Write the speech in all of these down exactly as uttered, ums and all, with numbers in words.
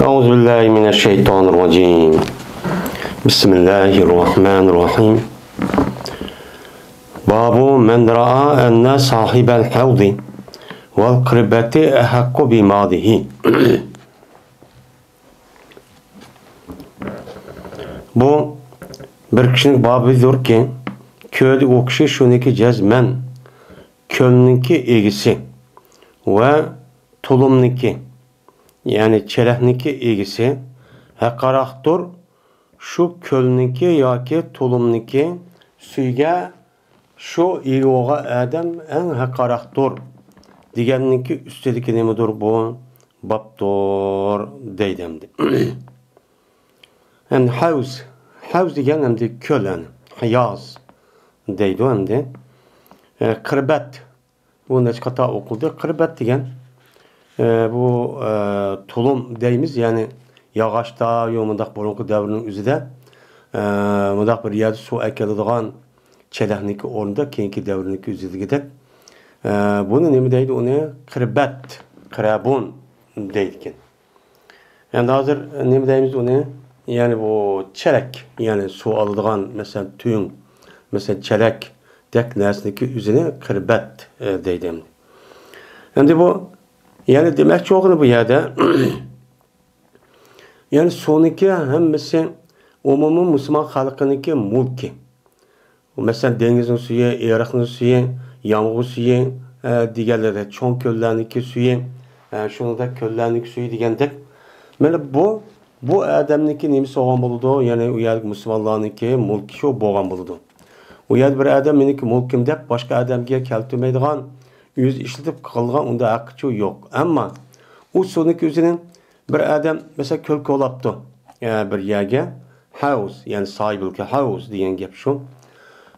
أعوذ بالله من الشيطان الرجيم. بسم الله الرحمن الرحيم. باب من رأى أن صاحب الحوض والقربة أحق بماله. بۇ بىر كىشىنىڭ بابىدۇركى، كۆردى ئۇ كىشى شۇنىكى جەزمەن كۆلنىڭكى ئىگىسى ۋە تۇلۇمنىكى، يەنى چېلەكنىكى ئىگىسى ھەققاراقتۇر، شۇ كۆلنىڭكى ياكى تۇلۇمنىڭكى سۈيىگە شۇ ئىگە بولغان ئادەم ئەڭ ھەققاراقتۇر دېگەننىڭكى ئۈستىدىكى نېمىدۇر بۇ؟ بابتۇر دەيدۇ ئەمدى. ئەمدى ھەۋز، ھەۋز دېگەن ئەمدى كۆل، يەنى ھەياز دەيدۇ ئەمدى. ئە، قىربەت، بۇ نەچچە قېتىم ئوقۇلدى. قىربەت دېگەن، ئە، بۇ، ئە، تۇلۇم دەيمىز، يەنى ياغاچتا يا مۇنداق بۇرۇنقى دەۋرنىڭ ئۆزىدە، ئە، مۇنداق بىر يەردە سۇ ئەكېلىدىغان چېلەكنىڭكى ئورنىدا كېيىنكى دەۋرنىڭكى ئۆزىدىكىدەك، ئە، بۇنى نېمە دەيدۇ ئۇنى؟ قىربەت، قىرەبۇن دەيدىكەن. ئەمدى ھازىر نېمە دەيمىز ئۇنى؟ يەنى بۇ چېلەك، يەنى سۇ ئالىدىغان، مەسىلەن، تۈڭ، مەسىلەن، چېلەكتەك نەرسىنىڭكى ئۆزىنى قىربەت، ئە، دەيدۇ ئەمدى. ئەمدى بۇ، يەنى دېمەكچى بولغىنى بۇ يەردە، يەنى سۇنىڭكى ھەممىسى ئومۇمىي مۇسۇلمان خەلقىنىڭكى مۈلكى. مەسىلەن، دېڭىزنىڭ سۈيى، ئېرىقنىڭ سۈيى، يامغۇر سۈيى، ئە، دېگەنلىرى، چوڭ كۆللەرنىڭكى سۈيى، ئە، شۇنىڭدەك كۆللەرنىڭكى سۈيى دېگەندەك. مانا بۇ، بۇ ئادەمنىڭكى نېمىسى بولغان بولىدۇ؟ يەنى ئۇ يەردىكى مۇسۇلمانلارنىڭكى مۈلكى شۇ بولغان بولىدۇ. ئۇ يەردە بىر ئادەم مېنىڭكى مۈلكۈم دەپ باشقا ئادەمگە كەلتۈرمەيدىغان، ئۆزى ئىشلىتىپ قىلغان ئۇنداق ھەققىچۇ يوق. ئەمما ئۇ سۇنىڭكى ئۆزىنى بىر ئادەم، مەسىلەن، كۆل كولاپتۇ، ئە، بىر يەرگە، ھەۋز، يەنى ساھىبىلكە ھەۋز دېگەن گەپ شۇ.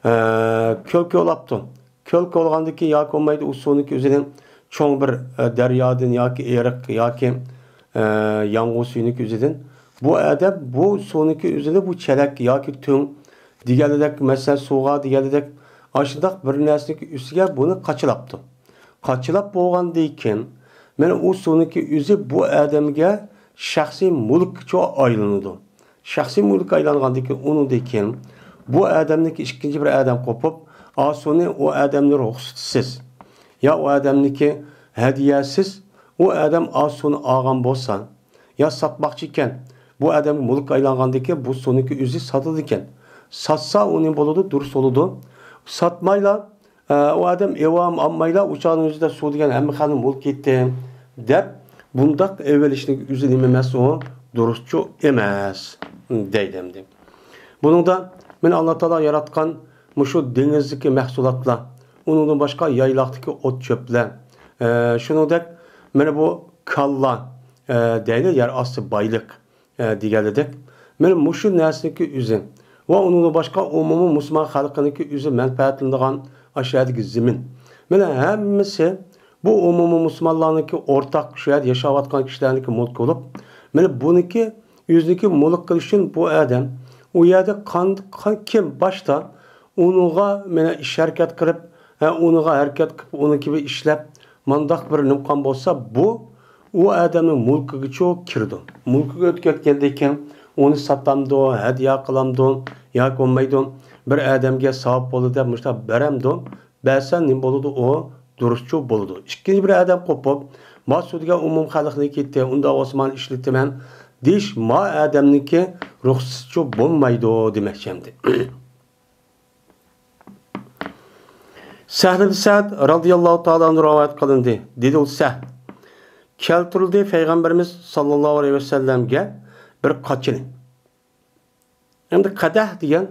ئە، كۆل كولاپتۇ. كۆل كولغاندىكى ياكى بولمايدۇ ئۇ سۇنىڭكى ئۆزىدىن چوڭ بىر، ئە، دەريادىن ياكى ئېرىق ياكى، ئە، يامغۇر سۈيىنىڭكى ئۆزىدىن. بۇ ئادەم بۇ سۇنىڭكى ئۆزىنى بۇ چېلەك ياكى تۈڭ دېگەنلىدەك، مەسىلەن، سۇغا دېگەنلىدەك، ئاشۇنداق بىر نەرسىنىڭكى ئۈستىگە بۇنى قاچىلاپتۇ. قاچىلاپ بولغاندىن كېيىن، مانا ئۇ سۇنىڭكى ئۆزى بۇ ئادەمگە شەخسىي مۈلۈككە ئايلىنىدۇ. شەخسىي مۈلۈككە ئايلانغاندىن كېيىن، ئۇنىڭدىن كېيىن بۇ ئادەمنىڭكى ئىككىنچى بىر ئادەم قوپۇپ، ئا سۇنى ئۇ ئادەمنى رۇخسىتىسىز يا ئۇ ئادەمنىڭكى ھەدىيەسىز ئۇ ئادەم ئا سۇنى ئالغان بولسا، يا ساتماقچى ئىكەن، بۇ ئادەمگە مۈلۈككە ئايلانغاندىن كېيىن بۇ سۇنىڭكى ئۆزى ساتىدىكەن. ساتسا ئۇ نېمە بولىدۇ؟ دۇرۇس بولىدۇ. ساتمايلا، ئە، ئۇ ئادەم ئېۋام ئالمايلا، ئۇ چاغنىڭ ئۆزىدە سۇ دېگەن ھەممە خەلقنىڭ مۈلكىيىتى دەپ، بۇنداق ئېلىشنىڭ ئۆزى نېمە ئەمەس ئۇ؟ دۇرۇسچۇ ئەمەس، دەيدۇ ئەمدى. بۇنىڭدا مانا ئاللا تائالا ياراتقان مۇشۇ دېڭىزدىكى مەھسۇلاتلار، ئۇنىڭدىن باشقا يايلاقتىكى ئوت-چۆپلەر، ئە، شۇنىڭدەك مانا بۇ كاللا، ئە، دەيلى يەر ئاستى بايلىق، ئە، دېگەنلىدەك، مانا مۇشۇ نەرسىنىڭكى ئۆزى ۋە ئۇنىڭدىن باشقا ئومۇمىي مۇسۇلمان خەلقىنىڭكى ئۆزى مەنپەئەتلىنىدىغان ئاشۇ يەردىكى زېمىن، مانا ھەممىسى بۇ ئومۇمىي مۇسۇلمانلارنىڭكى ئورتاق شۇ يەردە ياشاۋاتقان كىشىلەرنىڭكى مۈلكى بولۇپ، مانا بۇنىڭكى ئۆزىنىڭكى مۈلۈك قىلىش ئۈچۈن بۇ ئادەم ئۇ يەردە قان-، قان-، كىم باشتا ئۇنىڭغا مانا ئىش ھەرىكەت قىلىپ، ھە، ئۇنىڭغا ھەرىكەت قىلىپ، ئۇنىڭكى بىر ئىشلەپ، مانداق بىر نېمە قىلغان بولسا، بۇ ئۇ ئادەمنىڭ مۈلكىگىچۇ كىرىدۇ. مۈلكىگە ئۆتۈپ كەتكەندىن كېيىن ئۇنى ساتامدۇ، ھەدىيە قىلامدۇ ياكى بولمايدۇ، بىر ئادەمگە ساۋاب بولدى دەپ مۇشۇنداق بەرەمدۇ؟ بەرسە نېمە بولىدۇ ئۇ؟ دۇرۇسچۇ بولىدۇ. ئىككىنچى بىر ئادەم قوپۇپ، ما سۇ دېگەن ئومۇمىي خەلقنىڭكى، ئۇنداق بولسا مانا ئىشلىتىمەن دېيىش ما ئادەمنىڭكى رۇخسىتىچۇ بولمايدۇ دېمەكچى ئەمدى. سەھل بىن سەئد رەزىياللاھۇ تائالا ئەنھۇ رىۋايەت قىلىندى. دېدى ئۇ سەھل، كەلتۈرۈلدى پەيغەمبىرىمىز ساللاللاھۇ ئەلەيھى ۋەسەللەمگە بىر قاچىنى. ئەمدى قەدەھ دېگەن،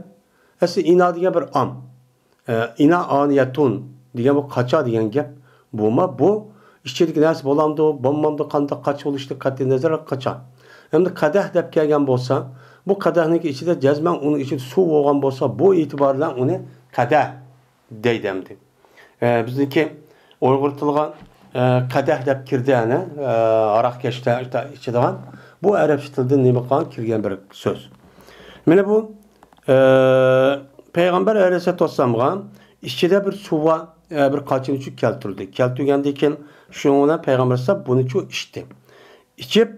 ئەسلى ئىنا دېگەن بىر ئام. ئە، ئىنا ئانىيەتۇن دېگەن بۇ قاچا دېگەن گەپ. بۇما بۇ ئىچىدىكى نەرسە بولامدۇ، بولمامدۇ، قانداق قاچا بولۇشىدىن قەتئىي نەزەر قاچا. ئەمدى قەدەھ دەپ كەلگەن بولسا، بۇ قەدەھنىڭكى ئىچىدە جەزمەن ئۇنىڭ ئىچىدە سۇ بولغان بولسا، بۇ ئېتىبار بىلەن ئۇنى قەدەھ دەيدۇ ئەمدى. ئە، بىزنىڭكى ئۇيغۇر تىلىغا، ئە، قەدەھ دەپ كىردى، ئەنە، ئە، ھاراقكەشلەر ئىچىدىغان. بۇ ئەرەبچە تىلدىن نېمە قىلغان كىرگەن بىر سۆز. مانا بۇ، ئە، پەيغەمبەر ئەلەيھىسسالاتۇ ۋەسسالامغا ئىچىدە بىر سۇ بار، ئە، بىر قاچىنى چۈ كەلتۈردى. كەلتۈرگەندىن كېيىن شۇنىڭ بىلەن پەيغەمبەر ئەلەيھىسسالام بۇنى چۈ ئىچتى. ئىچىپ،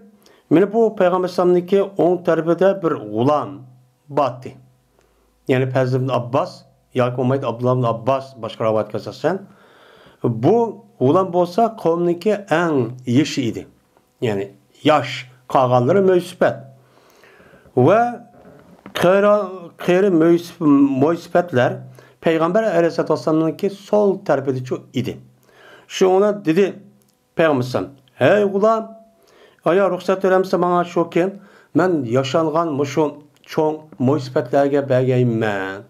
مانا بۇ پەيغەمبەر ئەلەيھىسسالامنىڭكى ئوڭ تەرىپىدە بىر غۇلام بارتى. يەنى پەزلى ئىبن ئابباس ياكى بولمايدۇ ئابدۇللا ئىبن ئابباس، باشقا رىۋايەتكە ئاساسەن، بۇ غۇلام بولسا قومنىڭكى ئەڭ يېشى ئىدى. يەنى ياش، قالغانلىرى مۆيسىپەت. ۋە قېرى، قېرى مۆيسىپ-، مۆيسىپەتلەر پەيغەمبەر ئەلەيھىسسالاتۇ ۋەسسالامنىڭكى سول تەرىپىدىچۇ ئىدى. شۇڭا دېدى پەيغەمبەر ئەلەيھىسسالام، ھەي غۇلام، ئايا رۇخسەت بېرەمسەن ماڭا شۇكى، مەن ياشانغان مۇشۇ چوڭ مۆيسىپەتلەرگە بەرگەيمەن.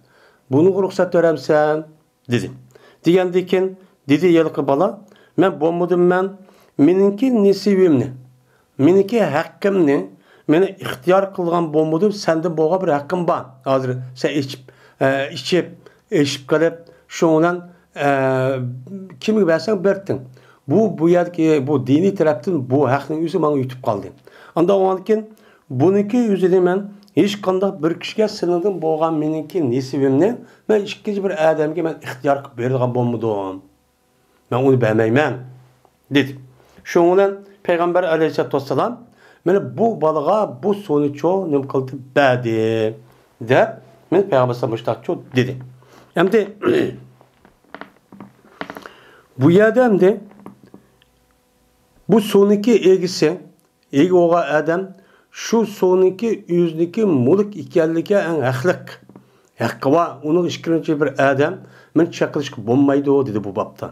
بۇنىڭغا رۇخسەت بېرەمسەن؟ دېدى. دېگەندىكىن، دېدى ھېلىقى بالا، مەن بولمىدىم مەن، مېنىڭكى نېسىۋىمنى، مېنىڭكى ھەققىمنى، مېنى ئىختىيار قىلغان بولمىدىم، سەندىن بولغان بىر ھەققىم بار. ھازىر سەن ئىچىپ، ئە، ئىچىپ، ئېشىپ قېلىپ، شۇنىڭ بىلەن، ئە، كىمگە بەرسەڭ بەرتىڭ. بۇ، بۇ يەردىكى، بۇ دىنىي تەرەپتىن بۇ ھەقنىڭ ئۆزى ماڭا يېتىپ قالدى. ئاندىن ئۇنىڭدىن كېيىن بۇنىڭكى ئۆزىنى مەن ھېچقانداق بىر كىشىگە سېنىڭدىن بولغان مېنىڭكى نېسىۋىمنى مەن ئىككىنچى بىر ئادەمگە مەن ئىختىيار قىلىپ بېرىدىغان بولمىدىم. مەن ئۇنى بەرمەيمەن، دېدى. شۇنىڭ بىلەن پەيغەمبەر ئەلەيھىسسالاتۇ ۋەسسالام، مانا بۇ بالىغا بۇ سۇنى چۇ نېمە قىلدى، بەردى، دەپ، مانا پەيغەمبەر ئەلەيھىسسالام مۇشۇنداق چۇ دېدى. ئەمدى بۇ يەردە ئەمدى بۇ سۇنىڭكى ئىگىسى، ئىگە بولغان ئادەم شۇ سۇنىڭكى ئۆزىنىڭكى مۈلۈك ئىكەنلىكىگە ئەڭ ھەقلىق. ھەققى بار، ئۇنىڭ ئىككىنچى بىر ئادەم مېنى چەكلىشكە بولمايدۇ، دېدى بۇ بابتا.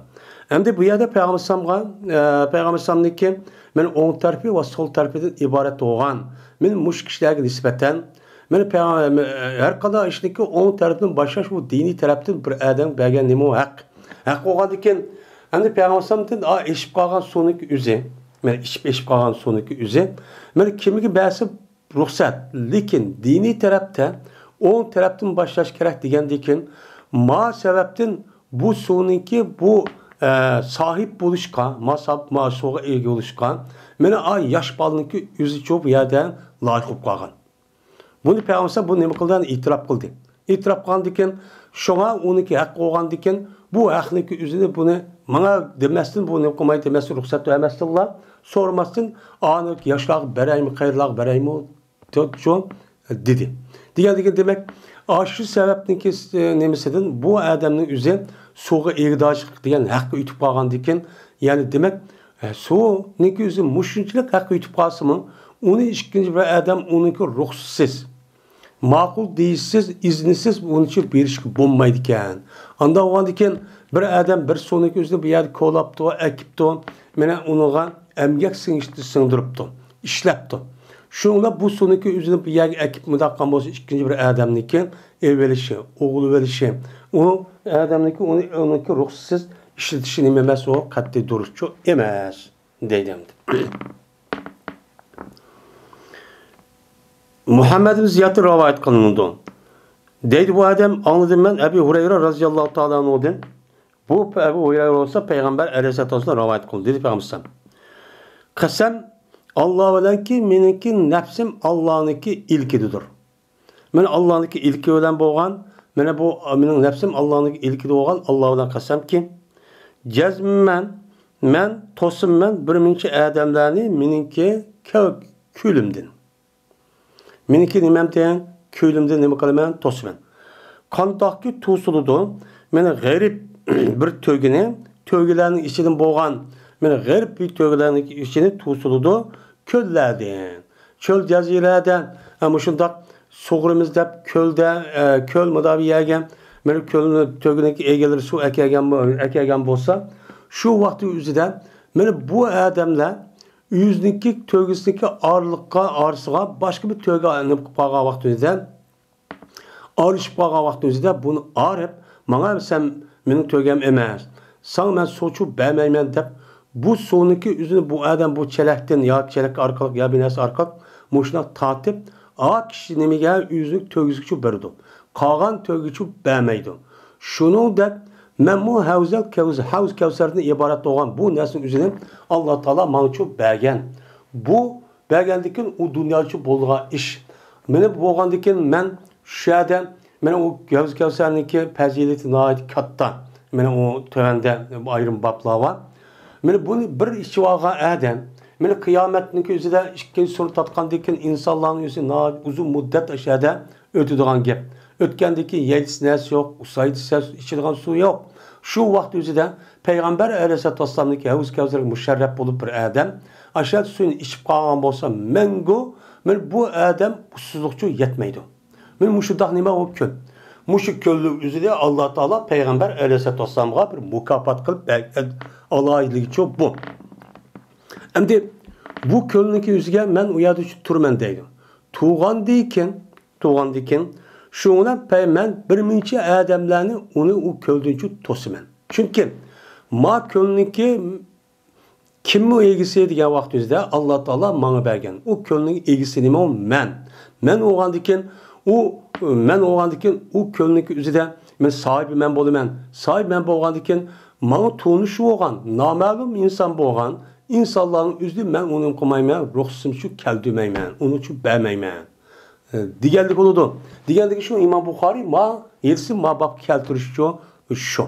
ئەمدى بۇ يەردە پەيغەمبەر ئەلەيھىسسالامغا، ئە، پەيغەمبەر ئەلەيھىسسالامنىڭكى مانا ئوڭ تەرىپى ۋە سول تەرىپىدىن ئىبارەت بولغان، مانا مۇشۇ كىشىلەرگە نىسبەتەن، مانا پەيغەمبەر، ھەر قانداق ئىشنىڭكى ئوڭ تەرىپىدىن باشلاش، بۇ دىنىي تەرەپتىن بىر ئادەمگە بەرگەن نېمە ھەق؟ ھەق بولغاندىكىن، ئەمدى پەيغەمبەر ئەلەيھىسسالامدىن، ئا، ئېشىپ قالغان سۇنىڭكى ئۆزى، مانا ئىچىپ ئېشىپ قالغان سۇنىڭكى ئۆزى، مانا كىمگە بەرسە رۇخسەت، لېكىن دىنىي تەرەپتە، ئوڭ تەرەپتىن باشلاش كېرەك دېگەندىكىن، ما سەۋەبتىن بۇ سۇنىڭكى بۇ، ئە، ساھىب بولۇشقا، ما ساھىب، ما سۇغا ئىگە بولۇشقا، مانا ئا ياش بالىنىڭكى ئۆزىچۇ بۇ يەردە لايىق بولۇپ قالغان. بۇنى پەيغەمبەر بۇ نېمە قىلدى؟ ئېتىراپ قىلدى. ئېتىراپ قىلغاندىكىن، شۇڭا ئۇنىڭكى ھەق بولغاندىكىن، بۇ ھەقنىڭكى ئۆزىنى بۇنى ماڭا دېمەستىن، بۇ نېمە قىلماي دېمەستىن، رۇخسەت بەرمەستىنلا، سورىماستىن، ئانى ياشلارغا بەرەيمۇ، قېرىلارغا بەرەيمۇ، شۇ دېدى. دېگەندىكىن، دېمەك، ئاشۇ سەۋەبنىڭكى، ئە، نېمىسىدىن بۇ ئادەمنىڭ ئۆزى سۇغا ئىگىدارچىلىق دېگەن ھەققە ئۆتۈپ قالغاندىكىن، يەنى دېمەك، ئە، سۇنىڭكى ئۆزى مۇشۇنچىلىك ھەققە ئۆتۈپ قالسىمۇ، ئۇنى ئىككىنچى بىر ئادەم ئۇنىڭكى رۇخسىتىسىز، ماقۇل دېيىشسىز، ئىزنىسىز ئۇنىچە بېرىشكە بولمايدىكەن. ئانداق بولغاندىكىن، بىر ئادەم بىر سۇنىڭكى ئۆزىنى بۇ يەردە كولاپتۇ، ئەكىپتۇ، مانا ئۇنىڭغا ئەمگەك سىڭىشنى سىڭدۈرۈپتۇ، ئىشلەپتۇ. شۇنىڭ بىلەن بۇ سۇنىڭكى ئۆزىنى بۇ يەرگە ئەكىپ مۇنداق قىلغان بولسا، ئىككىنچى بىر ئادەمنىڭكى ئېلىۋېلىشى، ئوغۇللىۋېلىشى، ئۇ ئادەمنىڭكى ئۇنى، ئۇنىڭكى رۇخسىتىسىز ئىشلىتىشى نېمە ئەمەس، ئۇ قەتئىي دۇرۇسچۇ ئەمەس، دەيدۇ ئەمدى. مۇھەممەد ئىبن زىيادتىن رىۋايەت قىلىنىدۇ. دەيدۇ، بۇ ئادەم، ئاڭلىدىم مەن ئەبۇ ھۇرەيرە رەزىياللاھۇ تائالا ئەنھۇدىن. بۇ ئەبۇ ھۇرەيرە بولسا پەيغەمبەر ئەلەيھىسسالاتۇ ۋەسسالام رىۋايەت قىلدى، دېدى پەيغەمبەر. قەسەم، ئاللا بىلەنكى، مېنىڭكى نەپسىم ئاللانىڭكى ئىلكىدىدۇر. مەن ئاللانىڭكى ئىلكى بىلەن بولغان، مانا بۇ مېنىڭ نەپسىم ئاللانىڭكى ئىلكىدە بولغان، ئاللا بىلەن قەسەمكى، جەزمەن، مەن توسىمەن بىر مۇنچە ئادەملەرنى مېنىڭكى كۆ-، كۆلۈمدىن. مېنىڭكى نېمەمدىن؟ كۆلۈمدىن نېمە قىلىمەن؟ توسىمەن. قانداقكى توسۇلىدۇ؟ مانا غېرىب بىر تۆگىنى، تۆگىلەرنىڭ ئىچىدىن بولغان، مانا غېرىب بىر تۆگىلەرنىڭ ئىچىنى توسۇلىدۇ كۆللەردىن. چۆل جەزىرەدە، ھە، مۇشۇنداق سۇغۇرىمىز دەپ كۆلدە، ئە، كۆل مۇنداق بىر يەرگە، مانا كۆلنى تۆگىنىڭكى ئىگىلىرى سۇ ئەكەلگەن بو-، ئەكەلگەن بولسا، شۇ ۋاقىت ئۆزىدە مانا بۇ ئادەملەر ئۆزىنىڭكى تۆگىسىنىڭكى ئارىلىققا، ئارىسىغا باشقا بىر تۆگە نېمە قىلىپ قالغان ۋاقتىدا، ئارىلىشىپ قالغان ۋاقتىدا بۇنى ئارىپ، ماڭا سەن مېنىڭ تۆگەم ئەمەس، ساڭا مەن سۇچۇ بەرمەيمەن دەپ، بۇ سۇنىڭكى ئۆزىنى بۇ ئادەم بۇ چېلەكتىن ياكى چېلەك ئارقىلىق يا بىر نەرسە ئارقىلىق مۇشۇنداق تارتىپ، ئا كىشى نېمىگە ئۆزىنىڭ تۆگىسىگىچۇ بېرىدۇ. قالغان تۆگىگىچۇ بەرمەيدۇ. شۇنىڭدەك مەنمۇ ھەۋزەل كەۋز-، ھەۋز كەۋسەردىن ئىبارەت بولغان بۇ نەرسىنىڭ ئۆزىنى ئاللا تائالا ماڭىچۇ بەرگەن. بۇ بەرگەندىكىن ئۇ دۇنياچۇ بولىدىغان ئىش. مانا بولغاندىكىن مەن شۇ يەردە، مانا ئۇ ھەۋز كەۋسەرنىڭكى پەزىلىتى ناھايىتى كاتتا. مانا ئۇ تۆۋەندە ئايرىم بابلار بار. مانا بۇنى بىر ئىچىۋالغان ئادەم، مانا قىيامەتنىڭكى ئۆزىدە ئىككىنچى سورۇن تارتقاندىن كېيىن ئىنسانلارنىڭ ئۆزى ناھايىتى ئۇزۇن مۇددەت ئاشۇ يەردە ئۆتىدىغان گەپ. ئۆتكەندىن كېيىن يەيدىسى نەرسە يوق، ئۇسايدىسى ئىچىدىغان سۇ يوق. شۇ ۋاقىت ئۆزىدە پەيغەمبەر ئەلەيھىسسالاتۇ ۋەسسالامنىڭكى ھەۋز كەۋسەرگە مۇشەررەپ بولۇپ بىر ئادەم ئاشۇ يەردە سۇنى ئىچىپ قالغان بولسا، مەڭگۈ مانا بۇ ئادەم ئۇسسۇزلۇقچۇ يەتمەيدۇ. مانا مۇشۇنداق نېمە ئۇ كۆل. مۇشۇ كۆلنىڭ ئۆزىنى ئاللا تائالا پەيغەمبەر ئەلەيھىسسالاتۇ ۋەسسالامغا بىر مۇكاپات قىلىپ بەرگەن ئالاھىدىلىكىچۇ بۇ. ئەمدى بۇ كۆلنىڭكى ئۆزىگە مەن ئۇ يەردە شۇ تۇرىمەن دەيدۇ. تۇرغاندىن كېيىن، تۇرغاندىن كېيىن شۇنىڭ بىلەن پەي-، مەن بىر مۇنچە ئادەملەرنى ئۇنى ئۇ كۆلدىنچۇ توسىمەن. چۈنكى ما كۆلنىڭكى كىممۇ ئىگىسى دېگەن ۋاقتىمىزدا ئاللا تائالا ماڭا بەرگەن. ئۇ كۆلنىڭ ئىگىسى نېمە؟ ئۇ مەن. مەن بولغاندىن كېيىن ئۇ، مەن بولغاندىن كېيىن ئۇ كۆلنىڭكى ئۆزىدە مەن ساھىبى مەن بولىمەن. ساھىبى مەن بولغاندىن كېيىن ماڭا تونۇش بولغان، نامەلۇم ئىنسان بولغان ئىنسانلارنىڭ ئۆزىنى مەن ئۇنى قىلمايمەن، رۇخسىتىمچۇ كەلتۈرمەيمەن، ئۇنىچۇ بەرمەيمەن. ئە، دېگەنلىك بولىدۇ. دېگەندىكى شۇ ئىمام بۇخارىي ما ھېدىسنى ما بابقا كەلتۈرۈشچۇ شۇ.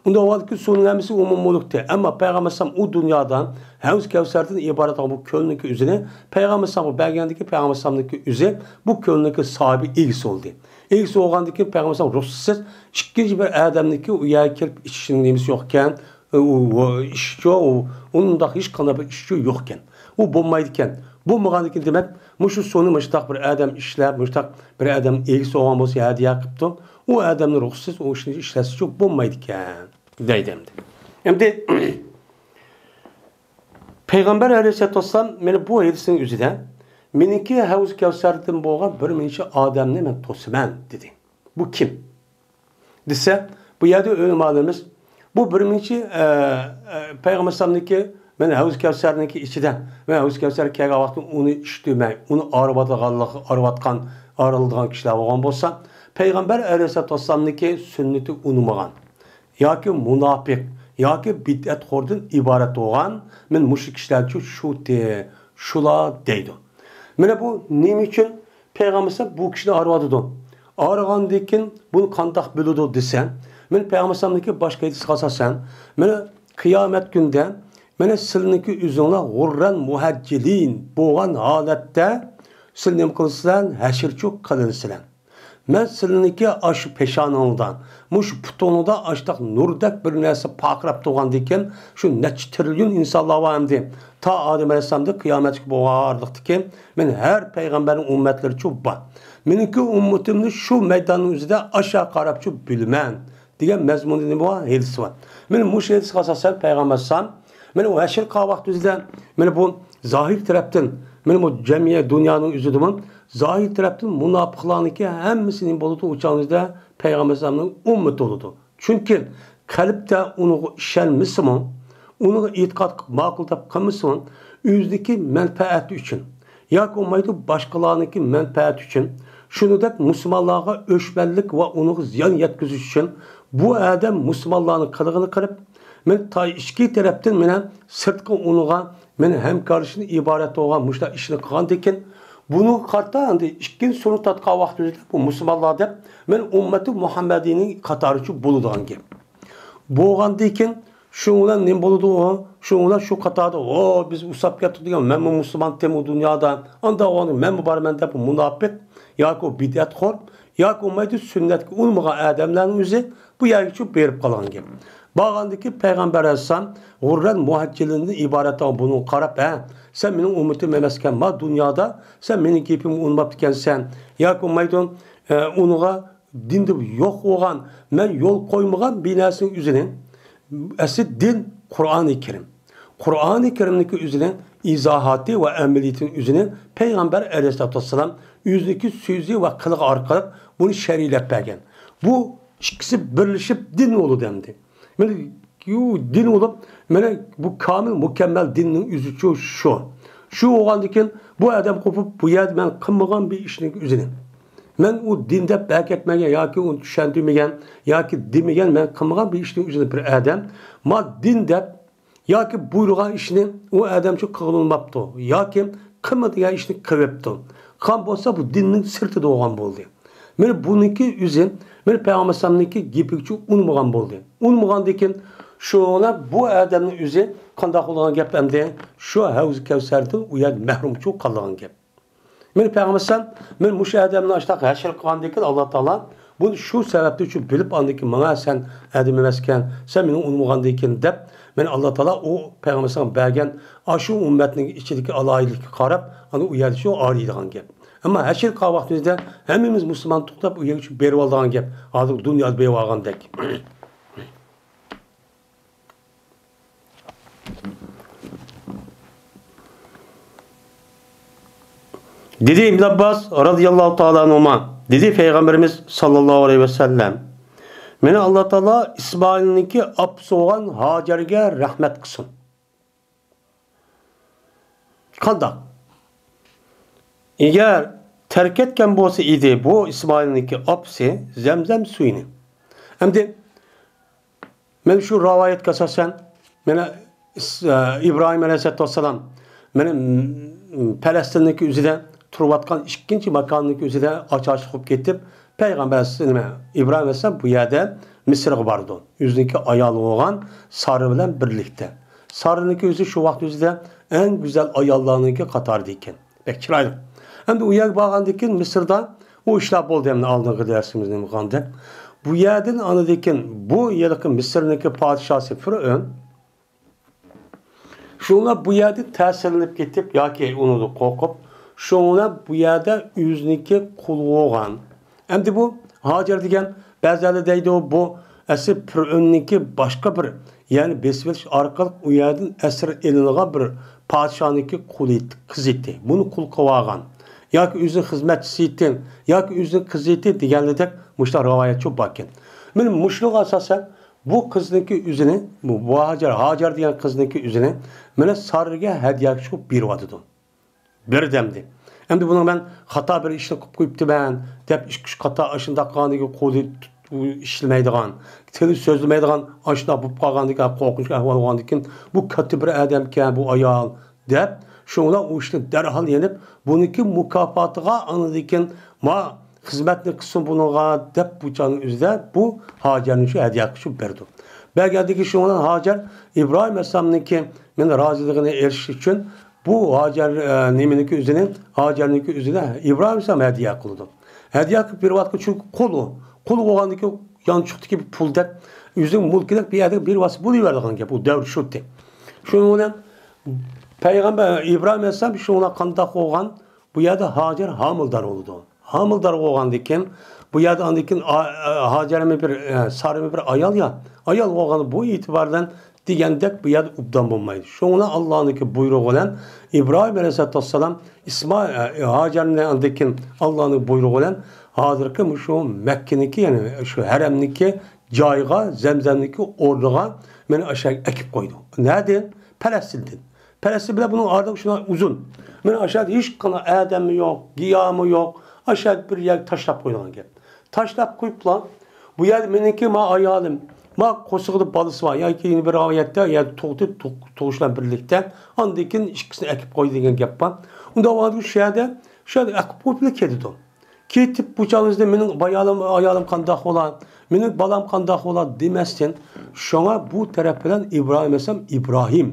ئۇندا ئۇ ۋاقىتتىكى سۇنىڭ ھەممىسى ئومۇملۇقتى. ئەمما پەيغەمبەر ئەلەيھىسسالام ئۇ دۇنيادا ھەۋز كەۋسەردىن ئىبارەت بولغان بۇ كۆلنىڭكى ئۆزىنى پەيغەمبەر ئەلەيھىسسالامغا بەرگەندىكى پەيغەمبەر ئەلەيھىسسالامنىڭكى ئۆزى بۇ كۆلنىڭكى ساھىبى، ئىگىسى بولدى. ئىگىسى بولغاندىن كېيىن پەيغەمبەر ئەلەيھىسسالام رۇخسەتسىز ئىككىنچى بىر ئادەمنىڭكى ئۇ يەرگە كېلىپ ئىچىشىنىڭ نېمىسى يوق ئىكەن. ئۇ، ئۇ ئىشچۇ، ئۇ، ئۇنداق ھېچقانداق بىر ئىشچۇ يوقكەن. ئۇ بولمايدىكەن. بولمىغاندىكىن دېمەك، مۇشۇ سۇنى مۇشۇنداق بىر ئادەم ئىشلەپ، مۇشۇنداق بىر ئادەم ئىگىسى بولغان بولسا، ھەدىيە قىپتۇ. ئۇ ئادەمنى رۇخسەتسىز ئۇ ئىشنى ئىشلەتسىچۇ بولمايدىكەن، دەيدۇ ئەمدى. ئەمدى پەيغەمبەر ئەلەيھىسسالاتۇ ۋەسسالام مانا بۇ ھەدىسنىڭ ئۆزىدە مېنىڭكى ھەۋز كەۋسەردىن بولغان بىر مۇنچە ئادەمنى مەن توسىمەن، دېدى. بۇ كىم؟ دېسە، بۇ يەردە ئۆلىمالىرىمىز بۇ بىر مۇنچە، ئە، ئە، پەيغەمبەر ئەلەيھىسسالامنىڭكى، مەن ھەۋز كەۋسەرنىڭكى ئىچىدە، مەن ھەۋز كەۋسەرگە كەلگەن ۋاقتىم ئۇنى ئىچتۈرمەي، ئۇنى ئارىۋاتىدىغانلىق، ئارىۋاتقان، ئارىلىدىغان كىشىلەر بولغان بولسا، پەيغەمبەر ئەلەيھىسسالاتۇ ۋەسسالامنىڭكى سۈننىتى ئۇنىمىغان ياكى مۇناپىق ياكى بىدئەتخوردىن ئىبارەت بولغان، مەن مۇشۇ كىشىلەرچۇ شۇتى، شۇلار دەيدۇ. مانا بۇ نېمە ئۈچۈن پەيغەمبەر بۇ كىشىنى ئارىۋاتىدۇ. ئارىغاندىن كېيىن بۇنى قانداق بىلىدۇ دېسە، مانا پەيغەمبەر ئەلەيھىسسالامنىڭكى باشقا ھەدىسىگە ئاساسەن، مانا قىيامەت كۈنىدە، مانا سىلىنىڭكى ئۆزۈڭلار غۇررەن مۇھەججىلىن بولغان ھالەتتە سىلەر نېمە قىلىنىسىلەر؟ ھەشرچۇ قىلىنىسىلەر. مەن سىلىنىڭكى ئاشۇ پېشانىڭلاردا، مۇشۇ پۇتۇڭلاردا ئاشۇنداق نۇردەك بىر نەرسە پارقىراپ تۇرغاندىكىن، شۇ نەچچە تىرىليون ئىنسانلار بار ئەمدى. تا ئادەم ئەلەيھىسسالامدىن قىيامەتكە بولغان ئارىلىقتىكى، مەن ھەر پەيغەمبەرنىڭ ئۈممەتلىرىچۇ بار. مېنىڭكى ئۈممىتىمنى شۇ مەيداننىڭ ئۆزىدە ئاشۇ قاراپچۇ بىلىمەن، دېگەن مەزمۇندا نېمە بار؟ ھەدىس بار. مانا مۇشۇ ھەدىسكە ئاساسەن پەيغەمبەر ئەلەيھىسسالام، مانا ئۇ ھەشر قىلغان ۋاقتىمىزدا، مانا بۇ زاھىر تەرەپتىن، مانا بۇ جەمئىيەت دۇنيانىڭ ئۆزىدىمۇ زاھىر تەرەپتىن مۇناپىقلارنىڭكى ھەممىسى نېمە بولىدۇ؟ ئۇ چاغىمىزدا پەيغەمبەر ئەلەيھىسسالامنىڭ ئۈممىتى بولىدۇ. چۈنكى قەلبتە ئۇنىڭغا ئىشەنمىسىمۇ، ئۇنىڭغا ئېتىقاد قىلىپ ماقۇل دەپ قىلمىسىمۇ، ئۆزىنىڭكى مەنپەئەتى ئۈچۈن ياكى بولمايدۇ باشقىلارنىڭكى مەنپەئەتى ئۈچۈن، شۇنىڭدەك مۇسۇلمانلارغا ئۆچمەنلىك ۋە ئۇنىڭغا زىيان يەتكۈزۈش ئۈچۈن بۇ ئادەم مۇسۇلمانلارنىڭ قىلىقىنى قىلىپ، مانا تا ئىچكى تەرەپتىن مانا سىرتقى ئۇنىڭغا مانا ھەمكارلىشىشتىن ئىبارەت بولغان مۇشۇنداق ئىشنى قىلغاندىكىن، بۇنىڭغا قارىتا ئەمدى ئىككىنچى سورۇن تارتقان ۋاقتىمىزدا بۇ مۇسۇلمانلار دەپ مانا ئۈممەتۇ مۇھەممەدىينىڭ قاتارىچۇ بولىدىغان گەپ. بولغاندىكىن شۇنىڭ بىلەن نېمە بولىدۇ ئۇ؟ شۇنىڭ بىلەن شۇ قاتاردا، ئو، بىز ئۇسساپ كەتتۇق دېگەن، مەنمۇ مۇسۇلمان تېمۇ دۇنيادا، ئانداق بولغاندا مەنمۇ بارىمەن دەپ مۇناپىق ياكى بىدئەتخور ياكى بولمايدۇ سۈننەتكە ئۇنىمىغان ئادەملەرنىڭ ئۆزى بۇ يەرگىچۇ بېرىپ قالغان گەپ. بارغاندىكى پەيغەمبەر ئەلەيھىسسالام غۇررەن مۇھەججىلىندىن ئىبارەت بۇنىڭغا قاراپ، ھە، سەن مېنىڭ ئۈممىتىم ئەمەسكەن، ما دۇنيادا سەن مېنىڭ گېپىمنى ئۇنىماپتىكەنسەن ياكى بولمايدۇ، ئە، ئۇنىڭغا دىندە يوق بولغان، مەن يول قويمىغان بىر نەرسىنىڭ ئۆزىنى، ئەسلى دىن قۇرئانى كەرىم. قۇرئانى كەرىمنىڭكى ئۆزىنىڭ ئىزاھاتى ۋە ئەمەلىيىتىنىڭ ئۆزىنى پەيغەمبەر ئەلەيھىسسالاتۇ ۋەسسالام ئۆزىنىڭكى سۆزى ۋە قىلىقى ئارقىلىق بۇنى شەرھلەپ بەرگەن. بۇ ئىككىسى بىرلىشىپ دىن بولىدۇ ئەمدى. مانا، يۇ، دىن بولۇپ، مانا بۇ كامىل، مۇكەممەل دىننىڭ ئۆزىچۇ شۇ. شۇ بولغاندىكىن بۇ ئادەم قوپۇپ، بۇ يەردە مەن قىلمىغان بىر ئىشنىڭ ئۆزىنى، مەن ئۇ دىن دەپ بەكەتمىگەن ياكى ئۇنى چۈشەندۈرمىگەن ياكى دېمىگەن، مەن قىلمىغان بىر ئىشنىڭ ئۆزىنى بىر ئادەم ما دىن دەپ ياكى بۇيرۇغان ئىشنى ئۇ ئادەمچۇ قىلغىلى بولماپتۇ ياكى قىلما دېگەن ئىشنى قىلىۋېپتۇ. قىلغان بولسا بۇ دىننىڭ سىرتىدا بولغان بولدى. مانا بۇنىڭكى ئۆزى، مانا پەيغەمبەر ئەلەيھىسسالامنىڭكى گېپىگىچۇ ئۇنىمىغان بولدى. ئۇنىمىغاندىن كېيىن شۇڭا بۇ ئادەمنىڭ ئۆزى قانداق بولغان گەپ ئەمدى؟ شۇ ھەۋزى كەۋسەردىن ئۇ يەردە مەھرۇمچۇ قالغان گەپ. مېنى پەيغەمبەر ئەلەيھىسسالام، مېنى مۇشۇ ئادەمنى ئاشۇنداق ھەشر قىلغاندىن كېيىن، ئاللا تائالا بۇنى شۇ سەۋەبتىن شۇ بىلىپ، ئاندىن كېيىن ماڭا سەن ئادەم ئەمەسكەن، سەن مېنى ئۇنىمىغاندىن كېيىن دەپ، مېنى ئاللا تائالا ئۇ پەيغەمبەر ئەلەيھىسسالام بەرگەن ئاشۇ ئۈممەتنىڭ ئىچىدىكى ئالاھىدىلىككە قاراپ، ئانا ئۇ يەردە شۇ ئايرىيدىغان گەپ. ئەمما ھەشر قىلغان ۋاقتىمىزدا ھەممىمىز مۇسۇلمان توختاپ، ئۇ يەرگە چۈشۈپ بېرىۋالىدىغان گەپ. ھازىر دۇنيادا بېرىۋالغاندەك. دېدى ئىبن ئابباس رازىياللاھۇ تائالا ئەنھۇما، دېدى پەيغەمبىرىمىز ساللاللاھۇ ئەلەيھى ۋەسەللەم، مېنى ئاللا تائالا ئىسمائىلنىڭكى ئاپىسى بولغان ھاجەرگە رەھمەت قىلسۇن. قانداق؟ ئەگەر تەرك ئەتكەن بولسا ئىدى بۇ ئىسمائىلنىڭكى ئاپىسى زەمزەم سۈيىنى. ئەمدى مەن شۇ رىۋايەتكە ئاساسەن، مانا ئىس-، ئە، ئىبراھىم ئەلەيھىسسالاتۇ ۋەسسالام، مانا، م-، پەلەستىننىڭكى ئۆزىدە تۇرۇۋاتقان ئىككىنچى ماكاننىڭكى ئۆزىدە ئاچارچىلىق بولۇپ كېتىپ، پەيغەمبەر ئەلەيھىس-، نېمە، ئىبراھىم ئەلەيھىسسالام بۇ يەردە مىسىرغا بارىدۇ. ئۆزىنىڭكى ئايالى بولغان سارا بىلەن بىرلىكتە. سارىنىڭكى ئۆزى شۇ ۋاقىت ئۆزىدە ئەڭ گۈزەل ئاياللارنىڭكى قاتارىدا ئىكەن. بەك چىرايلىق. ئەمدى ئۇ يەرگە بارغاندىن كېيىن مىسىردا ئۇ ئىشلار بولدى، ئەمدى ئالدىنقى دەرسىمىزنى ئوقۇغاندەك. بۇ يەردىن ئاندىن كېيىن بۇ ھېلىقى مىسىرنىڭكى پادىشاھى فىرئەۋن شۇڭا بۇ يەردىن تەسىرلىنىپ كېتىپ ياكى ئۇنىڭدىن قورقۇپ، شۇڭا بۇ يەردە ئۆزىنىڭكى قۇلى بولغان. ئەمدى بۇ ھاجەر دېگەن بەزىلەر دەيدۇ، بۇ ئەسلى فىرئەۋننىڭكى باشقا بىر، يەنى بېسىۋېلىش ئارقىلىق ئۇ يەردىن ئەسىر ئېلىنغان بىر پادىشاھنىڭكى قۇلى، قىزى ئىدى. بۇنى قۇل قىلىۋالغان. ياكى ئۆزىنىڭ خىزمەتچىسى ئىدى، ياكى ئۆزىنىڭ قىزى ئىدى دېگەنلىدەك مۇشۇنداق رىۋايەتچۇ باركەن. مانا مۇشۇنىڭغا ئاساسەن بۇ قىزنىڭكى ئۆزىنى، بۇ، بۇ ھاجەر، ھاجەر دېگەن قىزنىڭكى ئۆزىنى مانا سارىگە ھەدىيە قىلىپ بېرىۋاتىدۇ. بىردەمدە. ئەمدى بۇنىڭ مەن خاتا بىر ئىشنى قىلىپ قويۇپتىمەن دەپ، ئىككى ئۈچ خاتا ئاشۇنداق قىلغاندىكىن قولى تۇت-، ئىشلىمەيدىغان، تىلى سۆزلىمەيدىغان، ئاشۇنداق بولۇپ قالغاندىكىن، قورقۇنچلۇق ئەھۋال بولغاندىكىن، بۇ كاتتا بىر ئادەمكەن بۇ ئايال دەپ، شۇڭلا ئۇ ئىشنى دەرھال يېنىپ، بۇنىڭكى مۇكاپاتىغا ئاندىن كېيىن ما خىزمەتنى قىلسۇن بۇنىڭغا دەپ، بۇ چاغنىڭ ئۆزىدە بۇ ھاجەرنى شۇ ھەدىيە قىلىپ بېرىدۇ. بەرگەندىكىن شۇڭا ھاجەر ئىبراھىم ئەلەيھىسسالامنىڭكى مېنى رازىلىقىنى ئېرىشىش ئۈچۈن بۇ ھاجەر، ئە، نېمىنىڭكى ئۆزىنى، ھاجەرنىڭكى ئۆزىنى ئىبراھىم ئەلەيھىسسالام ھەدىيە قىلىدۇ. ھەدىيە قىلىپ بېرىۋاتقان، چۈنكى قۇل ئۇ. قۇل بولغاندىكىن يانچۇقتىكى بىر پۇلدەك، ئۆزىنىڭ مۇلكىدەك بىر يەردە بېرىۋاتسا بولۇۋېرىدىغان گەپ، ئۇ دەۋر شۇ ئىدى. شۇنىڭ بىلەن پەيغەمبەر ئىبراھىم ئەلەيھىسسالام شۇڭا قانداق بولغان؟ بۇ يەردە ھاجەر ھامىلىدار بولىدۇ. ھامىلىدار بولغاندىكىن، بۇ يەردە ئاندىن كېيىن ئا-، ئا-، ھاجەرمۇ بىر، ئە، سارىمۇ بىر ئايال يا. ئايال بولغاندا بۇ ئېتىبار بىلەن دېگەندەك بۇ يەردە ئوبدان بولمايدۇ. شۇڭا ئاللانىڭكى بۇيرۇغى بىلەن ئىبراھىم ئەلەيھىسسالاتۇ ۋەسسالام ئىسما-، ئە، ھاجەرنى ئاندىن كېيىن ئاللانىڭ بۇيرۇغى بىلەن ھازىرقى مۇشۇ مەككىنىڭكى، يەنى شۇ ھەرەمنىڭكى جايىغا، زەمزەمنىڭكى ئورنىغا مېنى ئاشۇ يەرگە ئەكىپ قويدۇ. نەدىن؟ پەلەستىندىن. پەلەستىن بىلەن بۇنىڭ ئارىلىقى شۇنداق ئۇزۇن. مانا ئاشۇ يەردە ھېچقانداق ئادەممۇ يوق، گىياھمۇ يوق. ئاشۇ يەردە بىر يەرگە تاشلاپ قويىدىغان گەپ. تاشلاپ قويۇپلا، بۇ يەردە مېنىڭكى ما ئايالىم، ما قورسىقىدا بالىسى بار ياكى يەنە بىر رىۋايەتتە، يەنى تۇغدى، تۇغ-، تۇغۇشلار بىرلىكتە، ئاندىن كېيىن ئىككىسىنى ئەكىپ قويدى دېگەن گەپ بار. ئۇنداق بولغاندا شۇ يەردە، شۇ يەردە ئەكىپ قويۇپلا كېتىدۇ. كېتىپ بۇ چاغىڭىزدا مېنىڭ ئايالىم، ئايالىم قانداق بولا، مېنىڭ بالام قانداق بولا دېمەستىن، شۇڭا بۇ تەرەپ بىلەن ئىبراھىم ئەلەيھىسسالام، ئىبراھىم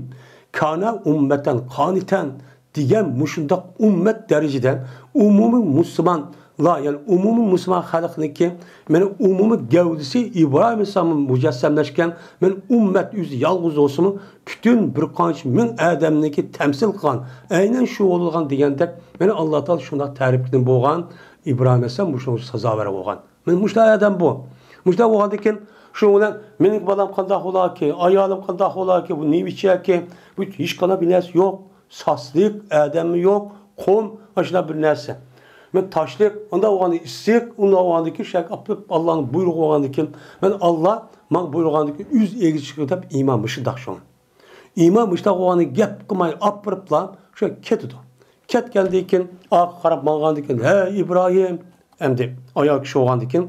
كانا ئۇممەتەن قانىتەن دېگەن مۇشۇنداق ئۈممەت دەرىجىدە ئومۇمىي مۇسۇلمانلار، يەنى ئومۇمىي مۇسۇلمان خەلقنىڭكى، مانا ئومۇمىي گەۋدىسى ئىبراھىم ئەلەيھىسسالام مۇجەسسەملەشكەن، مانا ئۈممەت ئۆزى يالغۇز بولسىمۇ، پۈتۈن بىر قانچە مىڭ ئادەمنىڭكى تەمسىل قىلغان، ئەينەن شۇ بولىدىغان دېگەندەك، مانا ئاللا تائالا شۇنداق تەرىپكە بولغان، ئىبراھىم ئەلەيھىسسالام مۇشۇنىڭغا سازاۋەر بولغان. مانا مۇشۇنداق ئادەم بۇ. مۇشۇنداق بولغاندىكىن، شۇنىڭ بىلەن مېنىڭ بالام قانداق بولاركى، ئايالىم قانداق بولاركى، بۇ نېمە ئىچەركى، بۇ ھېچقانداق بىر نەرسە يوق. ساسلىق، ئادەممۇ يوق، قۇم، ئاشۇنداق بىر نەرسە. مەن تاشلىق، ئۇنداق بولغاندا ئىسسىق، ئۇنداق بولغاندىكىن شۇ يەرگە ئاپىرىپ، ئاللانىڭ بۇيرۇقى بولغاندىكىن، مەن ئاللا ماڭا بۇيرۇغاندىكىن ئۆز ئېگىزلىكىگە دەپ ئىمان مۇشۇنداق شۇڭا. ئىمان مۇشۇنداق بولغاندا گەپ قىلماي ئاپىرىپلا شۇ كېتىدۇ. كەتكەندىن كېيىن ئارقىغا قاراپ ماڭغاندىن كېيىن، ھەي ئىبراھىم، ئەمدى ئايال كىشى بولغاندىن كېيىن،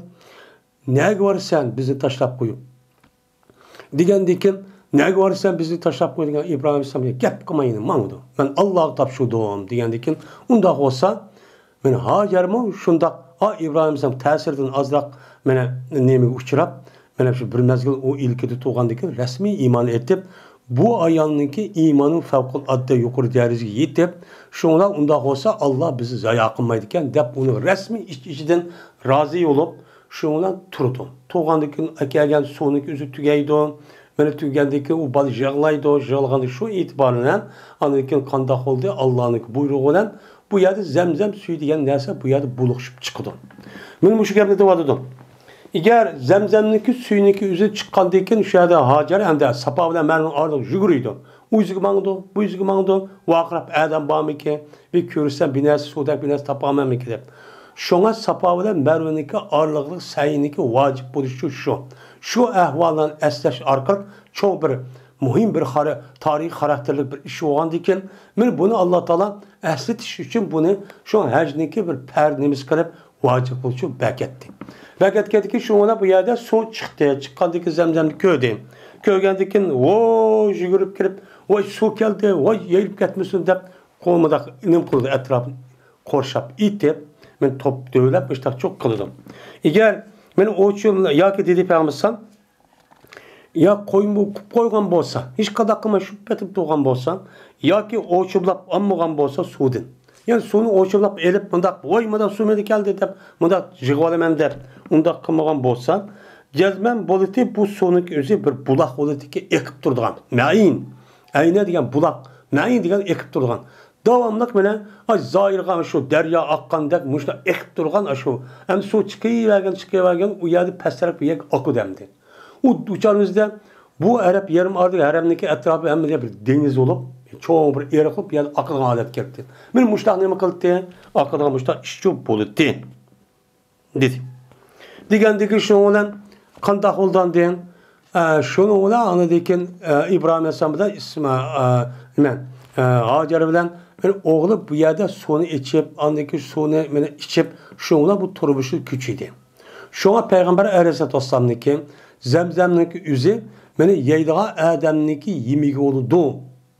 نەگە بارىسەن بىزنى تاشلاپ قويۇپ؟ دېگەندىن كېيىن، نەگە بارىسەن بىزنى تاشلاپ قويۇپ دېگەن ئىبراھىم ئەلەيھىسسالام گەپ قىلماي يەنە ماڭىدۇ. مەن ئاللاغا تاپشۇردۇم دېگەندىن كېيىن، ئۇنداق بولسا، مانا ھاجەرمۇ شۇنداق، ئا، ئىبراھىم ئەلەيھىسسالام تەسىردىن ئازراق مانا نېمىگە ئۇچراپ، مانا شۇ بىر مەزگىل ئۇ ئىلكىدە تۇرغاندىن كېيىن رەسمىي ئىمان ئېيتىپ، بۇ ئايالنىڭكى ئىمانى فەۋقۇلئاددە يۇقىرى دەرىجىگە يېتىپ، شۇڭا ئۇنداق بولسا، ئاللا بىزنى زايا قىلمايدىكەن، دەپ ئۇنى رەسمىي ئىچ-ئىچىدىن رازى بولۇپ، شۇنىڭ بىلەن تۇرىدۇ. تۇرغاندىن كېيىن ئەكەلگەن سۇنىڭكى ئۆزى تۈگەيدۇ. مانا تۈگىگەندىن كېيىن ئۇ بالا يىغلايدۇ. يىغلىغاندا شۇ ئېتىبارى بىلەن ئاندىن كېيىن قانداق بولدى؟ ئاللانىڭكى بۇيرۇقى بىلەن بۇ يەردە زەمزەم سۈيى دېگەن نەرسە بۇ يەردە بۇلىقىشىپ چىقىدۇ. مانا مۇشۇ گەپنى دەۋاتىدۇ. ئەگەر زەمزەمنىڭكى سۈيىنىڭكى ئۆزى چىققاندىن كېيىن شۇ يەردە ھاجەر ئەمدى ساپا بىلەن مەرۋىنىڭ ئارىلىقىدا يۈگۈرىدۇ. ئۇ يۈزىگە ماڭىدۇ، بۇ يۈزىگە ماڭىدۇ. ۋارقىراپ ئادەم بارمىكىن؟ بىر كۆرسەم بىر نەرسە، سۇدەك بىر نەرسە تاپالمامىكىن دەپ. شۇڭا ساپا بىلەن مەرۋىنىڭكى ئارىلىقلىق سەينىڭكى ۋاجىپ بولۇشى شۇ. شۇ ئەھۋاللارنى ئەسلەش ئارقىلىق چوڭ بىر مۇھىم بىر خارا-، تارىخىي خاراكتېرلىك بىر ئىش بولغاندىكىن، مانا بۇنى ئاللا تائالا ئەسلىتىش ئۈچۈن بۇنى شۇ ھەجنىڭكى بىر پەرز نېمىسى قىلىپ ۋاجىپ قىلىشى بەكەتتى. بەكەتكەندىكىن شۇ بىلەن بۇ يەردە سۇ چىقتى. چىققاندىكىن زەمزەمنى كۆردى. كۆرگەندىكىن ۋوي يۈگۈرۈپ كىرىپ، ۋاي سۇ كەلدى، ۋاي يېيىلىپ كەتمىسۇن دەپ قولىمۇنداق نېمە قىلدى، ئەتراپنى قورشاپ ئېتىپ، مانا توپ دۆۋىلەپ مۇشتاق چوق قىلىدۇ. ئەگەر مانا ئوچۇم ياكى دېدى پەيغەمبەر يا قويمۇ قىپ قويغان بولسا، ھېچقانداق قىلماي شۇ پېتىپ تۇرغان بولسا، ياكى ئوچۇملاپ ئالمىغان بولسا سۇدىن، يەنى سۇنى ئوچۇملاپ ئېلىپ مۇنداق، ۋاي مۇنداق سۇ مېنى كەلدى دەپ مۇنداق يىغىۋالىمەن دەپ ئۇنداق قىلمىغان بولسا، جەزمەن بولىدۇ بۇ سۇنىڭ ئۆزى بىر بۇلاق بولىدۇكى ئېقىپ تۇرىدىغان. مەئىن. ئەينە دېگەن بۇلاق. مەئىن دېگەن ئېقىپ تۇرىدىغان. داۋاملىق مانا، ئاي، زاھىرغا شۇ دەريا ئاققاندەك مۇشۇنداق ئېقىپ تۇرغان ئاشۇ. ئەمدى سۇ چىقىۋەرگەن، چىقىۋەرگەن، ئۇ يەردە پەستەك بىر يەرگە ئاقىدۇ ئەمدى. ئۇ ئۇچارىمىزدا بۇ ئەرەب يېرىم ئارىدىكى ھەرەمنىڭكى ئەتراپى ھەممىدە بىر دېڭىز بولۇپ، چوڭ بىر ئېرىق بولۇپ، بۇ يەردە ئاقىدىغان ھالەتكە كەپتۇ. مانا مۇشۇنداق نېمە قىلدى؟ ئاقىدىغان مۇشۇنداق ئىشچۇ بولدى. دېدى. دېگەندىكى شۇنىڭ بىلەن قانداق بولدى ئاندىن؟ ئە، شۇنىڭ بىلەن ئاندىن كېيىن، ئە، ئىبراھىم ئەلەيھىسسالام بىلەن ئىسما-، ئە، نېمە، ئە، ھاجەر بىلەن بىر ئوغلى بۇ يەردە سۇنى ئىچىپ، ئاندىن كېيىن سۇنى مانا ئىچىپ، شۇنىڭ بىلەن بۇ تۇرمۇشى كۈچىيدى. شۇڭا پەيغەمبەر ئەلەيھىسسالاتۇ ۋەسسالامنىڭكى زەمزەمنىڭكى ئۆزى مانا يەيدىغان ئادەمنىڭكى يېمىكى بولىدۇ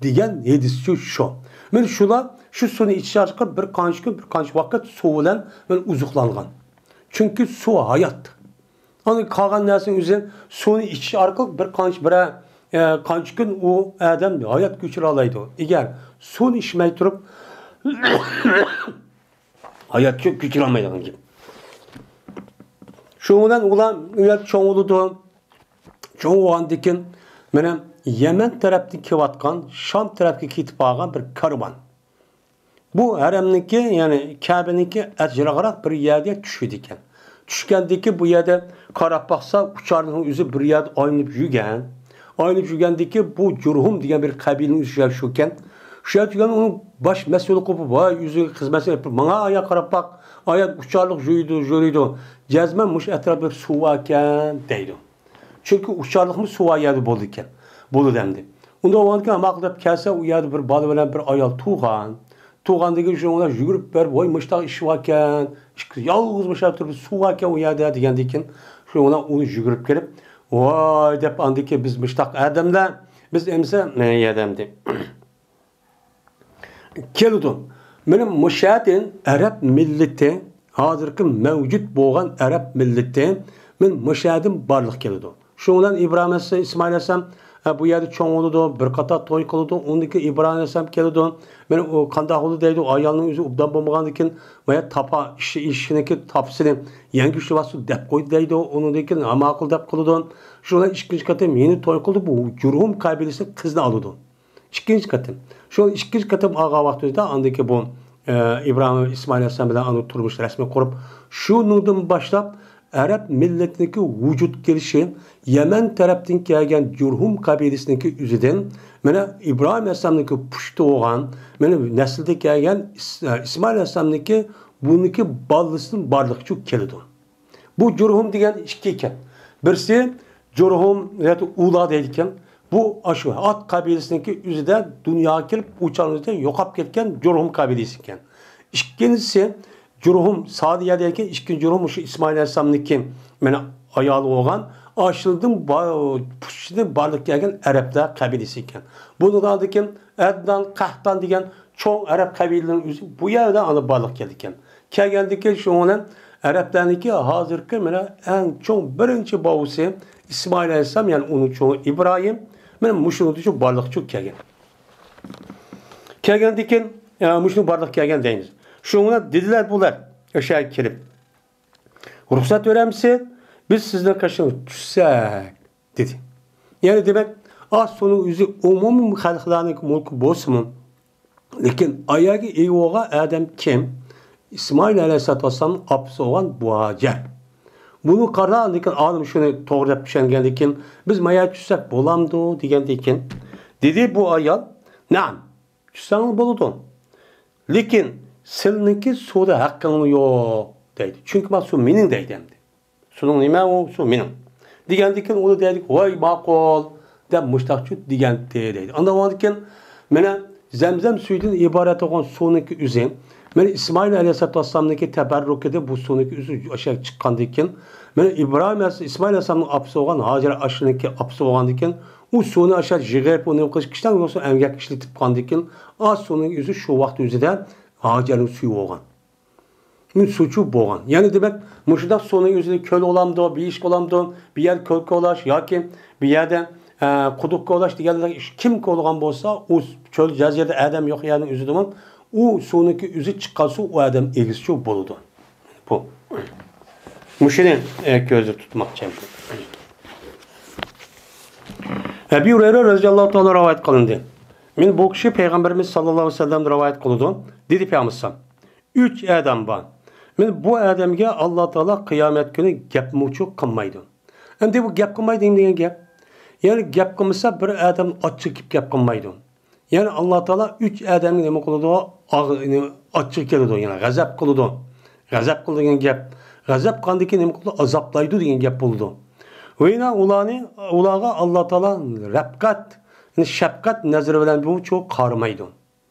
دېگەن ھەدىسچۇ شۇ. مانا شۇلار شۇ سۇنى ئىچىش ئارقىلىق بىر قانچە كۈن، بىر قانچە ۋاقىت سۇ بىلەن مانا ئوزۇقلانغان. چۈنكى سۇ ھايات. ئاندىن قالغان نەرسىنىڭ ئۆزى سۇنى ئىچىش ئارقىلىق بىر قانچە، بىرەر، ئە، قانچە كۈن ئۇ ئادەم ھايات كۆچۈرەلەيدۇ. ئەگەر سۇنى ئىچمەي تۇرۇپ، ھايات كۆ-، كۆچۈرەلمەيدىغان گەپ. شۇنىڭ بىلەن ئۇلار ئۇ يەردە چوڭ بولىدۇ. چوڭ بولغاندىن كېيىن، مانا يەمەن تەرەپتىن كېلىۋاتقان، شام تەرەپكە كېتىپ بارغان بىر كارۋان. بۇ ھەرەمنىڭكى، يەنى كەبىنىڭكى ئەتراپىراق بىر يەرگە چۈشىدىكەن. چۈشكەندىكى بۇ يەردە قاراپ باقسا، ئۇچارنىڭ ئۆزى بىر يەردە ئايلىنىپ يۈرگەن. ئايلىنىپ يۈرگەندىكى بۇ جۇرھۇم دېگەن بىر قەبىلىنىڭ ئۆزى شۇكەن. شۇ يەردە يۈرگەن ئۇنىڭ باش مەسئۇلى قوپۇپ، ۋاي، يۈزىگە خىزمەتچى، ماڭا ئايا قاراپ باق، ئايا ئۇچارلىق يۈرىدۇ، يۈرىدۇ. جەزمەن مۇشۇ ئەتراپتا بىر سۇ باركەن دەيدۇ. چۈنكى ئۇچارلىقمۇ سۇ بار يەردە بولىدىكەن. بولىدۇ ئەمدى. ئۇنداق بولغاندىكىن، ماقۇل دەپ كەلسە، ئۇ يەردە بىر بالا بىلەن بىر ئايال تۇغان. تۇغاندىن كېيىن شۇنىڭ بىلەن يۈگۈرۈپ بېرىپ، ۋاي، مۇشۇنداق ئىش باركەن، ئىككى، يالغۇز مۇشۇ يەردە تۇرۇپ سۇ باركەن ئۇ يەردە دېگەندىن كېيىن، شۇنىڭ بىلەن ئۇ يۈگۈرۈپ كىرىپ، ۋاي دەپ، ئاندىن كېيىن بىز مۇشۇنداق ئادەملەر، بىز ئەمسە، مەن يەردە ئەمدى. كېلىدۇ. مانا مۇشۇ يەردىن ئەرەب مىللىتى، ھازىرقى مەۋجۇت بولغان ئەرەب مىللىتى، مانا مۇشۇ يەردىن بارلىققا كېلىدۇ. شۇنىڭ بىلەن ئىبراھىم ئەلەيھىسسالام، ئىسمائىل ئەلەيھىسسالام، ئە، بۇ يەردە چوڭ بولىدۇ، بىر قاتار توي قىلىدۇ. ئۇندىن كېيىن ئىبراھىم ئەلەيھىسسالام كېلىدۇ. مانا ئۇ قانداق بولىدۇ دەيدۇ، ئايالنىڭ ئۆزى ئوبدان بولمىغاندىن كېيىن، بايا تاپا، ئىشى، ئىشىنىڭكى تاپىسىنى يەڭگۈشلۈك ۋاسىتە دەپ قويدى دەيدۇ. ئۇنىڭدىن كېيىن ھە ماقۇل دەپ قىلىدۇ. شۇنىڭ بىلەن ئىككىنچى قېتىم يەنە توي قىلىدۇ، بۇ جۇرھۇم قەبىلىسىنىڭ قىزىنى ئالىدۇ. ئىككىنچى قېتىم. شۇ ئىككىنچى قېتىم ئالغان ۋاقتىمىزدا ئاندىكى بۇ، ئە، ئىبراھىم ئىسمائىل ئەلەيھىسسالام بىلەن ئاندىن تۇرمۇش رەسمىي قۇرۇپ، شۇنىڭدىن باشلاپ ئەرەب مىللىتىنىڭكى ۋۇجۇدقا كېلىشى، يەمەن تەرەپتىن كەلگەن جۇرھۇم قەبىلىسىنىڭكى ئۆزىدىن، مانا ئىبراھىم ئەلەيھىسسالامنىڭكى پۇشتى بولغان، مانا نەسلىدىن كەلگەن ئىس-، ئىسمائىل ئەلەيھىسسالامنىڭكى بۇنىڭكى بالىسىدىن بارلىققا كېلىدۇ. بۇ جۇرھۇم دېگەن ئىككى ئىكەن. بىرسى جۇرھۇم ياكى ئۇلا دەيدىكەن. بۇ ئاشۇ ئات قەبىلىسىنىڭكى ئۆزىدە دۇنياغا كېلىپ، ئۇ چاغنىڭ ئۆزىدە يوقاپ كەتكەن جۇرھۇم قەبىلىسى ئىكەن. ئىككىنچىسى جۇرھۇم سادىيە دەيدىكەن. ئىككىنچى جۇرھۇم مۇشۇ ئىسمائىل ئەلەيھىسسالامنىڭكى مانا ئايالى بولغان، ئاشۇنىڭدىن با-، پۇشتىدىن بارلىققا كەلگەن ئەرەبلەر قەبىلىسى ئىكەن. بۇنىڭدىن كېيىن ئەدنان، قەھتان دېگەن چوڭ ئەرەب قەبىلىلىرىنىڭ ئۆزى بۇ يەردە ئانا بارلىققا كەلدىكەن. كەلگەندىكىن شۇنىڭ بىلەن ئەرەبلەرنىڭكى ھازىرقى مانا ئەڭ چوڭ بىرىنچى باۋىسى ئىسمائىل ئەلەيھىسسالام، يەنى ئۇنىڭ چوڭى ئىبراھىم، مانا مۇشۇنىڭ ئۈچۈن بارلىققا كەلگەن. كەلگەندىن كېيىن، ئە، مۇشۇنىڭ بارلىققا كەلگەن دەيمىز. شۇنىڭ بىلەن دېدىلەر بۇلار ئاشۇ يەرگە كېلىپ، رۇخسەت بېرەمسىز؟ بىز سىزنىڭ قېشىڭىزغا چۈشسەك، دېدى. يەنى دېمەك، ئا سۇنىڭ ئۆزى ئومۇمىي خەلقلەرنىڭكى مۈلكى بولسىمۇ، لېكىن ئاياغى ئىگە بولغان ئادەم كىم؟ ئىسمائىل ئەلەيھىسسالاتۇ ۋەسسالامنىڭ ئاپىسى بولغان بۇ ھاجەر. بۇنى قارا، لېكىن ئالىم شۇنى توغرا دەپ چۈشەنگەندىن كېيىن، بىز مايا چۈشسەك بولامدۇ دېگەندىن كېيىن، دېدى بۇ ئايال، نەئەم، چۈشسەڭلار بولىدۇ. لېكىن سىلىنىڭكى سۇدا ھەققىڭلار يوق دەيدۇ. چۈنكى ما سۇ مېنىڭ دەيدۇ ئەمدى. سۇنىڭ نېمە ئۇ؟ سۇ مېنىڭ. دېگەندىن كېيىن ئۇلار دەيدۇ، ۋاي ماقۇل دەپ مۇشتاقچۇ دېگەنتى دەيدۇ. ئاندىن كېيىن مانا زەمزەم سۈيىدىن ئىبارەت بولغان سۇنىڭكى ئۆزى، مانا ئىسمائىل ئەلەيھىسسالاتۇ ۋەسسالامنىڭكى تەبەررۇكىدىن بۇ سۇنىڭكى ئۆزى ئاشۇ چىققاندىن كېيىن، مانا ئىبراھىم ئەلەيھىس-، ئىسمائىل ئەلەيھىسسالامنىڭ ئاپىسى بولغان ھاجەر ئاشۇنىڭكى ئاپىسى بولغاندىن كېيىن، ئۇ سۇنى ئاشۇ يىغىپ، ئۇنى قىلىش كىشىلەر ئۇ سۇ ئەمگەك ئىشلىتىپ قالغاندىن كېيىن، ئا سۇنىڭ ئۆزى شۇ ۋاقىت ئۆزىدە ھاجەرنىڭ سۈيى بولغان. مۇ سۇچۇ بولغان. يەنى دېمەك، مۇشۇنداق سۇنىڭ ئۆزىنى كۆل بولامدۇ، بېيىش بولامدۇ، بۇ يەردە كۆل كولاش ياكى بۇ يەردە، ئە، قۇدۇق كولاش دېگەندەك ئىش كىم كولىغان بولسا، ئۇ چۆل جەزىرىدە ئادەم يوق يەرنىڭ ئۆزىدىمۇ ئۇ سۇنىڭكى ئۆزى چىققان سۇ ئۇ ئادەم ئېگىزچۇ بولىدۇ. بۇ. مۇشۇنى، ئە، كۆزدە تۇتماقچى. ئەبى ھۇرەيرە رەزىياللاھۇ تائالا رىۋايەت قىلىندى. مەن بۇ كىشى پەيغەمبىرىمىز ساللاللاھۇ ئەلەيھى ۋەسەللەمدىن رىۋايەت قىلىدۇ. دېدى پەيغەمبەر ئۈچ ئادەم بار. مانا بۇ ئادەمگە ئاللا تائالا قىيامەت كۈنى گەپمۇچۇ قىلمايدۇ. ئەمدى بۇ گەپ قىلمايدۇ دېگەن گەپ. يەنى گەپ قىلمىسا بىر ئادەم ئاچچىقى كېلىپ گەپ قىلمايدۇ. يەنى ئاللا تائالا ئۈچ ئادەمگە نېمە قىلىدۇ؟ ئاغ-، نېمە، ئاچچىقى كېلىدۇ، يەنى غەزەپ قىلىدۇ. غەزەپ قىلىدۇ دېگەن گەپ. غەزەپ قىلغاندىن كېيىن نېمە قىلىدۇ؟ ئازابلايدۇ دېگەن گەپ بولىدۇ. ۋە يەنە ئۇلارنى، ئۇلارغا ئاللا تائالا رەپقەت، يەنى شەپقەت نەزىرى بىلەن بۇچۇ قارىمايدۇ.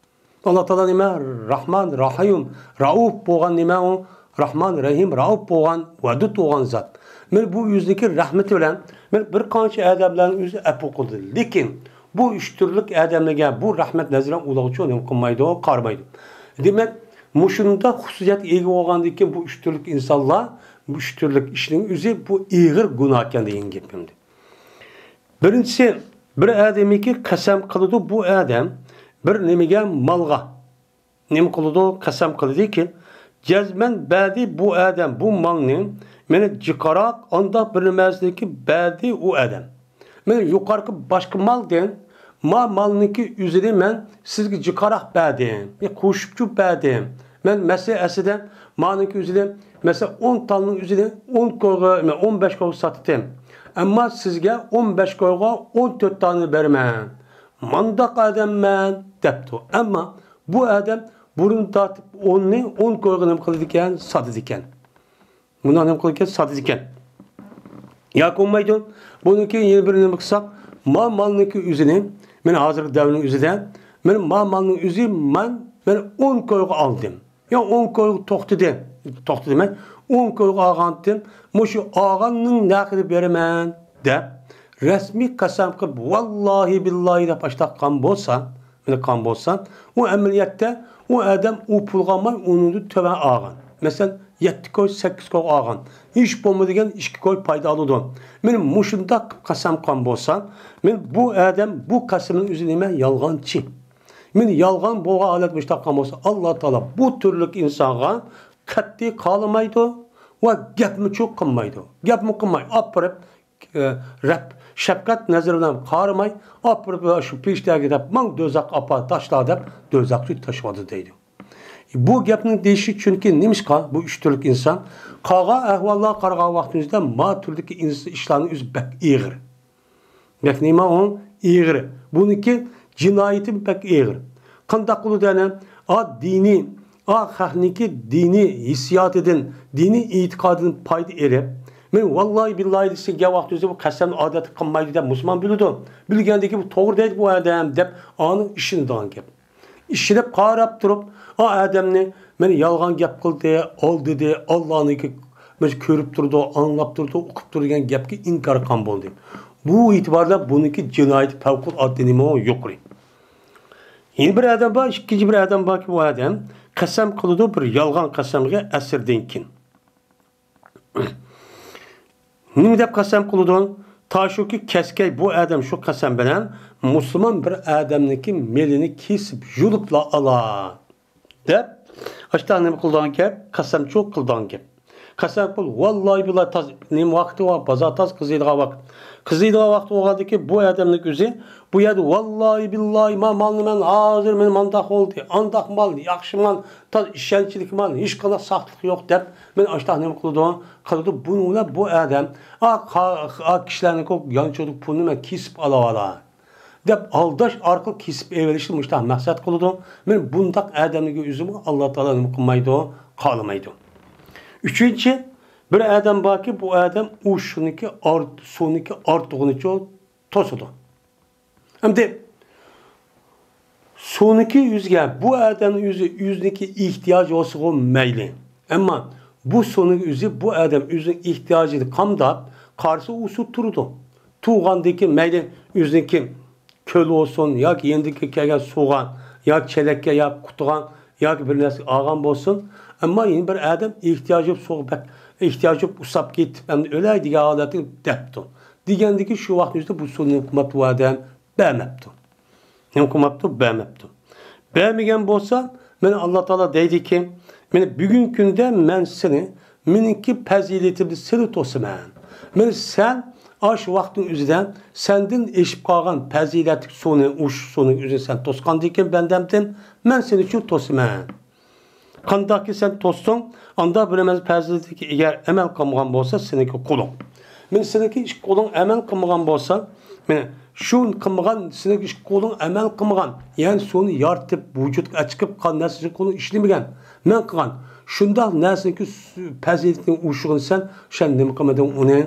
ئاللا تائالا نېمە؟ راھمان، راھىم، رەئۇف بولغان نېمە ئۇ؟ راھمان، رەھىم، رەئۇف بولغان، ۋەدۇد بولغان زات. مانا بۇ ئۆزىنىڭكى رەھمىتى بىلەن مانا بىر قانچە ئادەملەرنى ئۆزى ئەپۇ قىلدى. لېكىن بۇ ئۈچ تۈرلۈك ئادەملەرگە بۇ رەھمەت نەزىرى ئۇلارغىچۇ نېمە قىلمايدۇ، قارىمايدۇ. دېمەك، مۇشۇنداق خۇسۇسىيەتكە ئىگە بولغاندىن كېيىن بۇ ئۈچ تۈرلۈك ئىنسانلار، بۇ ئۈچ تۈرلۈك ئىشنىڭ ئۆزى بۇ ئېغىر گۇناھكەن دېگەن گەپ ئەمدى. بىرىنچىسى، بىر ئادەمگە قەسەم قىلىدۇ، بۇ ئادەم بىر نېمىگە، مالغا نېمە قىلىدۇ؟ قەسەم قىلىدۇكى، جەزمەن بەردى بۇ ئادەم بۇ مالنى، مېنى جىقاراق ئانداق بىر نېمەسىنىكى بەردى ئۇ ئادەم. مېنى يۇقارقى باشقا مالدىن ما مالنىكى ئۆزىنى مەن سىزگە جىقاراق بەردىم، قوشۇپچۇ بەردىم. مەن مەسىلەن ئەسلىدە مانىڭكى ئۆزىنى، مەسىلەن، ئون تالنىڭ ئۆزىنى ئون كويغا، مەن ئون بەش كويغا ساتتىم. ئەمما سىزگە ئون بەش كويغا ئون تۆت تالنى بېرىمەن. مانداق ئادەممەن، دەپتۇ. ئەمما بۇ ئادەم بۇرۇن تارتىپ ئوننى ئون كويغا نېمە قىلىدىكەن؟ ساتىدىكەن. مۇنداق نېمە قىلىدىكەن؟ ساتىدىكەن. ياكى بولمايدۇ. بۇنىڭكى يەنە بىر نېمە قىلساق، ما مالنىڭكى ئۆزىنى، مانا ھازىرقى دەۋرنىڭ ئۆزىدە، مانا ما مالنىڭ ئۆزى مەن، مەن ئون كويغا ئالدىم. يا ئون كويغا توختىدى، توختىدى دېمەك، ئون كويغا ئالغانتىم، مۇشۇ ئالغاننىڭ نەقىدى بېرىمەن دەپ، رەسمىي قەسەم قىلىپ، ۋاللاھى بىللاھى دەپ ئاشتاق قىلغان بولسا، مېنى قىلغان بولسا، ئۇ ئەمەلىيەتتە ئۇ ئادەم ئۇ پۇلغا ئالماي، ئۇنىڭدىن تۆۋەن ئالغان. مەسىلەن، يەتتە كوي، سەككىز كويغا ئالغان. ھېچ بولمىدى دېگەن ئىككى كوي پايدا ئالىدۇ. مانا مۇشۇنداق قىلىپ قەسەم قىلغان بولسا، مانا بۇ ئادەم بۇ قەسىمنىڭ ئۆزى نېمە؟ يالغانچى. مانا يالغان بولغان ھالەت مۇشۇنداق قىلغان بولسا، ئاللا تائالا بۇ تۈرلۈك ئىنسانغا قەتئىي قارىمايدۇ ۋە گەپمۇچۇ قىلمايدۇ. گەپمۇ قىلماي، ئاپىرىپ، ئە، رەپ-، شەپقەت نەزىرى بىلەن قارىماي، ئاپىرىپ شۇ پېرىشتىلەرگە دەپ، ماڭ دوزاخقا ئاپار تاشلا دەپ، دوزاخقا تاشلىۋاتىدۇ دەيدۇ. بۇ گەپنىڭ دېيىشى، چۈنكى نېمىشقا بۇ ئۈچ تۈرلۈك ئىنسان؟ قالغان ئەھۋاللارغا قارىغان ۋاقتىمىزدا ما تۈردىكى ئىنس-، ئىشلارنىڭ ئۆزى بەك ئېغىر. بەك نېمە ئۇ؟ ئېغىر. بۇنىڭكى جىنايىتى بەك ئېغىر. قانداق قىلىدۇ ئەنە؟ ئا، دىنىي، ئا، خەقنىڭكى دىنىي ھېسسىياتىدىن، دىنىي ئېتىقادىدىن پايدا ئېلىپ، مەن ۋاللاھى بىللاھى دېسە، گەپ ۋاقتى ئۆزى بۇ قەسەمنى ئادەتتە قىلمايدۇ دەپ مۇسۇلمان بىلىدۇ. بىلگەندىكى بۇ توغرا دەيدۇ بۇ ئادەم دەپ ئانىڭ ئىشىنىدىغان گەپ. ئىشىنىپ قاراپ تۇرۇپ، ئا ئادەمنى مەن يالغان گەپ قىلدى، ئالدىدى، ئاللانىڭكى مەن كۆرۈپ تۇرىدۇ، ئاڭلاپ تۇرىدۇ، ئۇقۇپ تۇرىدۇ دېگەن گەپكە ئىنكار قىلغان بولدى. بۇ ئېتىباردا بۇنىڭكى جىنايىتى پەۋقۇلئاددە نېمە يۇقىرى. يەنە بىر ئادەم بار، ئىككىنچى بىر ئادەم باركى، بۇ ئادەم قەسەم قىلىدۇ بىر يالغان قەسەمگە ئەسىردىن كېيىن. نېمە دەپ قەسەم قىلىدۇ؟ تاشۇكى كەسكەي بۇ ئادەم شۇ قەسەم بىلەن مۇسۇلمان بىر ئادەمنىڭكى مېلىنى كېسىپ يۇلۇپلا ئالا، دەپ، ئاشتاق نېمە قىلىدىغان گەپ، قەسەمچۇ قىلىدىغان گەپ. قەسەم قىل، ۋاللاھى بىللاھى تاز، نېمە ۋاقتى بار، بازار تاز قىزىيدىغان ۋاقىت. قىزىيدىغان ۋاقىت بولغاندىكى بۇ ئادەمنىڭ ئۆزى بۇ يەردە، ۋاللاھى بىللاھى، ما مالنى مەن ھازىر، مېنى مانداق بولدى، ئانداق مال، ياخشى مال، تاز ئىشەنچلىك مال، ھېچقانداق ساختىلىق يوق، دەپ، مېنى ئاشتاق نېمە قىلىدۇ؟ قىلىدۇ. بۇنىڭ بىلەن بۇ ئادەم، ئا، قا-، ئا، كىشىلەرنىڭ يانچۇقىدىكى پۇلنى مەن كېسىپ ئالاۋالاي، دەپ ئالداش ئارقىلىق كېسىپ ئېلىشنى مۇشۇنداق مەقسەت قىلىدۇ. مېنى بۇنداق ئادەمنىڭ ئۆزىمۇ ئاللا تائالا نېمە قىلمايدۇ؟ خالىمايدۇ. ئۈچىنچى، بىر ئادەم باركى، بۇ ئادەم ئۇ شۇنىڭكى ئارت-، سۇنىڭكى ئارتۇقىنىچۇ توسىدۇ. ئەمدى سۇنىڭكى ئۆزىگە، بۇ ئادەمنىڭ ئۆزى، ئۆزىنىڭكى ئېھتىياجى بولسىغۇ مەيلى. ئەمما بۇ سۇنىڭ ئۆزى، بۇ ئادەم ئۆزىنىڭ ئېھتىياجىنى قامداپ، قارىسا ئۇ سۇ تۇرىدۇ. تۇرغاندىن كېيىن مەيلى ئۆزىنىڭكى كۆل بولسۇن، ياكى يېنىدىكى كەلگەن سۇغا، ياكى چېلەككە، ياكى قۇتىغا، ياكى بىر نەرسىگە ئالغان بولسۇن. ئەمما يەنە بىر ئادەم ئېھتىياجى بولۇپ سۇغا بەك، ئېھتىياجى بولۇپ ئۇسساپ كېتىپ، ئەمدى ئۆلەي دېگەن ھالەتتە دەپتۇ. دېگەندىكىن شۇ ۋاقىتنىڭ ئۆزىدە بۇ سۇنى نېمە قىلماپتۇ ئۇ ئادەم؟ بەرمەپتۇ. نېمە قىلماپتۇ؟ بەرمەپتۇ. بەرمىگەن بولسا، مانا ئاللا تائالا دەيدىكى، مانا بۈگۈنكى كۈندە مەن سېنى مېنىڭكى پەزىلىتىمدىن سېنى توسىمەن. مانا سەن ئاشۇ ۋاقىتنىڭ ئۆزىدە سەندىن ئېشىپ قالغان پەزىلەتلىك سۇنى، ئۇ سۇنىڭ ئۆزىنى سەن توسقاندىكىن بەندەمدىن، مەن سېنى شۇ توسىمەن. قانداقكى سەن توسسۇڭ، ئاندا بىر ئەمەل پەزىلەتكە ئەگەر ئەمەل قىلمىغان بولسا، سېنىڭكى قولۇڭ. مانا سېنىڭكى ئىككى قولۇڭ ئەمەل قىلمىغان بولسا، مانا شۇ قىلمىغان، سېنىڭكى ئىككى قولۇڭ ئەمەل قىلمىغان، يەنى سۇنى يارىتىپ، ۋۇجۇدقا ئەچىقىپ قىلغان نەرسىنى قولۇڭ ئىشلىمىگەن، مەن قىلغان. شۇنداق نەرسىنىڭكى سۈ-، پەزىلىتىنى ئۇشۇغىنى سەن، سەن نېمە قىلمىدىڭ ئۇنى؟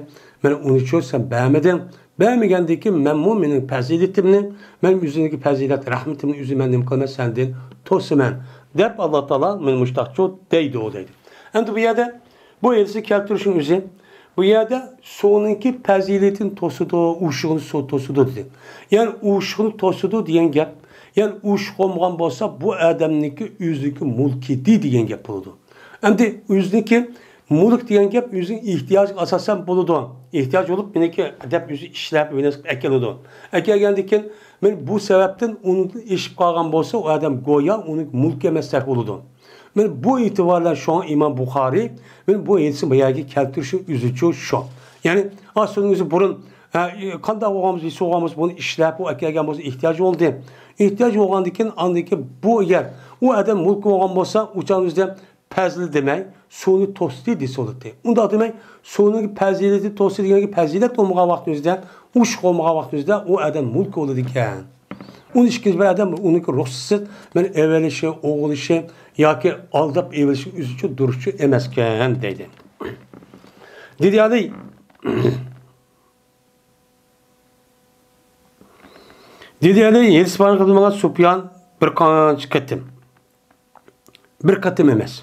مانا ئۇنى شۇ سەن بەرمىدىڭ. بەرمىگەندىكىن مەنمۇ مېنىڭ پەزىلىتىمنى، مەن ئۆزۈمدىكى پەزىلەت رەھمىتىمنى ئۆزۈم مەن نېمە قىلىمەن، سەندىن توسىمەن، دەپ ئاللا تائالا مانا مۇشۇنداقچۇ دەيدۇ، دەيدۇ. ئەمدى بۇ يەردە بۇ ھەدىسنى كەلتۈرۈشنىڭ ئۆزى، بۇ يەردە سۇنىڭكى پەزىلىتىنى توسىدۇ، ئۇشۇغىنى سۇ توسىدۇ دېدى. يەنى ئۇشۇغىنى توسىدۇ دېگەن گەپ، يەنى ئۇشۇق بولمىغان بولسا، بۇ ئادەمنىڭكى ئۆزىنىڭكى مۇلكى ئىدى دېگەن گەپ بولىدۇ. ئەمدى ئۆزىنىڭكى مۇلك دېگەن گەپ ئۆزىنىڭ ئېھتىياجىغا ئاساسەن بولىدۇ. ئېھتىياج بولۇپ، مېنىڭكى دەپ ئۆزى ئىشلەپ، ۋىنىس قىلىپ ئەكېلىدۇ. ئەكەلگەندىن كېيىن، مانا بۇ سەۋەبتىن ئۇنىڭدىن ئېشىپ قالغان بولسا، ئۇ ئادەم گويا ئۇنىڭ مۇلكى ئەمەستەك بولىدۇ. مانا بۇ ئېتىبار بىلەن شۇڭا ئىمام بۇخارىي مانا بۇ ھەدىسنى بۇ يەرگە كەلتۈرۈشنىڭ ئۆزىچۇ شۇ. يەنى، ئا، سۇنىڭ ئۆزى بۇرۇن، ئە، قانداق بولغان بولسا، سۇ بولغان بولسا، بۇنى ئىشلەپ، ئۇ ئەكەلگەن بولسا، ئېھتىياج بولدى. ئېھتىياج بولغاندىن كېيىن، ئاندىن كېيىن بۇ يەر، ئۇ ئادەم مۇلكى بولغان بولسا، ئۇ چاغنىڭ ئۆزىدە پەزىل دېمەي، سۇنى توستى دېسە بولاتتى. ئۇنداق دېمەي، سۇنىڭ پەزىلىتى توستى دېگەنگە پەزىلەت بولمىغان ۋاقتىمىزدا، ئۇشۇق بولمىغان ۋاقتىمىزدا ئۇ ئادەم مۇلكى بولىدىكەن. ئۇنى ئىككىنچى بىر ئادەم ئۇنىڭكى رۇخسەتسىز مانا ئېلىۋېلىشى، ئوغرىلىشى ياكى ئالداپ ئېلىۋېلىشى ئۆزىچۇ دۇرۇسچۇ ئەمەسكەن دەيدۇ. دېدى ئەلى، دېدى ئەلى، ھېدىس بايان قىلدى ماڭا سۇپيان بىر قانچە قېتىم. بىر قېتىم ئەمەس.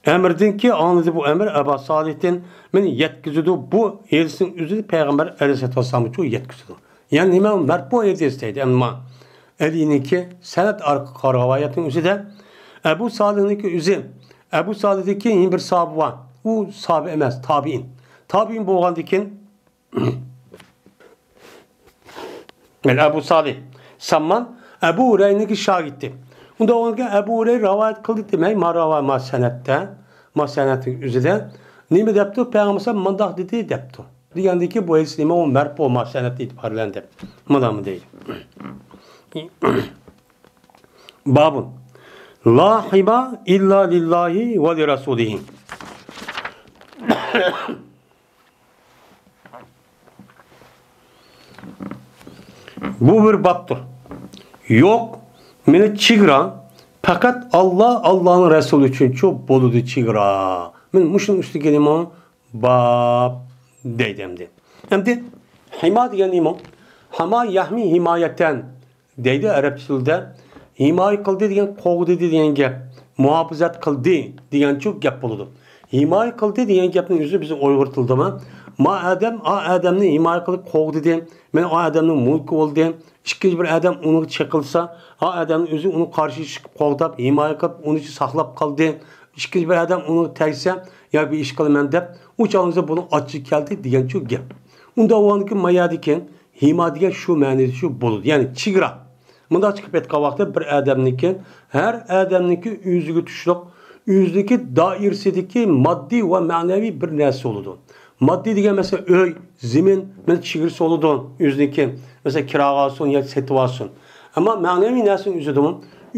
ئەمىردىنكى ئاڭلىدى بۇ ئەمىر ئەبا سالىھتىن مېنى يەتكۈزىدۇ. بۇ ھېدىسنىڭ ئۆزىنى پەيغەمبەر ئەلەيھىسسالاتۇ ۋەسسالامغىچۇ يەتكۈزىدۇ. يەنى نېمە مەرپۇ ھېدىس دەيدۇ. ئەمما ئەلىنىڭكى سەنەد ئارقىلىق رىۋايەتنىڭ ئۆزىدە ئەبۇ سالىھنىڭكى ئۆزى، ئەبۇ سالىھدىكى يەنە بىر ساھابە بار. ئۇ ساھابە ئەمەس، تابىئىن. تابىئىن بولغاندىكىن مانا ئەبۇ سالىھ ساممان ئەبۇ ھۇرەيرىنىڭكى شاگىرتى. ئۇنداق بولغاندىكىن ئەبۇ ھۇرەيرە رىۋايەت قىلدى دېمەي، ما رىۋا-، ما سەنەدتە، ما سەنەدنىڭ ئۆزىدە نېمە دەپتۇ؟ پەيغەمبەر مۇنداق دېدى دەپتۇ. دېگەندىكىن بۇ ھەدىس نېمە؟ ئۇ مەرپۇ ما سەنەدتە ئېتىبارلەن دەپ. مۇنداقمۇ دەيدۇ. بابۇن. لا ھىما ئىللا لىللاھى ۋە لىرەسۇلىھى. بۇ بىر بابتۇر. يوق، مېنى چېگرا پەقەت ئاللا، ئاللانىڭ رەسۇلى ئۈچۈنچۇ بولىدۇ چېگرا. مەن مۇشۇنىڭ ئۈستىگە نېمە باب دەيدۇ ئەمدى. ئەمدى ھىما دېگەن نېمە؟ ھاما يەھمى ھىمايەتەن. دەيدۇ ئەرەب تىلىدا. ھىمايە قىلدى دېگەن قوغدىدى دېگەن گەپ. مۇھاپىزەت قىلدى دېگەنچۇ گەپ بولىدۇ. ھىمايە قىلدى دېگەن گەپنىڭ ئۆزى بىزنىڭ ئۇيغۇر تىلىدىمۇ، ما ئادەم ئا ئادەمنى ھىمايە قىلىپ قوغدىدى، مانا ئا ئادەمنىڭ مۇلكى بولدى. ئىككىنچى بىر ئادەم ئۇنىڭغا چېقىلسا، ئا ئادەمنىڭ ئۆزى ئۇنىڭغا قارشى چىقىپ قوغداپ، ھىمايە قىلىپ، ئۇنى ساقلاپ قالدى. ئىككىنچى بىر ئادەم ئۇنىڭغا تەگسە، يا بىر ئىش قىلىمەن دەپ، ئۇ چاغنىڭدا بۇنىڭ ئاچچىقى كەلدى دېگەنچۇ گەپ. ئۇ ئۇنداق بولغاندىكىن ما يەردىكى ھىما دېگەن شۇ مەنىدە شۇ بولىدۇ. يەنى چېگرا. مۇنداق چىقىپ ئېيتقان ۋاقىتتا بىر ئادەمنىڭكى، ھەر ئادەمنىڭكى ئۆزىگە تۇشلۇق، ئۆزىنىڭكى دائىرىسىدىكى ماددىي ۋە مەنىۋى بىر نەرسە بولىدۇ. ماددىي دېگەن، مەسىلەن، ئۆي، زېمىن، مانا چېگرىسى بولىدۇ. ئۆزىنىڭكى، مەسىلەن، كىراغا ئالسۇن ياكى سېتىۋالسۇن. ئەمما مەنىۋى نەرسىنىڭ ئۆزىدىمۇ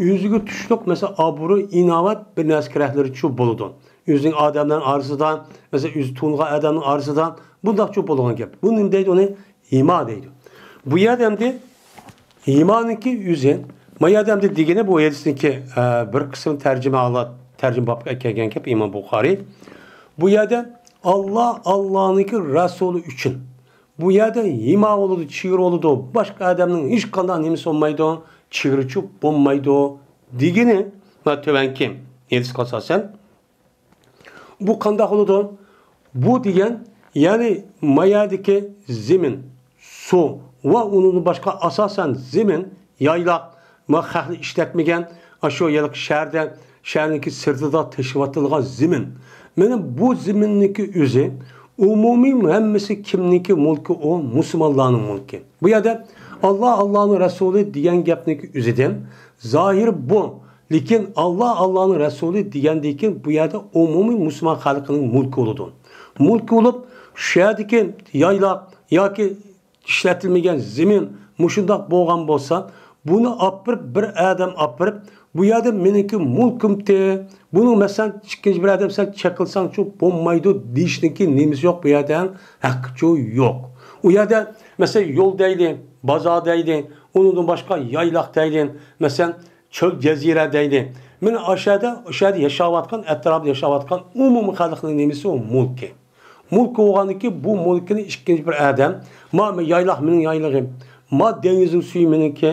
ئۆزىگە تۇشلۇق، مەسىلەن، ئابرۇي، ئىناۋەت بىر نەرسە كېرەكلىرىچۇ بولىدۇ. ئۆزىنىڭ ئادەملەرنىڭ ئارىسىدا، مەسىلەن، ئۆزى تونۇغان ئادەمنىڭ ئارىسىدا بۇنداقچۇ بولغان گەپ. بۇ نېمە دەيدۇ ئۇنى؟ ھىما دەيدۇ. بۇ يەردە ئەمدى ھىمانىڭكى ئۆزى، ما يەردە ئەمدى دېگىنى بۇ ھەدىسنىڭكى، ئە، بىر قىسىم تەرجىمە ئالا-، تەرجىمە بابقا كەلگەن گەپ ئىمام بۇخارىي. بۇ يەردە ئاللا، ئاللانىڭكى رەسۇلى ئۈچۈن. بۇ يەردە ھىما بولىدۇ، چېگرا بولىدۇ، باشقا ئادەمنىڭ ھېچقانداق نېمىسى بولمايدۇ، چېگرىچۇ بولمايدۇ دېگىنى، مانا تۆۋەنكى ھەدىسكە ئاساسەن. بۇ قانداق بولىدۇ؟ بۇ دېگەن، يەنى ما يەردىكى زېمىن، سۇ ۋە ئۇنىڭدىن باشقا ئاساسەن زېمىن، يايلاق، ما خەقنى ئىشلەتمىگەن، ئاشۇ يەرلىك شەھەردە، شەھەرنىڭكى سىرتىدا تېشىۋاتىدىغان زېمىن. مانا بۇ زېمىننىڭكى ئۆزى ئومۇمىي ھەممىسى كىمنىڭكى مۈلكى؟ ئۇ مۇسۇلمانلارنىڭ مۈلكى. بۇ يەردە ئاللا، ئاللانىڭ رەسۇلى دېگەن گەپنىڭكى ئۆزىدىن زاھىر بۇ. لېكىن ئاللا، ئاللانىڭ رەسۇلى دېگەندىن كېيىن بۇ يەردە ئومۇمىي مۇسۇلمان خەلقىنىڭ مۈلكى بولىدۇ. مۈلكى بولۇپ، شۇ يەردىكى يايلاق ياكى ئىشلەتىلمىگەن زېمىن مۇشۇنداق بولغان بولسا، بۇنى ئاپىرىپ، بىر ئادەم ئاپىرىپ، بۇ يەردە مېنىڭكى مۈلكۈمتى، بۇنىڭ، مەسىلەن، ئىككىنچى بىر ئادەم سەن چېقىلساڭچۇ بولمايدۇ دېيىشنىڭكى نېمىسى يوق، بۇ يەردە ھەققىچۇ يوق. ئۇ يەردە، مەسىلەن، يول دەيلى، بازار دەيلى، ئۇنىڭدىن باشقا يايلاق دەيلى، مەسىلەن، چۆل جەزىرە دەيلى. مانا ئاشۇ يەردە، ئاشۇ يەردە ياشاۋاتقان، ئەتراپتا ياشاۋاتقان ئومۇمىي خەلقنىڭ نېمىسى ئۇ؟ مۈلكى. مۈلكى بولغاندىكى بۇ مۈلكىنى ئىككىنچى بىر ئادەم، ما يايلاق مېنىڭ يايلىقىم، ما دېڭىزنىڭ سۈيى مېنىڭكى،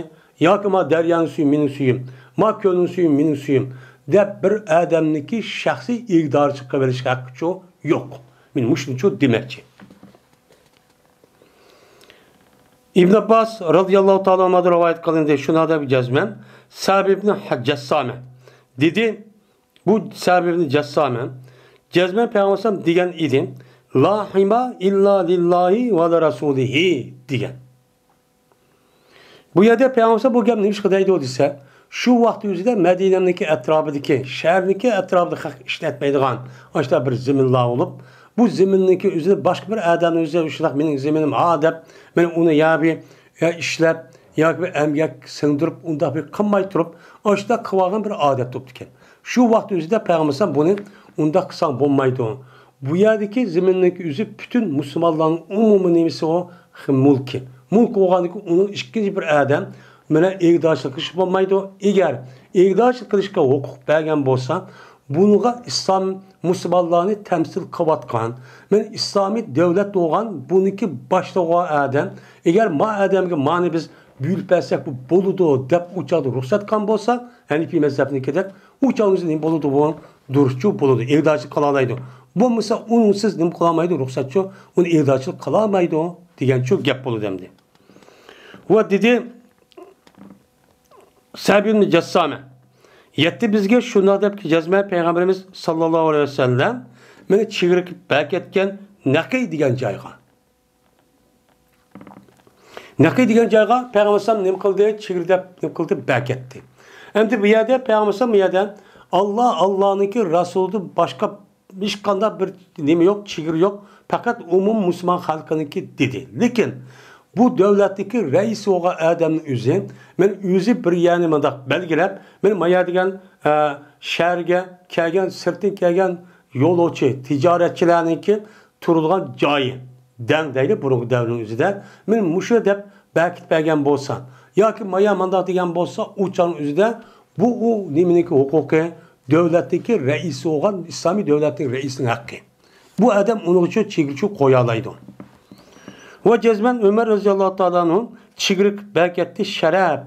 ياكى ما دەريانىڭ سۈيى مېنىڭ سۈيۈم، ما كۆلنىڭ سۈيى مېنىڭ سۈيۈم دەپ بىر ئادەمنىڭكى شەخسىي ئىگىدارچىلىق قىلىۋېلىش ھەققىچۇ يوق. مەن مۇشۇنىچۇ دېمەكچى. ئىبن ئابباس رازىياللاھۇ تائالا ئەنھۇدىن رىۋايەت قىلىندى، شۇنىڭ دەپ جەزمەن سەبىبنى جەسسامە دېدى. بۇ سەبىبنى جەسسامە جەزمەن پەيغەمبەر دېگەن ئىدى، «لا ھىما ئىللا لىللاھى ۋە لىرەسۇلىھى» دېگەن. بۇ يەردە پەيغەمبەر بۇ گەپنى نېمىشقا دەيدۇ دېسە، شۇ ۋاقىت ئۆزىدە مەدىنەنىڭكى ئەتراپىدىكى، شەھەرنىڭكى ئەتراپىدا خەق ئىشلەتمەيدىغان ئاشۇنداق بىر زېمىنلار بولۇپ، بۇ زېمىننىڭكى ئۆزىدە باشقا بىر ئادەمنىڭ ئۆزى شۇنداق مېنىڭ زېمىنىم ھا دەپ، مەن ئۇنى يا بىر، يا ئىشلەپ، ياكى بىر ئەمگەك سىڭدۈرۈپ ئۇنداق بىر قىلماي تۇرۇپ، ئاشۇنداق قىلىۋالغان بىر ئادەت بوپتىكەن. شۇ ۋاقىت ئۆزىدە پەيغەمبەر بۇنى ئۇنداق قىلساڭ بولمايدۇ. بۇ يەردىكى زېمىننىڭكى ئۆزى پۈتۈن مۇسۇلمانلارنىڭ ئومۇمىي نېمىسى ئۇ؟ مۈلكى. مۈلكى بولغاندىكىن ئۇنىڭ ئىككىنچى بىر ئادەم مانا ئىگىدارچىلىق قىلىشقا بولمايدۇ. ئەگەر ئىگىدارچىلىق قىلىشقا ھوقۇق بەرگەن بولسا، بۇنىڭغا ئىسلام مۇسۇلمانلارنى تەمسىل قىلىۋاتقان، مەن ئىسلامىي دۆلەت بولغان، بۇنىڭكى باشلىقى بولغان ئادەم، ئەگەر ما ئادەمگە مانى بىز بۆلۈپ بەرسەك بۇ بولىدۇ دەپ ئۇ چاغدا رۇخسەت قىلغان بولسا، ھەنىفىي مەزھەپنىڭكىدەك، ئۇ چاغدا نېمە بولىدۇ بۇ؟ دۇرۇسچۇ بولىدۇ، ئىگىدارچىلىق قىلالايدۇ. بولمىسا ئۇنىڭسىز نېمە قىلالمايدۇ، رۇخسەتچۇ، ئۇنى ئىگىدارچىلىق قىلالمايدۇ دېگەنچۇ گەپ بولىدۇ ئەمدى. ۋە دېدى، سەبىبنى جەسسامە يەتتى بىزگە شۇنداق دەپ جەزمەن پەيغەمبىرىمىز ساللاللاھۇ ئەلەيھى ۋەسەللەم مېنى چېگرا قىلىپ بەكەتكەن نەقىي دېگەن جايغا. نەقىي دېگەن جايغا پەيغەمبەر ئەلەيھىسسالام نېمە قىلدى؟ چېگرا دەپ نېمە قىلدى؟ بەكەتتى. ئەمدى بۇ يەردە پەيغەمبەر ئەلەيھىسسالام بۇ يەردە، «ئاللا، ئاللانىڭكى رەسۇلىدىن باشقا ھېچقانداق بىر نېمە يوق، چېگرا يوق، پەقەت ئومۇم مۇسۇلمان خەلقىنىڭكى» دېدى. لېكىن بۇ دۆلەتتىكى رەئىس بولغان ئادەمنىڭ ئۆزى، مەن ئۆزى بىر يەرنى مۇنداق بەلگىلەپ، مەن مايا دېگەن، ئە، شەھەرگە كەلگەن، سىرتتىن كەلگەن يولۇچى، تىجارەتچىلەرنىڭكى تۇرىدىغان جايى، دەڭ دەيلى بۇرۇنقى دەۋرنىڭ ئۆزىدە، مەن مۇشۇ دەپ بەكىتىپ بەرگەن بولسا، ياكى مايا مانداق دېگەن بولسا، ئۇ چاغنىڭ ئۆزىدە بۇ ئۇ نېمىنىڭكى ھوقۇقى؟ دۆلەتنىڭكى رەئىسى بولغان ئىسلامىي دۆلەتنىڭ رەئىسىنىڭ ھەققى. بۇ ئادەم ئۇنىڭغىچۇ چېگرىچۇ قويالايدۇ. ۋە جەزمەن ئۆمەر رەزىياللاھۇ تائالا ئەنھۇ چېگرا بەكەتتى شەرەپ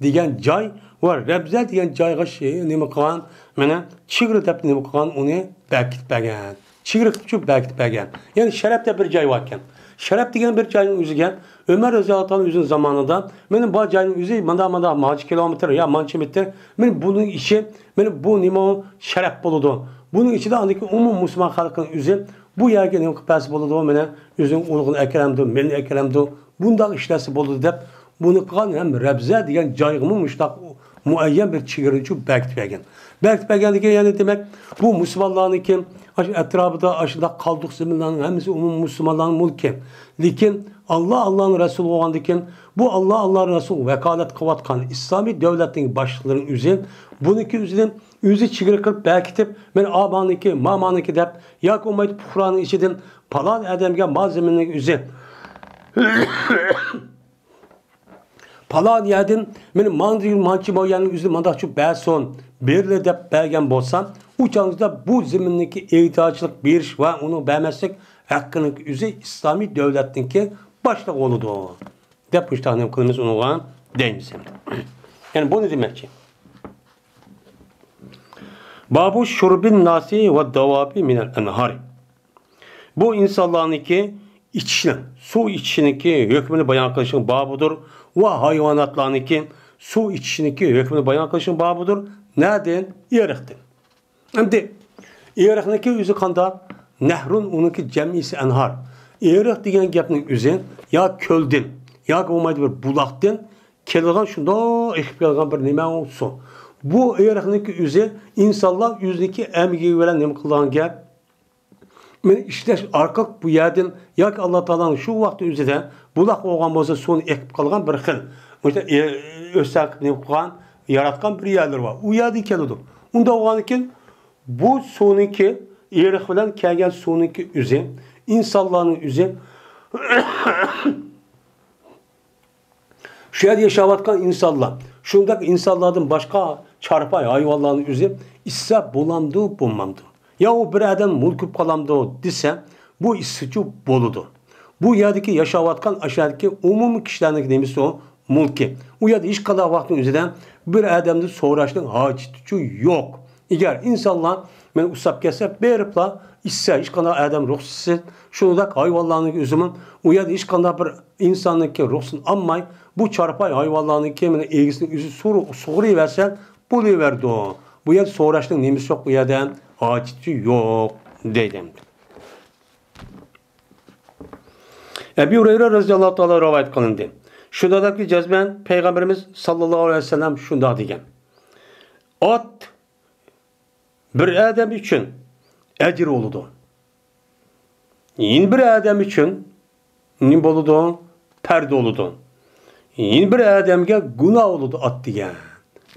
دېگەن جاي ۋە رەبزە دېگەن جايغا شى-، نېمە قىلغان؟ مانا چېگرا دەپ نېمە قىلغان؟ ئۇنى بەكىتىپ بەرگەن. چېگرا قىلىپچۇ بەكىتىپ بەرگەن. يەنى شەرەپ دەپ بىر جاي باركەن. شەرەپ دېگەن بىر جاينىڭ ئۆزىگە ئۆمەر رەزىياللاھۇ تائالا ئۆزىنىڭ زامانىدا، مانا بۇ جاينىڭ ئۆزى مانداق مانداق مانچە كىلومېتىر يا مانچە مېتىر، مانا بۇنىڭ ئىچى، مانا بۇ نېمە ئۇ؟ شەرەپ بولىدۇ. بۇنىڭ ئىچىدە ئاندىكى ئومۇم مۇسۇلمان خەلقىنىڭ ئۆزى بۇ يەرگە نېمە قىلىپ بەرسە بولىدۇ، مېنى ئۆزىنىڭ ئۇرۇقىنى ئەكىرەمدۇ، مېلىنى ئەكىرەمدۇ، بۇنداق ئىشلەتسە بولىدۇ دەپ، بۇنى قىلغان ھەم رەبزە دېگەن جايغىمۇ مۇشۇنداق مۇئەييەن بىر چېگرىنى بەكىتىپ بەرگەن. بەكىتىپ بەرگەندىن كېيىن يەنە دېمەك، بۇ مۇسۇلمانلارنىڭكى ئاشۇ ئەتراپىدا ئاشۇنداق قالدۇق زېمىنلارنىڭ ھەممىسى ئومۇمىي مۇسۇلمانلارنىڭ مۈلكى. لېكىن ئاللا، ئاللانىڭ رەسۇلى بولغاندىكىن، بۇ ئاللا، ئاللانىڭ رەسۇلىغا ۋاكالەت قىلىۋاتقان ئىسلامىي دۆلەتنىڭ باشلىقلىرىنىڭ ئۆزى بۇنىڭكى ئۆزىدىن ئۆزى چېگرا قىلىپ بەكىتىپ، مانا ئامانىكى، مامانىكى دەپ ياكى بولمايدۇ پۇقرانىڭ ئىچىدىن پالان ئادەمگە ما زېمىننىڭ ئۆزى، پالان يەردىن مانا ماڭدى مانچە بو يەرنىڭ ئۆزى مانداقچە بەرسۇن، بېرىلە دەپ بەرگەن بولسا، ئۇ چاغدا بۇ زېمىننىڭكى ئىگىدارچىلىق بېرىش ۋە ئۇنىڭ بەرمەسلىك ھەققىنىڭ ئۆزى ئىسلامىي دۆلەتنىڭكى باشلىقى بولىدۇ، دەپ مۇشۇنداق نېمە قىلىمىز ئۇنىڭغا دەيمىز ئەمدى. يەنى بۇنى دېمەكچى. بابۇ شۇربىن ناسى ۋە داۋابى مىنەل ئەنھارى. بۇ ئىنسانلارنىڭكى ئىچىشنىڭ، سۇ ئىچىشنىڭكى ھۆكمىنى بايان قىلىشنىڭ بابىدۇر ۋە ھايۋاناتلارنىڭكى سۇ ئىچىشنىڭكى ھۆكمىنى بايان قىلىشنىڭ بابىدۇر. نەدىن؟ ئېرىقتىن. ئەمدى ئېرىقنىڭكى ئۆزى قانداق؟ نەھرۇن، ئۇنىڭكى جەمئىسى ئەنھار. ئېرىق دېگەن گەپنىڭ ئۆزى يا كۆلدىن، ياكى بولمايدۇ بىر بۇلاقتىن كېلىدىغان، شۇنداق ئېقىپ كېلىدىغان بىر نېمە ئۇ سۇ. بۇ ئېرىقنىڭكى ئۆزى ئىنسانلار ئۆزىنىڭكى ئەمگىكى بىلەن نېمە قىلىدىغان گەپ؟ مېنى ئىشلەش ئارقىلىق بۇ يەردىن ياكى ئاللا تائالانىڭ شۇ ۋاقىت ئۆزىدە بۇلاق بولغان بولسا سۇنى ئېقىپ قالغان بىر خىل، مۇشۇنداق ئۆستەڭ قىلىپ نېمە قىلغان، ياراتقان بىر يەرلىرى بار. ئۇ يەردىن كېلىدۇ. ئۇنداق بولغاندىكىن بۇ سۇنىڭكى، ئېرىق بىلەن كەلگەن سۇنىڭكى ئۆزى، ئىنسانلارنىڭ ئۆزى، شۇ يەردە ياشاۋاتقان ئىنسانلار، شۇنداق ئىنسانلاردىن باشقا چارپاي ھايۋانلارنىڭ ئۆزى ئىچسە بولامدۇ، بولمامدۇ؟ يا ئۇ بىر ئادەم مۈلكۈپ قالامدۇ دېسە، بۇ ئىچسىچۇ بولىدۇ. بۇ يەردىكى ياشاۋاتقان ئاشۇ يەردىكى ئومۇمىي كىشىلەرنىڭ نېمىسى ئۇ؟ مۈلكى. ئۇ يەردە ھېچقانداق ۋاقىتنىڭ ئۆزىدە بىر ئادەمدىن سوراشنىڭ ھاجىتىچۇ يوق. ئەگەر ئىنسانلار مېنى ئۇسساپ كەتسە، بېرىپلا ئىچسە، ھېچقانداق ئادەم رۇخسەتسىز، شۇنداق ھايۋانلارنىڭ ئۆزىمۇ ئۇ يەردە ھېچقانداق بىر ئىنساننىڭكى رۇخسىتىنى ئالماي، بۇ چارپاي ھايۋانلارنىڭكى مېنى ئىگىسىنىڭ ئۆزى سۇغۇرۇۋەرسە بولۇۋېرىدۇ. بۇ يەردە سوراشنىڭ نېمىسى يوق، بۇ يەردە ھاجىتى يوق دەيدۇ. ئەبۇ ھۇرەيرە رەزىياللاھۇ تائالا رىۋايەت قىلىندى. شۇنداقكى جەزمەن پەيغەمبىرىمىز ساللاللاھۇ ئەلەيھى ۋەسەللەم شۇنداق دېگەن. ئات بىر ئادەم ئۈچۈن ئەجىر بولىدۇ. يەنە بىر ئادەم ئۈچۈن نېمە بولىدۇ؟ پەردە بولىدۇ. يەنە بىر ئادەمگە گۇناھ بولىدۇ ئات دېگەن.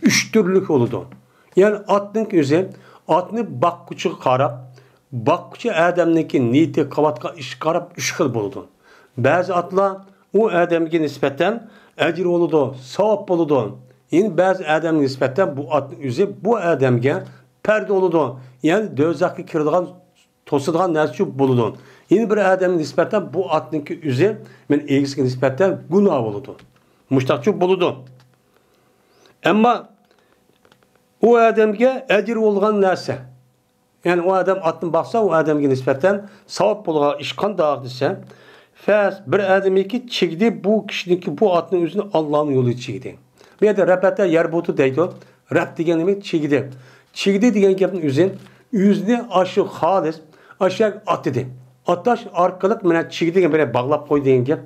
ئۈچ تۈرلۈك بولىدۇ. يەنى ئاتنىڭ ئۆزى، ئاتنى باققۇچىغا قاراپ، باققۇچى ئادەمنىڭكى نىيىتى قىلىۋاتقان ئىشقا قاراپ ئۈچ خىل بولىدۇ. بەزى ئاتلار ئۇ ئادەمگە نىسبەتەن ئەجىر بولىدۇ، ساۋاب بولىدۇ. يەنە بەزى ئادەمگە نىسبەتەن بۇ ئاتنىڭ ئۆزى بۇ ئادەمگە پەردە بولىدۇ. يەنى دوزاخقا كىرىدىغان، توسىدىغان نەرسىچۇ بولىدۇ. يەنە بىر ئادەمگە نىسبەتەن بۇ ئاتنىڭكى ئۆزى مەن ئىگىسىگە نىسبەتەن گۇناھ بولىدۇ. مۇشتاقچۇ بولىدۇ. ئەمما ئۇ ئادەمگە ئەجىر بولغان نەرسە، يەنى ئۇ ئادەم ئاتنى باقسا، ئۇ ئادەمگە نىسبەتەن ساۋاب بولغان ئىش قانداق دېسە، فەرز، بىر ئادەمنىڭكى چىگدى، بۇ كىشىنىڭكى، بۇ ئاتنىڭ ئۆزىنى ئاللانىڭ يولىدا چىگدى. بۇ يەردە رەپەتە يەر بۇتى دەيدۇ. رەپ دېگەن نېمە؟ چىگدى. چىگدى دېگەن گەپنىڭ ئۆزى، ئۆزىنى ئاشۇ خالىس، ئاشۇ يەرگە ئاتىدى. ئاتاش ئارقىلىق مانا چىگدى دېگەن بىرەر باغلاپ قوي دېگەن گەپ.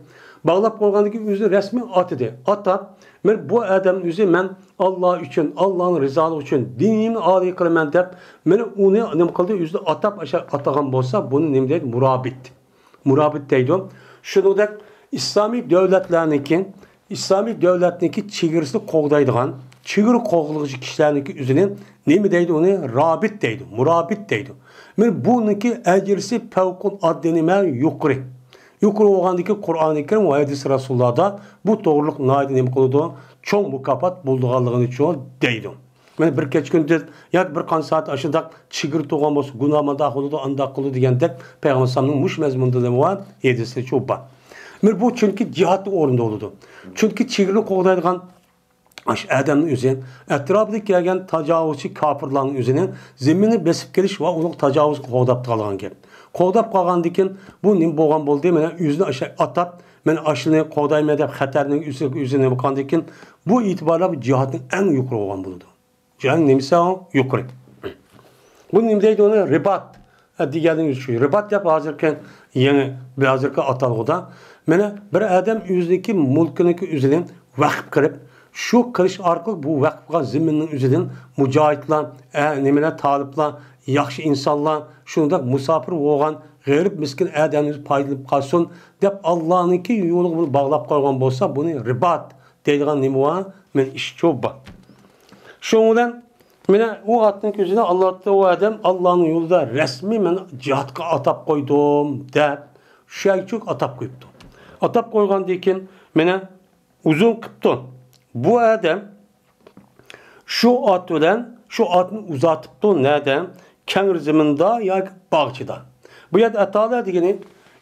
باغلاپ قويغاندىن كېيىن ئۆزىنى رەسمىي ئاتىدى. ئاتاپ، مانا بۇ ئادەم ئۆزى مەن ئاللا ئۈچۈن، ئاللانىڭ رىزالىقى ئۈچۈن دىنىمنى ئالىي قىلىمەن دەپ، مانا ئۇنى نېمە قىلدى؟ ئۆزىنى ئاتاپ ئاشۇ ئاتىغان بولسا، بۇنى نېمە دەيدۇ؟ مۇرابىت. مۇرابىت دەيدۇ. شۇنىڭدەك ئىسلامىي دۆلەتلەرنىڭكى، ئىسلامىي دۆلەتنىڭكى چېگرىسىنى قوغدايدىغان، چېگرا قوغدىغۇچى كىشىلەرنىڭكى ئۆزىنى نېمە دەيدۇ؟ ئۇنى رابىت دەيدۇ، مۇرابىت دەيدۇ. مانا بۇنىڭكى ئەجرىسى پەۋقۇلئاددە نېمە؟ يۇقىرى. يۇقىرى بولغاندىكى قۇرئانى كەرىم ۋە ھەدىس رەسۇلۇللاھدا بۇ توغرىلىق ناھايىتى نېمە قىلىدۇ؟ چوڭ مۇكاپات بولىدىغانلىقىنى چوڭ دەيدۇ. مانا بىر كەچ كۈندۈز ياكى بىر قانچە سائەت ئاشۇنداق چىگرا تۇرغان بولسا، گۇناھ مانداق قىلىدۇ، ئانداق قىلىدۇ دېگەندەك پەيغەمبەر ئەلەيھىسسالامنىڭ مۇشۇ مەزمۇندا نېمە بار؟ ھەدىسلىرى بار. مانا بۇ چۈنكى جىھادتا ئورۇندا بولىدۇ. چۈنكى چېگرا قوغدايدىغان ئاشۇ ئادەمنىڭ ئۆزى ئەتراپىدا كەلگەن تاجاۋۇزچى كاپىرلارنىڭ ئۆزىنى زېمىننى بېسىپ كېلىش ۋە ئۇنىڭ تاجاۋۇزغا قوغداپ قالغان گەپ. قوغداپ قالغاندىن كېيىن بۇ نېمە بولغان بولدى؟ مانا ئۆزىنى ئاشۇ ئاتاپ، مەن ئاشۇنى قوغدايمەن دەپ خەتەرنىڭ ئۈستىگە ئۆزىنى نېمە قىلغاندىن كېيىن، بۇ ئېتىبارلار بۇ جىھادنىڭ ئەڭ يۇقىرى بولغان بولىدۇ. جىھادنىڭ نېمىسى ئەڭ يۇقىرى؟ بۇ نېمە دەيدۇ ئۇنى؟ رىبات. دېگەننىڭ ئۆزى شۇ. رىبات دەپ ھازىرقى يېڭى، ھازىرقى ئاتالغۇدا، مانا، بىر ئادەم ئۆزىنىڭكى مۈلكىنىڭكى ئۆزىنى ۋەقىپ قىلىپ، شۇ قىلىش ئارقىلىق بۇ ۋەقىپ قىلغان زېمىننىڭ ئۆزىدىن مۇجاھىدلار، ئە، نېمىلەر، تالىپلار، ياخشى ئىنسانلار، شۇنداق مۇساپىر بولغان غېرىب مىسكىن ئادەملەر پايدىلىنىپ قالسۇن دەپ، ئاللانىڭكى يولىغا بۇنى باغلاپ قويغان بولسا، بۇنى رىبات دەيدىغان نېمە بار؟ مانا ئىشچۇ بار. شۇنىڭ بىلەن مانا ئۇ ئاتنىڭ كۆزىدە ئاللا، ئۇ ئادەم ئاللانىڭ يولىدا رەسمىي مەن جىھادقا ئاتاپ قويدۇم دەپ، شۇ يەرگىچۇ ئاتاپ قويۇپتۇ. ئاتاپ قويغاندىن كېيىن مانا ئۇزۇن قىپتۇ. بۇ ئادەم شۇ ئات بىلەن شۇ ئاتنى ئۇزاتىپتۇ. نەدە؟ كەڭرى زېمىندا ياكى باغچىدا. بۇ يەردە ئەتالە دېگىنى،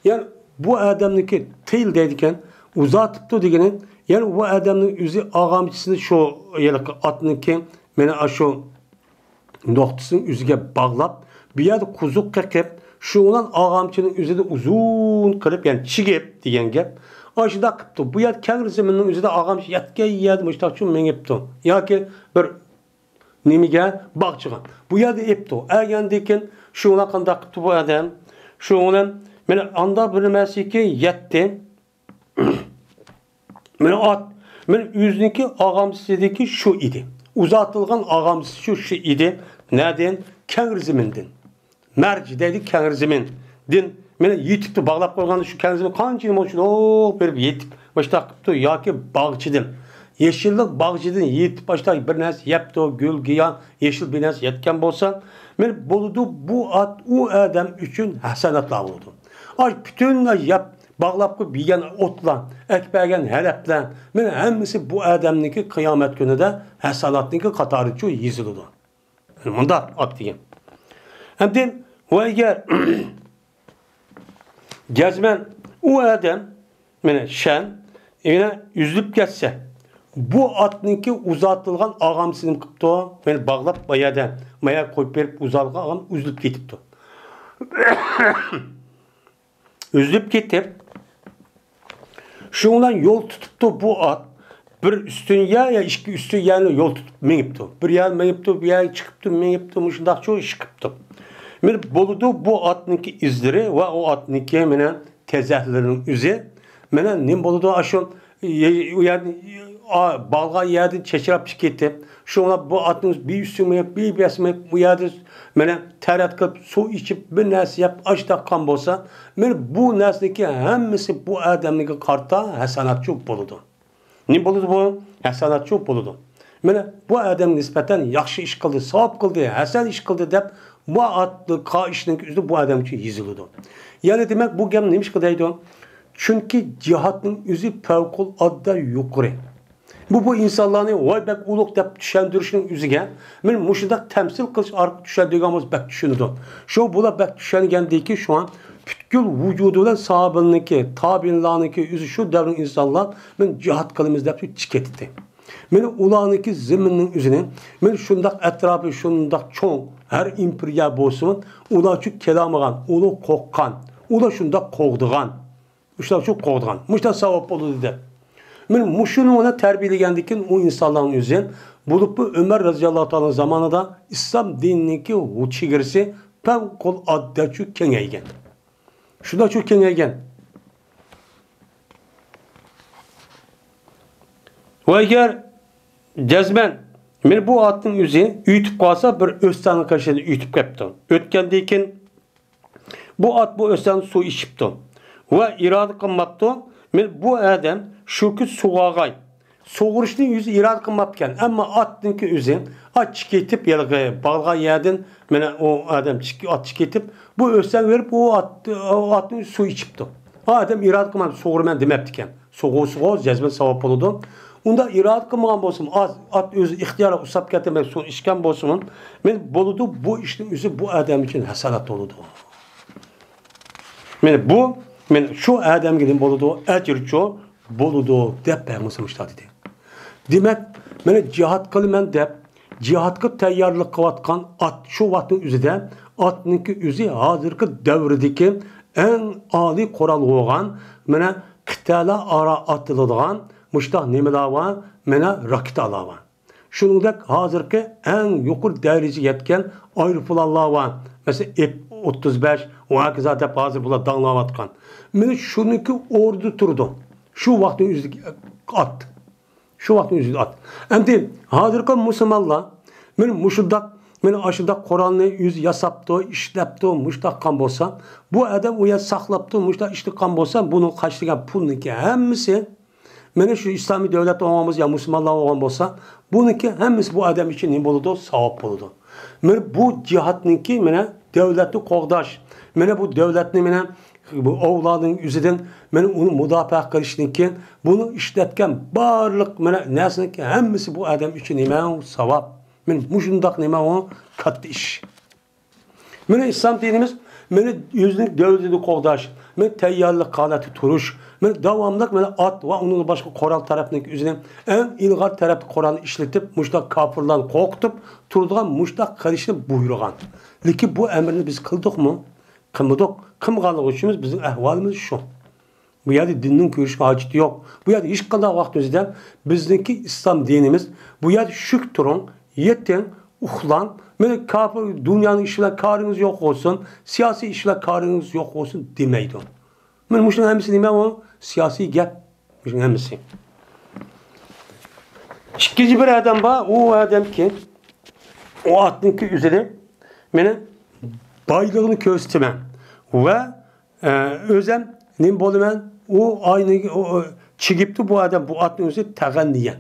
يەنى بۇ ئادەمنىڭكى تىل دەيدىكەن، ئۇزاتىپتۇ دېگىنى، يەنى بۇ ئادەمنىڭ ئۆزى ئاغامچىسىنى شۇ ھېلىقى ئاتنىڭكى مانا شۇ نۇقتىسىنىڭ ئۆزىگە باغلاپ، بۇ يەردە قوزۇق قېقىپ، شۇ بىلەن ئاغامچىنىڭ ئۆزىدە ئۇزۇن قىلىپ، يەنى چىگىپ دېگەن گەپ. ئاشۇنداق قىپتۇ. بۇ يەردە كەڭرى زېمىننىڭ ئۆزىدە ئاغامچى يەتكەن يەردە مۇشتاقچۇ مېڭىپتۇ. ياكى بىر نېمىگە، باغچىغا. بۇ يەردە ئېپتۇ. ئەگەندىكىن شۇ بىلەن قانداق قىپتۇ بۇ ئادەم؟ شۇ بىلەن مانا ئاندا بىر نېمەسىكى يەتتى. مانا ئات، مانا ئۆزىنىڭكى ئاغامچىسىدىكى شۇ ئىدى. ئۇزاتىلغان ئاغامچىسى شۇ، شۇ ئىدى. نەدىن؟ كەڭرى زېمىندىن. مەرج دەيدۇ، كەڭرى زېمىندىن. مانا يېتىپتۇ، باغلاپ قويغاندا شۇ كەڭرى زېمىن قانچە نېمە شۇنداق بېرىپ يېتىپ، مۇشتاق قىپتۇ ياكى باغچىدىن. يېشىللىق باغچىدىن يېتىپ، مۇشتاق بىر نەرسە يەپتۇ، گۈل، گىياھ، يېشىل بىر نەرسە يەتكەن بولسا، مانا بولىدۇ، بۇ ئات ئۇ ئادەم ئۈچۈن ھەسەناتلار بولىدۇ. ئاي پۈتۈنلەي يەپ، باغلاپ قويۇپ يېگەن ئوتلار، ئەكىپ بەرگەن ھەرەپلەر، مانا ھەممىسى بۇ ئادەمنىڭكى قىيامەت كۈنىدە ھەسەناتنىڭكى قاتارىچۇ يېزىلىدۇ. مۇنداق ئات دېگەن. ئەمدى ۋە ئەگەر جەزمەن ئۇ ئادەم، مانا شەن، يەنە ئۈزۈلۈپ كەتسە، بۇ ئاتنىڭكى ئۇزاتىلغان ئاغامچىسى نېمە قىپتۇ؟ مانا باغلاپ، ما يەردە، ما يەرگە قويۇپ بېرىپ، ئۇزالغان ئاغام ئۈزۈلۈپ كېتىپتۇ. ئۈزۈلۈپ كېتىپ، شۇنىڭ بىلەن يول تۇتۇپتۇ بۇ ئات. بىر ئۈستۈن يەر يا ئىككى ئۈستۈن يەرنى يول تۇتۇپ مېڭىپتۇ. بىر يەر مېڭىپتۇ، بىر يەرگە چىقىپتۇ، مېڭىپتۇ، مۇشۇنداقچۇ ئىش قىپتۇ. مانا بولىدۇ بۇ ئاتنىڭكى ئىزلىرى ۋە ئۇ ئاتنىڭكى مانا تېزەكلىرىنىڭ ئۆزى. مانا نېمە بولىدۇ، ئاشۇ ئۇ يەردىن، باغلىغان يەردىن چېچىراپ چىقىپ كېتىپ، شۇڭا بۇ ئاتنىڭ بىر ئۈستىگە مېڭىپ، بىر پەسكە مېڭىپ، بۇ يەردە مانا تەرەت قىلىپ، سۇ ئىچىپ، بىر نەرسە يەپ، ئاچ تاققان بولسا، مانا بۇ نەرسىنىڭكى ھەممىسى بۇ ئادەمنىڭكى قارىتا ھەسەناتچۇ بولىدۇ. نېمە بولىدۇ بۇ؟ ھەسەناتچۇ بولىدۇ. مانا بۇ ئادەمگە نىسبەتەن ياخشى ئىش قىلدى، ساۋاب قىلدى، ھەسەن ئىش قىلدى دەپ، بۇ ئاتلىق ئىشنىڭ ئۆزى بۇ ئادەم ئۈچۈن يېزىلىدۇ. يەنى دېمەك، بۇ گەپ نېمىشقا دەيدۇ؟ چۈنكى جىھادنىڭ ئۆزى پەۋقۇلئاددە يۇقىرى. بۇ، بۇ ئىنسانلارنى ۋاي بەك ئۇلۇغ دەپ چۈشەندۈرۈشنىڭ ئۆزىگە، مانا مۇشۇنداق تەمسىل قىلىش ئارقىلىق چۈشەندۈرگەن بولسا بەك چۈشىنىدۇ. شۇ بۇلار بەك چۈشەنگەندىكىن، شۇڭا پۈتكۈل ۋۇجۇدى بىلەن ساھابىلىرنىڭكى، تابىئىنلارنىڭكى ئۆزى شۇ دەۋرنىڭ ئىنسانلار، مانا جىھاد قىلىمىز دەپ چىقىپ كېتىتتى. مانا ئۇلارنىڭكى زېمىننىڭ ئۆزىنى، مانا شۇنداق ئەتراپى شۇنداق چوڭ، ھەر ئىمپېرىيە بولسىمۇ، ئۇلارچۇ كېلەلمىگەن، ئۇلار قورققان، ئۇلار شۇنداق قوغدىغان. مۇشۇنداق شۇ قوغدىغان. مۇشۇنداق ساۋاب بولىدۇ دەپ. مانا مۇشۇنى ئۇنى تەربىيەلىگەندىكىن ئۇ ئىنسانلارنىڭ ئۆزى، بولۇپمۇ ئۆمەر رەزىياللاھۇ تائالا زامانىدا ئىسلام دىنىنىڭكى چېگرىسى پەۋقۇلئاددەچۇ كېڭەيگەن. شۇنداقچۇ كېڭەيگەن. ۋە ئەگەر جەزمەن، مانا بۇ ئاتنىڭ ئۆزى ئۆتۈپ قالسا، بىر ئۆستەڭنىڭ قېشىدا ئۆتۈپ كەپتۇ. ئۆتكەندىن كېيىن بۇ ئات بۇ ئۆستەڭدە سۇ ئىچىپتۇ ۋە ئىرادە قىلماپتۇ، مانا بۇ ئادەم شۇ كۈن سۇغارغاي. سۇغۇرۇشنى ئۆزى ئىرادە قىلماپتىكەن، ئەمما ئاتنىڭكى ئۆزى ئات چىقىپ كېتىپ، ھېلىقى باغلىغان يەردىن مانا ئۇ ئادەم چىق-، ئات چىقىپ كېتىپ، بۇ ئۆستەڭگە بېرىپ، ئۇ ئات، ئۇ ئاتنىڭ سۇ ئىچىپتۇ. ئۇ ئادەم ئىرادە قىلماپتۇ، سۇغۇرىمەن دېمەپتىكەن. سۇغۇ، سۇغۇ، جەزمەن ساۋاب بولىدۇ. ئۇنداق ئىرادە قىلمىغان بولسىمۇ، ئات، ئات ئۆزى ئىختىيارى ئۇسساپ كەتمەي سۇ ئىچكەن بولسىمۇ، مانا بولىدۇ، بۇ ئىشنىڭ ئۆزى بۇ ئادەم ئۈچۈن ھەسەنات بولىدۇ. مانا بۇ، مانا شۇ ئادەمگە نېمە بولىدۇ؟ ئەجىرچۇ بولىدۇ، دەپ پەيغەمبىرىمىز مۇشۇنداق دېدى. دېمەك، مانا جىھاد قىلىمەن دەپ، جىھادقا تەييارلىق قىلىۋاتقان ئات، شۇ ۋاقىتنىڭ ئۆزىدە ئاتنىڭكى ئۆزى ھازىرقى دەۋردىكى ئەڭ ئالىي قورال بولغان، مانا قىتئەلەر ئارا ئاتىلىدىغان مۇشۇنداق نېمىلەر بار، مانا راكېتالار بار. شۇنىڭدەك ھازىرقى ئەڭ يۇقىرى دەرىجىگە يەتكەن ئايروپىلانلار بار. مەسىلەن، ئېپ ئوتتۇز بەش، ئۇ ھاكازا دەپ ھازىر بۇلار داڭلاۋاتقان. مانا شۇنىڭكى ئورنىدا تۇرىدۇ. شۇ ۋاقىتنىڭ ئۆزىدىكى ئات. شۇ ۋاقىتنىڭ ئۆزىدە ئات. ئەمدى ھازىرقى مۇسۇلمانلار مانا مۇشۇنداق، مانا ئاشۇنداق قورالنى ئۆزى ياساپتۇ، ئىشلەپتۇ، مۇشۇنداق قىلغان بولسا، بۇ ئادەم ئۇ يەردە ساقلاپتۇ، مۇشۇنداق ئىشلەپ قىلغان بولسا، بۇنىڭ قاچىلىغان پۇلنىڭكى ھەممىسى مانا شۇ ئىسلامىي دۆلەت بولغان بولسا يا مۇسۇلمانلار بولغان بولسا، بۇنىڭكى ھەممىسى بۇ ئادەم ئۈچۈن نېمە بولىدۇ؟ ساۋاب بولىدۇ. مانا بۇ جىھادنىڭكى مانا دۆلەتنى قوغداش، مانا بۇ دۆلەتنى مانا بۇ ئوۋلارنىڭ ئۆزىدىن مانا ئۇنى مۇداپىئە قىلىشنىڭكى، بۇنى ئىشلەتكەن بارلىق مانا نەرسىنىڭكى ھەممىسى بۇ ئادەم ئۈچۈن نېمە؟ ساۋاب. مانا مۇشۇنداق نېمە ئۇ؟ كاتتا ئىش. مانا ئىسلام دىنىمىز مانا ئۆزىنىڭ دۆلىتىنى قوغداش، مانا تەييارلىق ھالەتتە تۇرۇش، مانا داۋاملىق مانا ئات ۋە ئۇنىڭدىن باشقا قورال تەرەپنىڭ ئۆزىنى ئەڭ ئىلغار تەرەپتە قورالنى ئىشلىتىپ، مۇشۇنداق كاپىرلارنى قورقۇتۇپ تۇرىدىغان مۇشۇنداق قىلىشنى بۇيرۇغان. لېكىن بۇ ئەمرنى بىز قىلدۇقمۇ؟ قىلمىدۇق. قىلمىغانلىقى ئۈچۈن بىزنىڭ ئەھۋالىمىز شۇ. بۇ يەردە دىننىڭ كۆرۈشكە ھاجىتى يوق. بۇ يەردە ھېچقانداق ۋاقتىمىزدا بىزنىڭكى ئىسلام دىنىمىز، بۇ يەردە شۈك تۇرۇڭ، يېتىڭ، ئۇخلاڭ، مانا كاپىر دۇنيانىڭ ئىشى بىلەن كارىڭىز يوق بولسۇن، سىياسىي ئىش بىلەن كارىڭىز يوق بولسۇن دېمەيدۇ. مانا مۇشۇنىڭ ھەممىسى نېمە ئۇ؟ سىياسىي گەپ. مۇشۇنىڭ ھەممىسى. ئىككىنچى بىر ئادەم بار، ئۇ ئادەمكى، ئۇ ئاتنىڭكى ئۆزىنى، مانا بايلىقىنى كۆرسىتىمەن ۋە ئە، ئۆزەم نېمە بولىمەن؟ ئۇ ئاينى، ئۇ، ئۇ، چىگىپتۇ بۇ ئادەم، بۇ ئاتنى ئۆزى تەغەننىيە.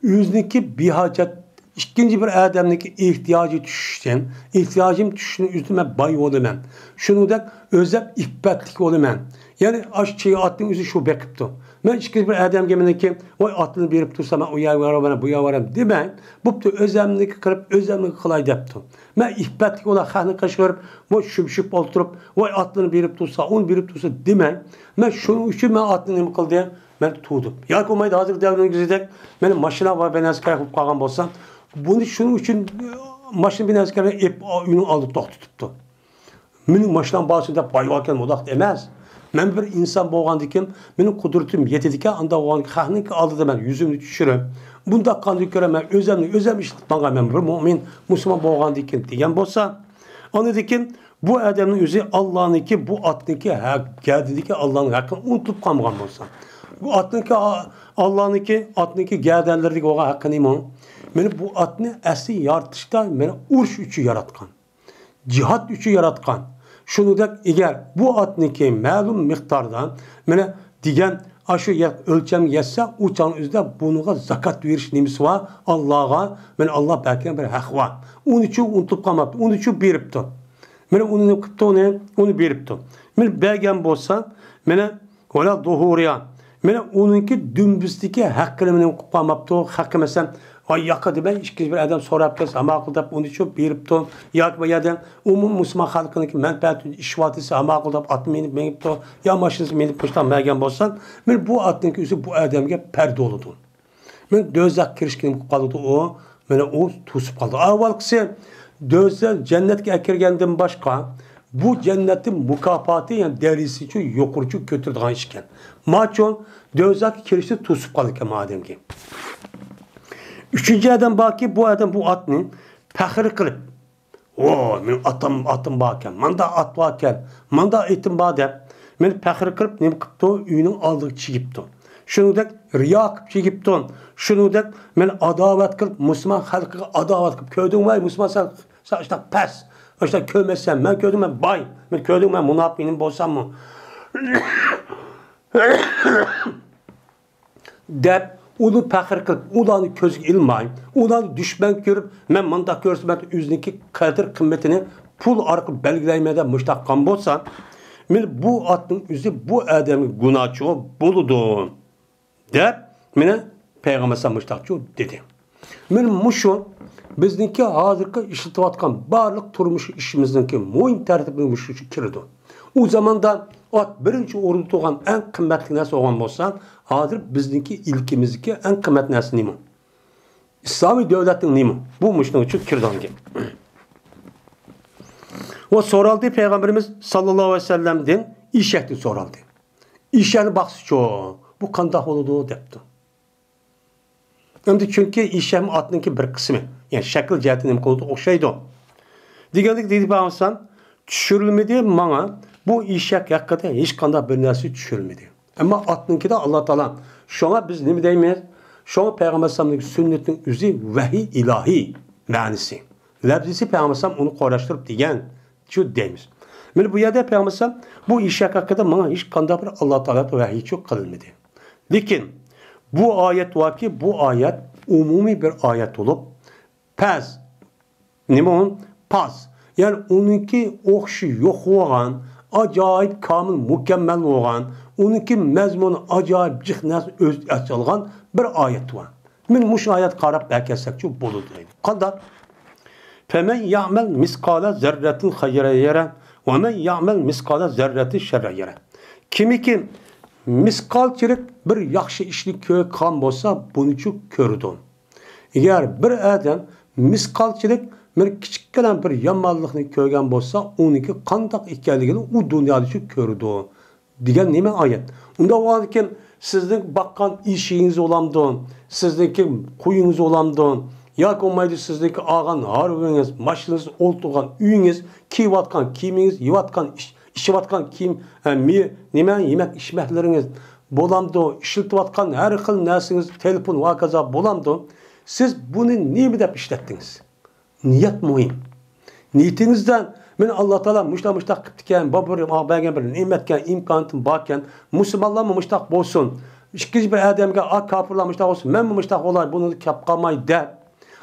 ئۆزىنىڭكى بىھاجەت ئىككىنچى بىر ئادەمنىڭكى ئېھتىياجى چۈشسۇن، ئېھتىياجىم چۈشسۇن، ئۆزىدىن مەن باي بولىمەن. شۇنىڭدەك ئۆزەم ئىپپەتلىك بولىمەن. يەنى ئاشۇ چىگە ئاتنى ئۆزى شۇ بېقىپتۇ. مەن ئىككىنچى بىر ئادەمگە مېنىڭكى، ۋاي ئاتنى بېرىپ تۇرسا، مەن ئۇ يەرگە بارىمەن، بۇ يەرگە بارىمەن دېمەي، بوپتۇ، ئۆزەمنىڭكى قىلىپ، ئۆزەمنىڭكى قىلاي دەپتۇ. مەن ئىپپەتلىك بولا خەقنى قىشقۇرۇپ، بۇ شۈمشۈپ ئولتۇرۇپ، ۋاي ئاتلىرىنى بېرىپ تۇرسا، ئۇنى بېرىپ تۇرسا دېمەي. مەن شۇنىڭ ئۈچۈن مەن ئاتنى نېمە قىلدىم؟ مەن تۇردۇم. ياكى بولمايدۇ، ھازىرقى دەۋرنىڭ كۆزىدەك مېنىڭ ماشىنا بار بىر نەرسە كېرەك بولۇپ قالغان بولسا، بۇنى شۇنىڭ ئۈچۈن ماشىنا بىر نەرسە كېرەك ئېلىپ ئۆينىڭ ئالدىدا توختىتىپتۇ. مېنىڭ ماشىنام بارسۇن دەپ بايۋاكەن مۇنداق ئەمەس. مەن بىر ئىنسان بولغاندىكىن، مېنىڭ قۇدرىتىم يېتىدىكەن، ئانداق بولغاندىكىن خەقنىڭكى ئالدىدا مەن يۈزۈمنى چۈشۈرۈپ، بۇنداق قاندىن كۆرە مەن ئۆزەمنى ئۆزەم ئىشلىتىپ ماڭغان مەن بىر مۆمىن، مۇسۇلمان بولغاندىكىن دېگەن بولسا، ئاندىكىن بۇ ئادەمنىڭ ئۆزى ئاللانىڭكى، بۇ ئاتنىڭكى ھە-، گەدىنىدىكى ئاللانىڭ ھەققىنى ئۇنتۇلۇپ قالمىغان بولسا، بۇ ئاتنىڭكى ئا-، ئاللانىڭكى، ئاتنىڭكى گەدەنلىرىدىكى بولغان ھەققى نېمە؟ مانا بۇ ئاتنى ئەسلى يارىتىشتا مانا ئۇرۇش ئۈچۈن ياراتقان. جىھاد ئۈچۈن ياراتقان. شۇنىڭدەك ئەگەر بۇ ئاتنىڭكى مەلۇم مىقداردا، مانا دېگەن ئاشۇ يە-، ئۆلچەمگە يەتسە، ئۇ چاغنىڭ ئۆزىدە بۇنىڭغا زاكات بېرىش نېمىسى بار؟ ئاللاغا، مانا ئاللا بەرگەن بىر ھەق بار. ئۇنى ئۈچۈن ئۇنتۇپ قالماپتۇ، ئۇنى ئۈچۈن بېرىپتۇ. مانا ئۇنى نېمە قىپتۇ، ئۇنى، ئۇنى بېرىپتۇ. مانا بەرگەن بولسا، مانا ۋەلا زۇھۇرىيا. مانا ئۇنىڭكى دۈمبىسىدىكى ھەققىنى نېمە قىلىپ قالماپتۇ؟ خەققە مەسىلەن، ۋاي ياقا دېمەي، ئىككىنچى بىر ئادەم سوراپ كەلسە، ھاماقۇل دەپ ئۇنى چوپ بېرىپتۇ. ياكى بۇ يەردە ئومۇم مۇسۇلمان خەلقىنىڭكى مەنپەئەتى ئۈچۈن ئىشلىۋاتىسى، ھاماقۇل دەپ ئاتنى مىنىپ مېڭىپتۇ. يا ماشىنىسى مىنىپ مۇشۇنداق مەگەن بولسا، مانا بۇ ئاتنىڭكى ئۆزى بۇ ئادەمگە پەردە بولىدۇ. مانا دوزاخقا كىرىشكە نېمە قىلىپ قالىدۇ ئۇ؟ مانا ئۇ توسۇپ قالىدۇ. ئاۋۋالقىسى دوزاخ، جەننەتكە ئەكىرگەندىن باشقا، بۇ جەننەتنىڭ مۇكاپاتى، يەنى دەرىجىسىچۇ يۇقىرىچۇ كۆتۈرىدىغان ئىش ئىكەن. ماچۇ دوزاخقا كىرىشنى توسۇپ قالىدىكەن ما ئادەمگە. ئۈچىنچى ئادەم باركى، بۇ ئادەم بۇ ئاتنى پەخىر قىلىپ، ۋو، مېنىڭ ئاتام، ئاتىم باركەن، ماندا ئات باركەن، ماندا ئېتىم بار دەپ، مېنى پەخىر قىلىپ نېمە قىپتۇ؟ ئۆينىڭ ئالدىغا چىگىپتۇ. شۇنىڭدەك رىيا قىلىپ چىگىپتۇ. شۇنىڭدەك مېنى ئاداۋەت قىلىپ، مۇسۇلمان خەلقىگە ئاداۋەت قىلىپ، كۆردۈڭمۇ، ئەي مۇسۇلمان، سەن، سەن ئاشۇنداق پەس، ئاشۇنداق كۆرمەيسەن، مەن كۆردۈم، مەن باي، مەن كۆردۈڭ، مەن مۇناپىق بولساممۇ. دەپ، ئۇنى پەخىر قىلىپ، ئۇلارنى كۆزگە ئىلماي، ئۇلارنى دۈشمەن كۆرۈپ، مەن مۇنداق كۆرسىمەن، ئۆزىنىڭكى قەدىر قىممىتىنى پۇل ئارقىلىق بەلگىلەيمەن دەپ مۇشۇنداق قىلغان بولسا، مانا بۇ ئاتنىڭ ئۆزى بۇ ئادەمگە گۇناھچى بولىدۇ، دەپ، مانا پەيغەمبەر ئەلەيھىسسالام مۇشۇنداقچۇ دېدى. مانا مۇشۇ بىزنىڭكى ھازىرقى ئىشلىتىۋاتقان بارلىق تۇرمۇش ئىشىمىزنىڭكى مۇھىم تەرتىپى مۇشۇ كىرىدۇ. ئۇ زاماندا ئات بىرىنچى ئورۇندا تۇرغان ئەڭ قىممەتلىك نەرسە بولغان بولسا، ھازىر بىزنىڭكى ئىلكىمىزدىكى ئەڭ قىممەت نەرسە نېمە؟ ئىسلامىي دۆلەتنىڭ نېمە؟ بۇ مۇشۇنىڭ ئۈچۈن كىرىدىغان گەپ. ۋە سورالدى پەيغەمبىرىمىز ساللاللاھۇ ئەلەيھى ۋەسەللەمدىن، ئېشەكتىن سورالدى. ئېشەكنى باقسىچۇ، بۇ قانداق بولىدۇ؟ دەپتۇ. ئەمدى چۈنكى ئېشەكمۇ ئاتنىڭكى بىر قىسمى، يەنى شەكىل جەھەتتىن نېمە قىلىدۇ؟ ئوخشايدۇ. دېگەندەك دېدى پەيغەمبەر، چۈشۈرۈلمىدى ماڭا، بۇ ئېشەك ھەققىدە ھېچقانداق بىر نەرسە چۈشۈرۈلمىدى. ئەمما ئاتنىڭكىدە ئاللا تائالا. شۇڭا بىز نېمە دەيمىز؟ شۇڭا پەيغەمبەر ئەلەيھىسسالامنىڭ سۈننىتىنىڭ ئۆزى ۋەھىي ئىلاھىي مەنىسى. لەپزىسى پەيغەمبەر ئەلەيھىسسالام ئۇنى قوراشتۇرۇپ دېگەن شۇ دەيمىز. مانا بۇ يەردە پەيغەمبەر ئەلەيھىسسالام بۇ ئېشەك ھەققىدە ماڭا ھېچقانداق بىر ئاللا تائالا ۋەھىي قىلىنمىدى. لېكىن بۇ ئايەت باركى، بۇ ئايەت ئومۇمىي بىر ئايەت بولۇپ، پەس، نېمە ئۇ؟ پاس. يەنى ئۇنىڭكى ئوخشىشى يوق بولغان، ئاجايىپ كامىل، مۇكەممەل بولغان، ئۇنىڭكى مەزمۇنى ئاجايىپ جىق نەرسىنى ئۆز ئىچىگە ئالغان بىر ئايەت بار. مانا مۇشۇ ئايەتكە قاراپ ئەكەلسەكچۇ بولىدۇ دەيدۇ. قانداق؟ فَمَنْ يَعْمَلْ مِثْقَالَ ذَرَّةٍ خَيْرًا يَرَهُ وَمَنْ يَعْمَلْ مِثْقَالَ ذَرَّةٍ شَرًّا يَرَهُ. كىمكى مىسقالچىلىك بىر ياخشى ئىشنى كۆرگەن بولسا، بۇنىچۇ كۆرىدۇ. ئەگەر بىر ئادەم مىسقالچىلىك بىر كىچىككىنە بىر يامانلىقنى كۆرگەن بولسا، ئۇنىڭكى قانداق ئىكەنلىكىنى ئۇ دۇنيادىچۇ كۆرىدۇ. دېگەن نېمە ئايەت؟ ئۇنداق بولغاندىكىن، سىزنىڭ باققان ئېشىقىڭىز بولامدۇ؟ سىزنىڭكى قويىڭىز بولامدۇ؟ ياكى بولمايدۇ، سىزنىڭكى ئالغان ھارۋىڭىز، ماشىنىڭىز، ئولتۇرغان ئۆيىڭىز، كىيىۋاتقان كىيىمىڭىز، يەۋاتقان ئىش-، ئىچىۋاتقان كىيىم، ئە، مې-، نېمە، يېمەك ئىچمەكلىرىڭىز بولامدۇ؟ ئىشلىتىۋاتقان ھەر خىل نەرسىڭىز، تېلېفون ۋە ھاكازا بولامدۇ؟ سىز بۇنى نېمە دەپ ئىشلەتتىڭىز؟ نىيەت مۇھىم. نىيىتىڭىزدە، مېنى ئاللا تائالا مۇشۇنداق، مۇشۇنداق قىپتىكەن، بۇ بىر ماڭا بەرگەن بىر نېمەتكەن، ئىمكانىيىتىم باركەن، مۇسۇلمانلارمۇ مۇشۇنداق بولسۇن، ئىككىنچى بىر ئادەمگە، ئا، كاپىرلار مۇشۇنداق بولسۇن، مەنمۇ مۇشۇنداق بولاي، بۇنىڭدىن كەپ قالماي دەپ،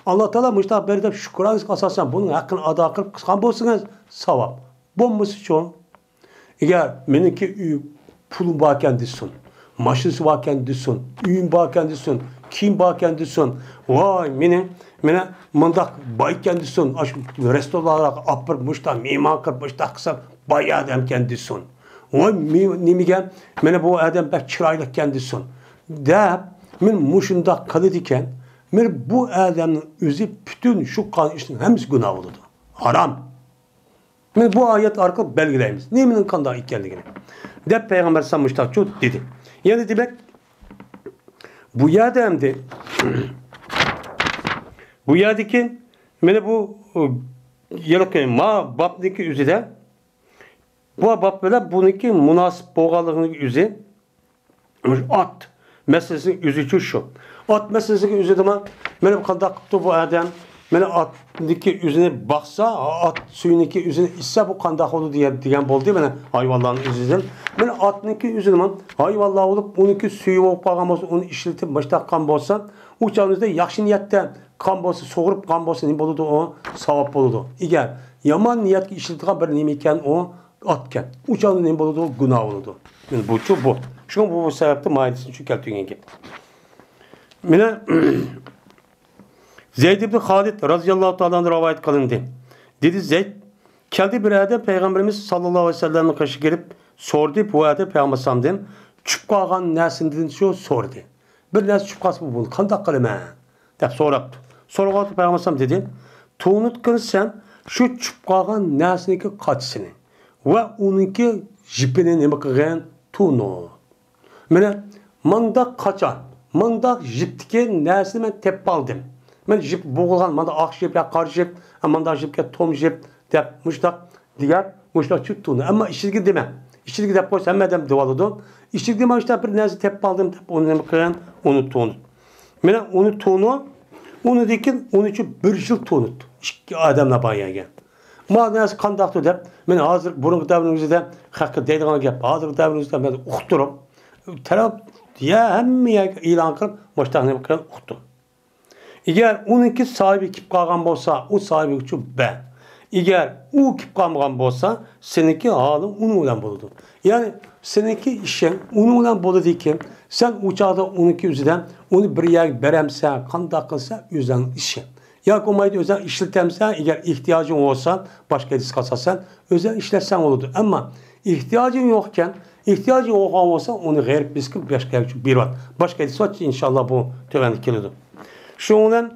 ئاللا تائالا مۇشۇنداق بەردى دەپ شۈكرانىڭىزغا ئاساسەن بۇنىڭ ھەققىنى ئادا قىلىپ قىلغان بولسىڭىز، ساۋاب. بولمىسىچۇ؟ ئەگەر مېنىڭكى ئۆي پۇلۇم باركەن دېسۇن، ماشىنىسى باركەن دېسۇن، ئۆيۈم باركەن دېسۇن، كىيىم باركەن دېسۇن، ۋاي مېنىڭ، مېنى مۇنداق بايكەن دېسۇن، ئاشۇ رېستورانلارغا ئاپىرىپ مۇشۇنداق مېھمان قىلىپ مۇشۇنداق قىلسام باي ئادەمكەن دېسۇن، ۋاي مې-، نېمىگە مېنى بۇ ئادەم بەك چىرايلىقكەن دېسۇن دەپ، مېنى مۇشۇنداق قىلىدىكەن، مېنى بۇ ئادەمنىڭ ئۆزى پۈتۈن شۇ قىلغان ئىشنىڭ ھەممىسى گۇناھ بولىدۇ. ھارام. مانا بۇ ئايەت ئارقىلىق بەلگىلەيمىز، نېمىنىڭ قانداق ئىكەنلىكىنى. دەپ پەيغەمبەر ئەلەيھىسسالام مۇشۇنداقچۇ دېدى. يەنى دېمەك، بۇ يەردە ئەمدى، بۇ يەردىكى، مانا بۇ، ئۇ، ھېلىقى ما بابنىڭكى ئۆزىدە، بۇ باب بىلەن بۇنىڭكى مۇناسىپ بولغانلىقىنىڭ ئۆزى، ئات مەسىلىسىنىڭ ئۆزىچۇ شۇ. ئات مەسىلىسىگە ئۆزىدىمۇ، مانا قانداق قىپتۇ بۇ ئادەم؟ مانا ئاتنىڭكى ئۆزىنى باقسا، ئات سۈيىنىڭكى ئۆزىنى ئىچسە، بۇ قانداق بولىدۇ دېگەن، دېگەن بولدى. مانا ھايۋانلارنىڭ ئۆزىدىن. مانا ئاتنىڭكى ئۆزىدىمۇ ھايۋانلار بولۇپ، ئۇنىڭكى سۈيى بولۇپ قالغان بولسا، ئۇنى ئىشلىتىپ مۇشۇنداق قىلغان بولسا، ئۇ چاغنىڭىزدا ياخشى نىيەتتە قىلغان بولسا، سۇغۇرۇپ قىلغان بولسا، نېمە بولىدۇ ئۇ؟ ساۋاب بولىدۇ. ئەگەر يامان نىيەتكە ئىشلىتىدىغان بىر نېمە ئىكەن ئۇ؟ ئاتكەن. ئۇ چاغدا نېمە بولىدۇ؟ گۇناھ بولىدۇ. مانا بۇچۇ بۇ. شۇڭا بۇ، بۇ سەۋەبتىن ماھىيىتىنى شۇ كەلتۈرگەن گەپ. مانا زەيد ئىبن خالىد رازىياللاھۇ تائالا ئەنھۇ رىۋايەت قىلىندى. دېدى زەيد، كەلدى بىر ئادەم پەيغەمبىرىمىز ساللاللاھۇ ئەلەيھى ۋەسەللەمنىڭ قېشىغا كېلىپ سورىدى، بۇ ئادەم پەيغەمبەر ئەلەيھىسسالامدىن چۈشۈپ قالغان نەرسىدىن شۇ سورىدى. بىر نەرسە چۈشۈپ قالسا بۇنى قانداق قىلىمەن؟ دەپ سوراپتۇ. سورىغاندا پەيغەمبەر ئەلەيھىسسالام دېدى، تونۇت قىلسەن شۇ چۈشۈپ قالغان نەرسىنىڭكى قاچىسىنى ۋە ئۇنىڭكى يىپىنى نېمە قىلغىن؟ تونۇت. مانا مانداق قاچا، مانداق يىپتىكى نەرسىنى مەن تېپىپ ئالدىم. مەن يىپ بوغۇلغان، مانداق ئاق يىپ يا قارا يىپ، مانداق يىپكە توم يىپ دەپ مۇشتاق دېگەن، مۇشتاق چۈشۈپ تونۇت. ئەمما ئىچىدىكى دېمە. ئىچىدىكى دەپ قويسا ھەممە ئادەم دېۋالىدۇ. ئىچىدىكى دېمە، مۇشتاق بىر نەرسە تېپىپ ئالدىم دەپ ئۇنى نېمە قىلغىن؟ ئۇنى تونۇت. مانا ئۇنى تونۇت. ئۇنىڭدىن كېيىن ئۇنى چۈ بىر يىل تونۇت. ئىككى ئادەملەر بار يەرگە. ما نەرسە قانداقتۇ دەپ، مەن ھازىر بۇرۇنقى دەۋرنىڭ ئۆزىدە خەققە دەيدىغان گەپ، ھازىرقى دەۋرنىڭ ئۆزىدە مەن ئۇقتۇرۇپ، تەرەپ يە ھەممە يەرگە ئېلان قىلىپ، مۇشتاق نېمە قىلىپ ئۇقتۇم. ئەگەر ئۇنىڭكى ساھىبى كېلىپ قالغان بولسا، ئۇ ساھىبىگە چۈ بەر. ئەگەر ئۇ كېلىپ قالمىغان بولسا، سېنىڭكى ھالىڭ ئۇنىڭ بىلەن بولىدۇ. يەنى سېنىڭكى ئىشىڭ ئۇنىڭ بىلەن بولىدىكەن، سەن ئۇ چاغدا ئۇنىڭكى ئۆزىدە ئۇنى بىر يەرگە بېرەمسەن، قانداق قىلسا ئۆزۈڭ ئىشىڭ. ياكى بولمايدۇ ئۆزۈڭ ئىشلىتەمسەن، ئەگەر ئېھتىياجىڭ بولسا، باشقا ئىشقا ئاساسەن ئۆزۈڭ ئىشلەتسەڭ بولىدۇ. ئەمما ئېھتىياجىڭ يوقكەن، ئېھتىياجىڭ بولغان بولسا، ئۇنى غەرىب بىسكىپ باشقا يەرگە بېرىۋەت. باشقا ئېيتساچ، ئىنشاللا بۇ تۆۋەندە كېلىدۇ. شۇنىڭ بىلەن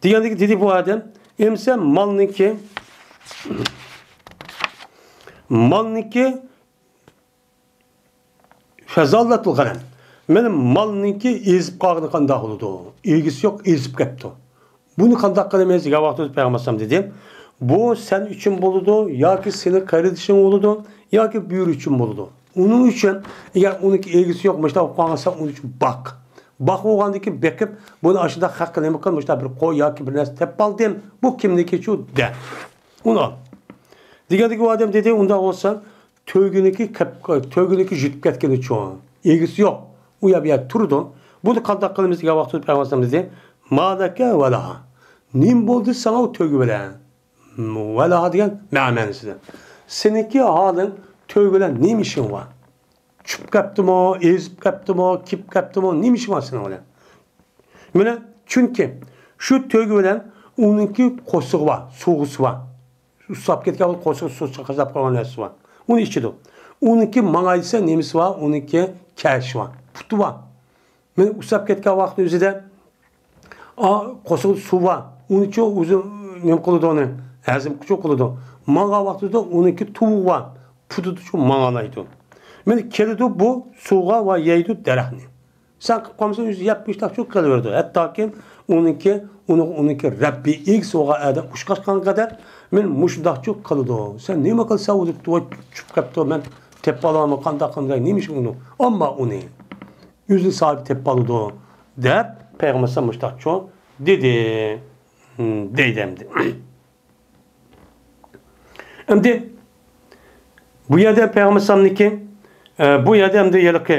دېگەندىكى دېدى بۇ ئادەم، ئەمسە مالنىڭكى، مالنىڭكى فەزاللەتۇل غەنەم. مېنىڭ مالنىڭكى ئېزىپ قالغىنى قانداق بولىدۇ؟ ئىگىسى يوق، ئېزىپ كەپتۇ. بۇنى قانداق قىلىمىز دېگەن ۋاقتىدا پەيغەمبەر ئەلەيھىسسالام دېدى، بۇ سەن ئۈچۈن بولىدۇ، ياكى سېنىڭ قېرىندىشىڭ بولىدۇ، ياكى بۆرە ئۈچۈن بولىدۇ. ئۇنىڭ ئۈچۈن، ئەگەر ئۇنىڭكى ئىگىسى يوق، مۇشۇنداق بولۇپ قالغان، سەن ئۇنىڭ ئۈچۈن باق. باق بولغاندىن كېيىن بېقىپ، بۇنى ئاشۇنداق خەققە نېمە قىل، مۇشۇنداق بىر قوي ياكى بىر نەرسە تېپىپ ئالدىم، بۇ كىمنىكىچۇ دە. ئۇنى ئال. دېگەندىكى ئۇ ئادەم دېدى، ئۇنداق بولسا، تۆگىنىڭكى كەپ-، تۆگىنىڭكى يۈتۈپ كەتكىنىچۇ؟ ئىگىسى يوق. ئۇ يەر بۇ يەردە تۇرىدۇ. بۇنى قانداق قىلىمىز دېگەن ۋاقىتتا پەيغەمبەر ئەلەيھىسسالام دېدى، ما لەكە ۋە لەھا. نېمە بولدى ساڭا ئۇ تۆگە بىلەن؟ ۋە لەھا دېگەن مەنە مەنىسىدە. سېنىڭكى ھالىڭ تۆگە بىلەن نېمە ئىشىڭ بار؟ چۈشۈپ كەپتىمۇ، ئېزىپ كەپتىمۇ، كېپىپ كەپتىمۇ، نېمە ئىشىڭ بار سېنىڭ بىلەن؟ مانا، چۈنكى شۇ تۆگە بىلەن ئۇنىڭكى قورسىقى بار، سۇغىسى بار. ئۇسساپ كەتكەن بولۇپ، قورسىقى سۇ چىقىرىپ قالغان نەرسىسى بار. ئۇنى ئىچىدۇ. ئۇنىڭكى ماڭايسا نېمىسى بار؟ ئۇنىڭكى كەشى بار، پۇتى بار. مانا ئۇسساپ كەتكەن ۋاقىتنىڭ ئۆزىدە، ئا، قورسىقىدا سۇ بار. ئۇنىچۇ ئۆزى نېمە قىلىدۇ ئۇنى؟ ھەزىم قىلىدۇ. ماڭغان ۋاقتىدا ئۇنىڭكى تۇۋىقى بار. پۇتىدىچۇ ماڭالايدۇ. مانا كېلىدۇ بۇ سۇغا ۋە يەيدۇ دەرەخنى. سەن قىلىپ قالمىساڭ، ئۆزى يەپ مۇشۇنداقچۇ قىلىۋېرىدۇ. ھەتتاكى ئۇنىڭكى، ئۇنىڭ، ئۇنىڭكى رەببى ئىگىسى بولغان ئادەم ئۇچراشقان قەدەر، مانا مۇشۇنداقچۇ قىلىدۇ. سەن نېمە قىلسا ئۇ دەپتۇ، ۋاي، چۈشۈپ قاپتۇ، مەن تېپىپ ئالالماي قانداق قىلىمەن، نېمە ئىش ئۇنىڭ؟ ئەمما ئۇنى ئۆزىنىڭ ساھىبى تېپىپ ئالىدۇ، دەپ پەيغەمبەر ئەلەيھىسسالام مۇشۇنداقچۇ دېدى. ھىم، دەيدۇ ئەمدى. ئەمدى بۇ يەردە پەيغەمبەر ئەلەيھىسسالامنىڭكى، ئە، بۇ يەردە ئەمدى ھېلىقى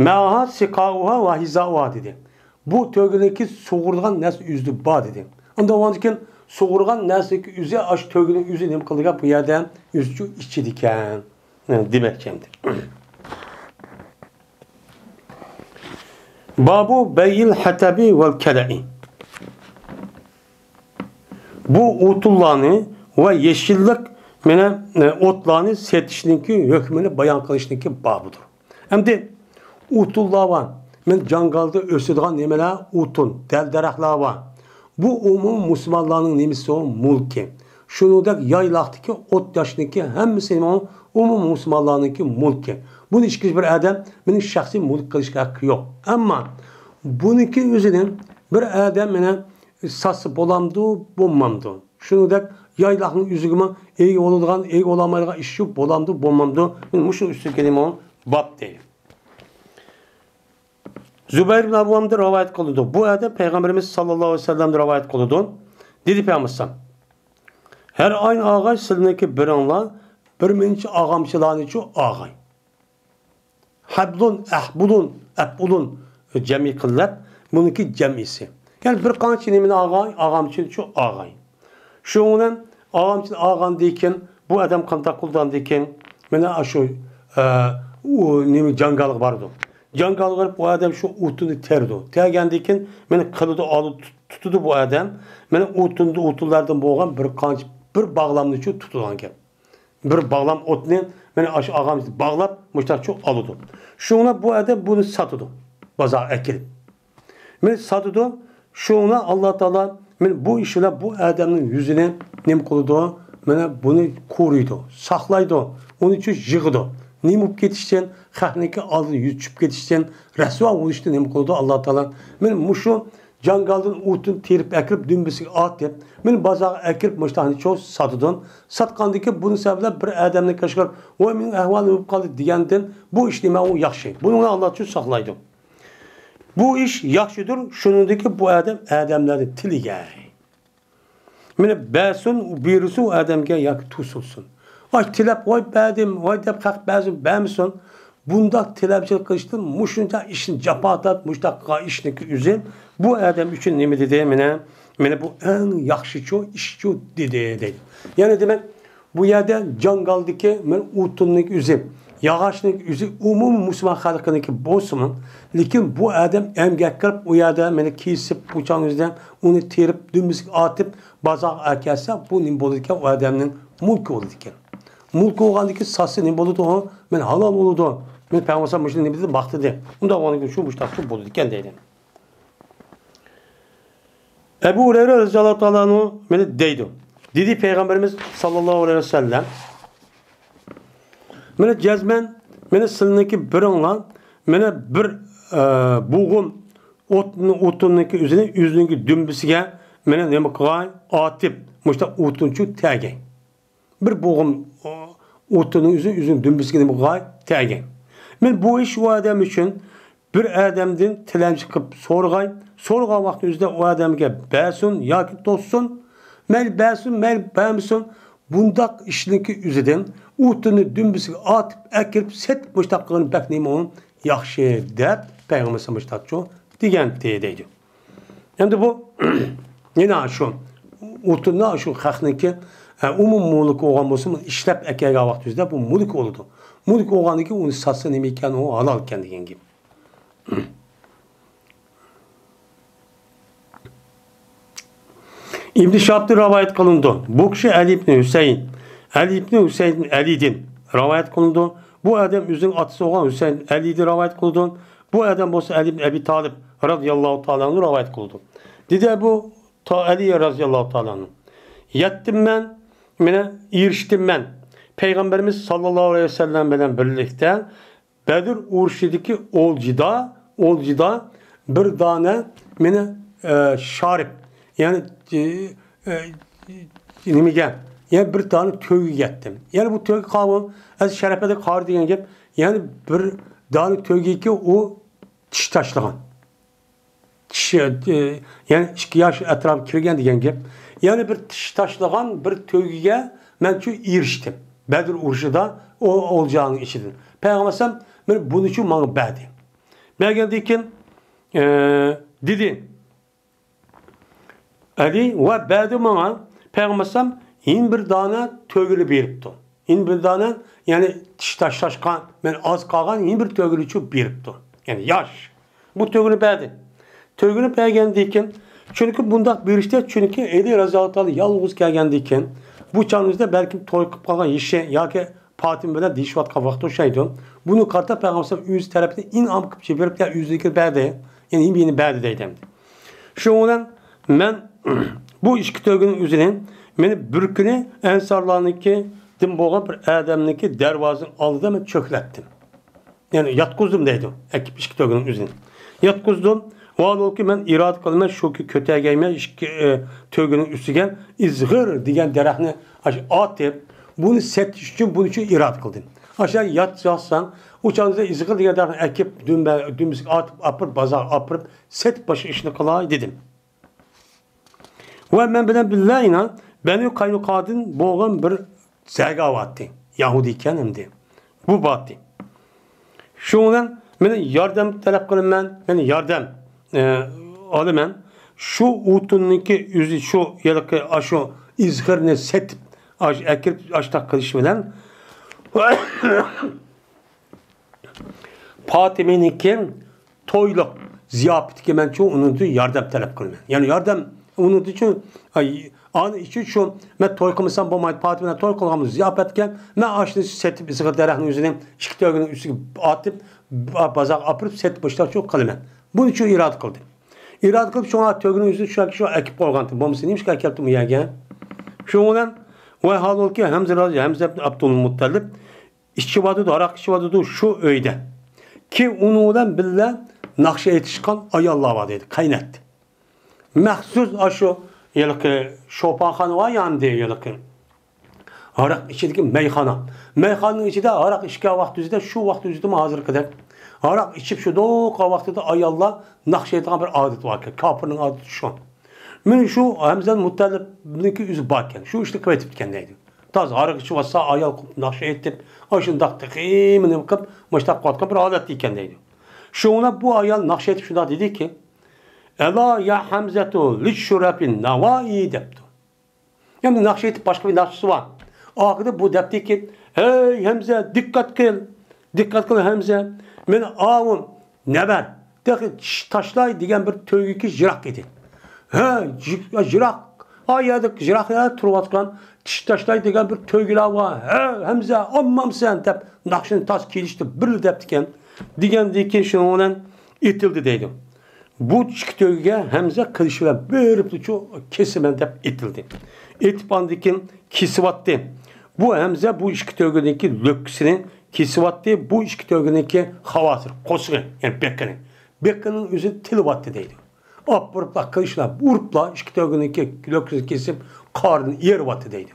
مەئاھا سىقاؤها ۋە ھىزاؤها دېدى. بۇ تۆگىنىڭكى سۇغۇرىدىغان نەرسە ئۆزىدە بار دېدى. ئاندىن ئۇنىڭدىن كېيىن سۇغۇرغان نەرسىنىڭكى ئۆزى ئاشۇ تۆگىنىڭ ئۆزى نېمە قىلىدىكەن؟ بۇ يەردە ئۆزىچۇ ئىچىدىكەن، ئە، دېمەكچى ئەمدى. بابۇ بەيئىل ھەتەبى ۋەل كەلەئى. بۇ ئوتۇنلارنى ۋە يېشىللىق، مانا، ئوتلارنى سېتىشنىڭكى ھۆكمىنى بايان قىلىشنىڭكى بابىدۇر. ئەمدى ئوتۇنلار بار، مانا جاڭگالدا ئۆسىدىغان نېمىلەر، ئوتۇن، دەل-دەرەخلەر بار. بۇ ئومۇمىي مۇسۇلمانلارنىڭ نېمىسى، مۇلكى. شۇنىڭدەك يايلاقتىكى ئوت-ياشنىڭكى ھەممىسى ئومۇمىي مۇسۇلمانلارنىڭكى مۇلكى. بۇنى ھېچقايسى بىر ئادەم مېنىڭ شەخسىي مۈلۈك قىلىشقا ھەققى يوق. ئەمما بۇنىڭكى ئۆزىنى بىر ئادەم مانا ساتسا بولامدۇ، بولمامدۇ؟ شۇنىڭدەك يايلاقنىڭ ئۆزىگىمۇ ئىگە بولىدىغان، ئىگە بولالمايدىغان ئىش شۇ، بولامدۇ، بولمامدۇ؟ مانا مۇشۇ ئۈستىگە كېلىمۇ باب دەيدۇ. زۇبەير ئىبن ئەۋۋامدىن رىۋايەت قىلىنىدۇ. بۇ ئادەم پەيغەمبىرىمىز ساللاللاھۇ ئەلەيھى ۋەسەللەمدىن رىۋايەت قىلىدۇ. دېدى پەيغەمبەر ئەلەيھىسسالام، ھەر ئاينى ئاغاي سىلىنىڭكى بىرىڭلار بىر مۇنچە ئاغامچىلارنىچۇ ئاغاي. ھەبلۇن، ئەھبۇلۇن، ئەپئۇلۇن جەمئىي قىلىپ، بۇنىڭكى جەمئىسى. يەنى بىر قانچە نېمىنى ئاغاي، ئاغامچىنىچۇ ئاغاي. شۇنىڭ بىلەن ئاغامچىنى ئاغاندىن كېيىن، بۇ ئادەم قانداق قىلىدىغاندىن كېيىن، مانا شۇ، ئە، ئۇ نېمە جاڭگالغا بارىدۇ. جاڭگالغا بېرىپ، بۇ ئادەم شۇ ئوتۇننى تېرىدۇ. تېرىگەندىن كېيىن، مانا قىلىدۇ، ئالىدۇ، تۇت-، تۇتىدۇ بۇ ئادەم. مانا ئوتۇندا، ئوتۇنلاردىن بولغان بىر قانچە، بىر باغلامنىچۇ تۇتىدىغان گەپ. بىر باغلام ئوتنى، مانا ئاشۇ ئاغامچىنى باغلاپ، مۇشتاقچۇ ئالىدۇ. شۇڭا بۇ ئادەم بۇنى ساتىدۇ، بازارغا ئەكىرىپ. مانا ساتىدۇ. شۇڭا ئاللا تائالا مانا بۇ ئىش بىلەن بۇ ئادەمنىڭ يۈزىنى نېمە قىلىدۇ؟ مانا بۇنى قورايدۇ، ساقلايدۇ، ئۇنى چۈش يىغىدۇ. نېمە بولۇپ كېتىشتىن، خەقنىڭكى ئالدىدا يۈز چۈشۈپ كېتىشتىن، رەسۋا بولۇشتىن نېمە قىلىدۇ ئاللا تائالا؟ مانا مۇشۇ جاڭگالدىن ئوتۇن تېرىپ ئەكىرىپ، دۈمبىسىگە ئاتىپ، مانا بازارغا ئەكىرىپ، مۇشتاقنى چوز ساتىدۇ. ساتقاندىن كېيىن بۇنىڭ سەۋەبى بىلەن بىر ئادەمنى كەشكۈر، ۋاي، مېنىڭ ئەھۋالىم بولۇپ قالدى دېگەندىن، بۇ ئىش نېمە ئۇ ياخشى. بۇنى ئاللا چۈش ساقلايدۇ. بۇ ئىش ياخشىدۇر، شۇنىڭدىكى بۇ ئادەم ئادەملەرنى تىلىگەي. مانا بەرسۇن، بېرىلسۇن ئۇ ئادەمگە ياكى توسۇلسۇن. ۋاي تىلەپ، ۋاي بەردىم، ۋاي دەپ خەق بەرسۇن، بەرمىسۇن. بۇنداق تىلەپچىلىك قىلىشتىن مۇشۇنچە ئىشنى جاپا تارتىپ، مۇشۇنداق قىلغان ئىشنىڭكى ئۆزى بۇ ئادەم ئۈچۈن نېمە دېدى؟ مانا، مانا بۇ ئەڭ ياخشىچۇ ئىشچۇ دېدى، دەيدۇ. يەنى دېمەك، بۇ يەردە جاڭگالدىكى مانا ئوتۇننىڭ ئۆزى، ياغاچنىڭ ئۆزى ئومۇمىي مۇسۇلمان خەلقىنىڭكى بولسىمۇ، لېكىن بۇ ئادەم ئەمگەك قىلىپ، ئۇ يەردە مانا كېسىپ، بۇ چاڭ ئۆزىدە ئۇنى تېرىپ، دۈمبىسىگە ئاتىپ، بازارغا ئەكەلسە، بۇ نېمە بولىدىكەن؟ ئۇ ئادەمنىڭ مۈلكى بولىدىكەن. مۈلكى بولغاندىن كېيىن ساتسا نېمە بولىدۇ؟ مانا ھالال بولىدۇ. مانا پەيغەمبەر مۇشۇنى نېمە دېدى؟ ماختىدى. ئۇنداق بولغاندىن كېيىن شۇ مۇشتاقچۇ بولىدىكەن دەيدۇ. ئەبۇ ھۇرەيرە رەزىياللاھۇ تائالا ئەنھۇ مانا دەيدۇ. دېدى پەيغەمبىرىمىز ساللاللاھۇ ئەلەيھى ۋەسەللەم، مانا جەزمەن، مانا سىلىنىڭكى بىرىڭلار، مانا بىر، ئە، بوغۇم ئوتنى، ئوتۇننىڭكى ئۆزىنى ئۆزىنىڭكى دۈمبىسىگە، مانا نېمە قىلغاي، ئاتىپ، مۇشۇنداق ئوتۇنچۇ تەگەي. بىر بوغۇم، ئۇ، ئوتۇننىڭ ئۆزى ئۆزىنىڭ دۈمبىسىگە نېمە قىلغاي؟ تەگەي. مەن بۇ ئىش ئۇ ئادەم ئۈچۈن بىر ئادەمدىن تىلەمچى قىلىپ سورىغاي. سورىغان ۋاقتى ئۆزىدە ئۇ ئادەمگە بەرسۇن ياكى توسسۇن. مەيلى بەرسۇن، مەيلى بەرمىسۇن. بۇنداق ئىشنىڭكى ئۆزىدىن ئوتۇننى دۈمبىسىگە ئاتىپ ئەكىرىپ سېتىپ مۇشۇنداق قىلغىنى بەك نېمە ئۇ ياخشى دەپ پەيغەمبەر مۇشۇنداق دېگەنتى دەيدۇ. ئەمدى بۇ يەنە شۇ ئوتۇندا شۇ خەقنىڭكى، ئە، ئومۇمىي مۈلكى بولغان بولسا، بۇنى ئىشلەپ ئەكەلگەن ۋاقتى ئۆزىدە بۇ مۈلۈك بولىدۇ. مۈلۈك بولغاندىن كېيىن ئۇنى ساتسا نېمە ئىكەن، ئۇ ھالال ئىكەن دېگەن گەپ. ئىبن شىھابتىن رىۋايەت قىلىنىدۇ. بۇ كىشى ئەلى ئىبن ھۈسەيىن، ئەلى ئىبن ھۈسەيىن ئەلىدىن رىۋايەت قىلىنىدۇ. بۇ ئادەم ئۆزىنىڭ ئاتىسى بولغان ھۈسەيىن ئەلىدىن رىۋايەت قىلىدۇ. بۇ ئادەم بولسا ئەلى ئىبن ئەبى تالىپ رازىياللاھۇ تائالا ئەنھۇ رىۋايەت قىلىدۇ. دېدى ئەبۇ تا-، ئەلى رازىياللاھۇ تائالا ئەنھۇ، يەتتىم مەن، مانا ئېرىشتىم مەن. پەيغەمبىرىمىز ساللاللاھۇ ئەلەيھى ۋەسەللەم بىلەن بىرلىكتە بەدر ئۇرۇشىدىكى ئولجىدا، ئولجىدا بىر دانە مانا، ئە، شارىپ، يەنى، ئە، ئە، نېمىگە، يەنى بىر دانە تۆگىگە يەتتىم. يەنى بۇ تۆگە قاۋۇل، ئەز شەرەپەدە قارى دېگەن گەپ، يەنى بىر دانە تۆگىگە ئۇ چىش تاشلىغان. چىش، ئە، يەنى ئىككى ياش ئەتراپىغا كىرگەن دېگەن گەپ. يەنى بىر چىش تاشلىغان بىر تۆگىگە مەن شۇ ئېرىشتىم. بەدر ئۇرۇشىدا ئۇ ئولجانىڭ ئىچىدىن. پەيغەمبەر ئەلەيھىسسالام مانا بۇنى شۇ ماڭا بەردى. بەرگەندىن كېيىن، ئە، دېدى، ئەلى ۋە بەردى ماڭا. پەيغەمبەر ئەلەيھىسسالام يەنە بىر دانە تۆگىنى بېرىپتۇ. يەنە بىر دانە، يەنى چىش تاشلاشقا مەن ئاز قالغان يەنە بىر تۆگىنى چۈ بېرىپتۇ. يەنى ياش. بۇ تۆگىنى بەردى. تۆگىنى بەرگەندىن كېيىن، چۈنكى بۇنداق بېرىشتە، چۈنكى ئەلى رازىياللاھۇ تائالا يالغۇز كەلگەندىن كېيىن، بۇ چاغنىڭ ئۆزىدە بەلكىم توي قىلىپ قالغان يېشى ياكى پاتىمە بىلەن دېيىشىۋاتقان ۋاقتى ئوخشايدۇ. بۇنى قارىتا پەيغەمبەر ئۆزى تەرەپتىن ئىنئام قىلىپ جىبرىپ، يا ئۆزىنىڭكىنى بەردى. يەنى يەنە بىرنى بەردى دەيدۇ ئەمدى. شۇنىڭ بىلەن مەن بۇ ئىككى تۆگىنىڭ ئۆزىنى مېنى بىر كۈنى ئەنسارلارنىڭكىدىن بولغان بىر ئادەمنىڭكى دەرۋازىنىڭ ئالدىدا مەن چۆكلەتتىم. يەنى ياتقۇزدۇم دەيدۇ. ئەكىپ ئىككى تۆگىنىڭ ئۆزىنى. ياتقۇزدۇم. ۋاھالبۇلكى، مەن ئىرادە قىلىمەن، شۇكى كۆتەرگەيمەن ئىككى، ئى، تۆگىنىڭ ئۈستىگە ئىزغىر دېگەن دەرەخنى ئاشۇ ئاتىپ، بۇنى سېتىش ئۈچۈن بۇنى شۇ ئىرادە قىلدىم. ئاشۇ يات-، ياتساڭ، ئۇ چاغدا ئىزغىر دېگەن دەرەخنى ئەكىپ، دۈمبە-، دۈمبىسىگە ئاتىپ، ئاپىرىپ، بازارغا ئاپىرىپ، سېتىپ باشقا ئىشنى قىلاي دېدىم. ۋە مەن بىلەن بىللە يەنە بەنۇ قاينۇقادىن بولغان بىر زەگاۋاتتى. يەھۇدىي ئىكەن ئەمدى. بۇ باتتى. شۇنىڭ بىلەن مەن ياردەم تەلەپ قىلىمەن، مەن ياردەم، ئە، ئالىمەن. شۇ ئوتۇننىڭكى ئۆزى شۇ ھېلىقى ئاشۇ ئىزغىرنى سېتىپ، ئاش-، ئەكىرىپ، ئاشتاق قىلىش بىلەن پاتىمىنىڭكى تويلۇق زىياپىتىگە مەنچۇ ئۇنىڭدىن ياردەم تەلەپ قىلىمەن. يەنى ياردەم ئۇنىڭدىن ئۇنىڭ ئۈچۈن شۇ، مەن توي قىلمىسام بولمايدۇ، پاتىمە بىلەن توي قىلغان زىياپەتكە مەن ئاشۇنى سېتىپ، ئىزغىر دەرەخنىڭ ئۆزىنى ئىككى تۆگىنىڭ ئۈستىگە ئاتىپ، با-، بازارغا ئاپىرىپ سېتىپ باشلاپ شۇ قىلىمەن. بۇنى شۇ ئىرادە قىلدىم. ئىرادە قىلىپ شۇڭا تۆگىنىڭ ئۆزىنى شۇ، شۇ ئەكىپ قويغانتىم. بولمىسا نېمىشقا ئەكەلتىم ئۇ يەرگە؟ شۇنىڭ بىلەن ۋە ھالبۇكى ھەمزە، ھەمزە ئابدۇلمۇتتەلىپ ئىچىۋاتىدۇ، ھاراق ئىچىۋاتىدۇ شۇ ئۆيدە. كېيىن ئۇنىڭ بىلەن بىللە ناخشا ئېيتىشقان ئاياللار بار دەيدۇ، قايناتتى. مەخسۇس ئاشۇ ھېلىقى شوپانخانا بار يا ئەمدى ھېلىقى ھاراق ئىچىدىكى مەيخانا. مەيخانىنىڭ ئىچىدە ھاراق ئىچكەن ۋاقتى ئۆزىدە، شۇ ۋاقىت ئۆزىدىمۇ ھازىرقىدەك ھاراق ئىچىپ شۇنداق ۋاقتىدا ئاياللار ناخشا ئېيتىدىغان بىر ئادىتى باركەن. كاپىرنىڭ ئادىتى شۇ. مانا شۇ ھەمزە مۇتەللىپنىڭكى ئۆزى باركەن. شۇ ئىشنى قىلىۋېتىپتىكەن دەيدۇ. تازا ھاراق ئىچىۋاتسا، ئايال قىلىپ ناخشا ئېيتىپ، ئاشۇنداق تېخىمۇ نېمە قىلىپ، مۇشۇنداق قىلىۋاتقان بىر ھالەتتە ئىكەن دەيدۇ. شۇڭا بۇ ئايال ناخشا ئېيتىپ شۇنداق دېدىكى، «ئەلا يا ھەمزەتۇ لىششۇرەفىن نەۋائى» دەپتۇ. يەنە ناخشا ئېيتىپ باشقا بىر ناخشىسى بار. ئاخىرىدا بۇ دەپتىكى، «ھەي ھەمزە، دىققەت قىل! دىققەت قىل ھەمزە! مېنى ئاۋۇ نەۋە، تېخى چىش تاشلاي دېگەن بىر تۆگىكى يىراق ئىدى.» «ھە، يىراق. ئا يەردە يىراق يەردە تۇرۇۋاتقان چىش تاشلاي دېگەن بىر تۆگىلەر بار. ھە ھەمزە، ئاممامسەن؟» دەپ ناخشىنى تاس كېلىشتى بىرلا دەپتىكەن. دېگەندىن كېيىن شۇنىڭ بىلەن ئېتىلدى دەيدۇ. بۇ ئىككى تۆگىگە ھەمزە قىلىچ بىلەن بېرىپلا شۇ كېسىمەن دەپ ئېتىلدى. ئېتىپ ئاندىن كېيىن كېسىۋاتتى. بۇ ھەمزە بۇ ئىككى تۆگىنىڭكى لۆككىسىنى كېسىۋاتتى. بۇ ئىككى تۆگىنىڭكى خاۋاسىر، قورسىقى، يەنى بېقىنى. بېقىنىڭ ئۆزىنى تىلىۋاتتى دەيدۇ. ئاپىرىپلا قىلىچ بىلەن ئۇرۇپلا ئىككى تۆگىنىڭكى لۆككىسىنى كېسىپ، قارنى ئېرىۋاتتى دەيدۇ.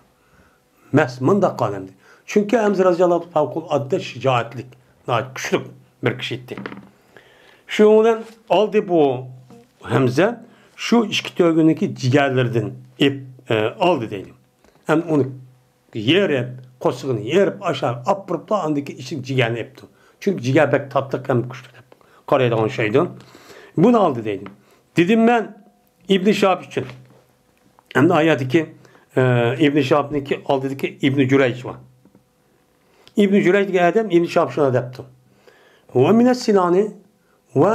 مەس مۇنداق قالدى. چۈنكى ھەمزە رەزىياللاھۇ ئەنھۇ پەۋقۇلئاددە شىجائەتلىك، ناھايىتى كۈچلۈك بىر كىشى ئىدى. شۇنىڭ بىلەن ئالدى بۇ ھەمزە شۇ ئىككى تۆگىنىڭكى جىگەرلىرىدىن ئېپ، ئە، ئالدى دەيدۇ. ھەم ئۇنى يېرىپ، قورسىقىنى يېرىپ، ئاشاق ئاپىرىپلا ئاندىن كېيىن ئىچىدىكى جىگەرنى ئېپتۇ. چۈنكى جىگەر بەك تاتلىق ھەم كۈچلۈك دەپ قارايدىغان ئوخشايدۇ. بۇنى ئالدى دەيدۇ. دېدىم مەن ئىبنى شىھاب ئۈچۈن. ئەمدى ئايەتتىكى، ئە، ئىبنى شىھابنىڭكى ئالدىدىكى ئىبنى جۈرەيج بار. ئىبنى جۈرەيج دېگەن ئادەم ئىبنى شىھاب شۇنداق دەپتۇ. ۋە مىنەس سىنانى ۋە،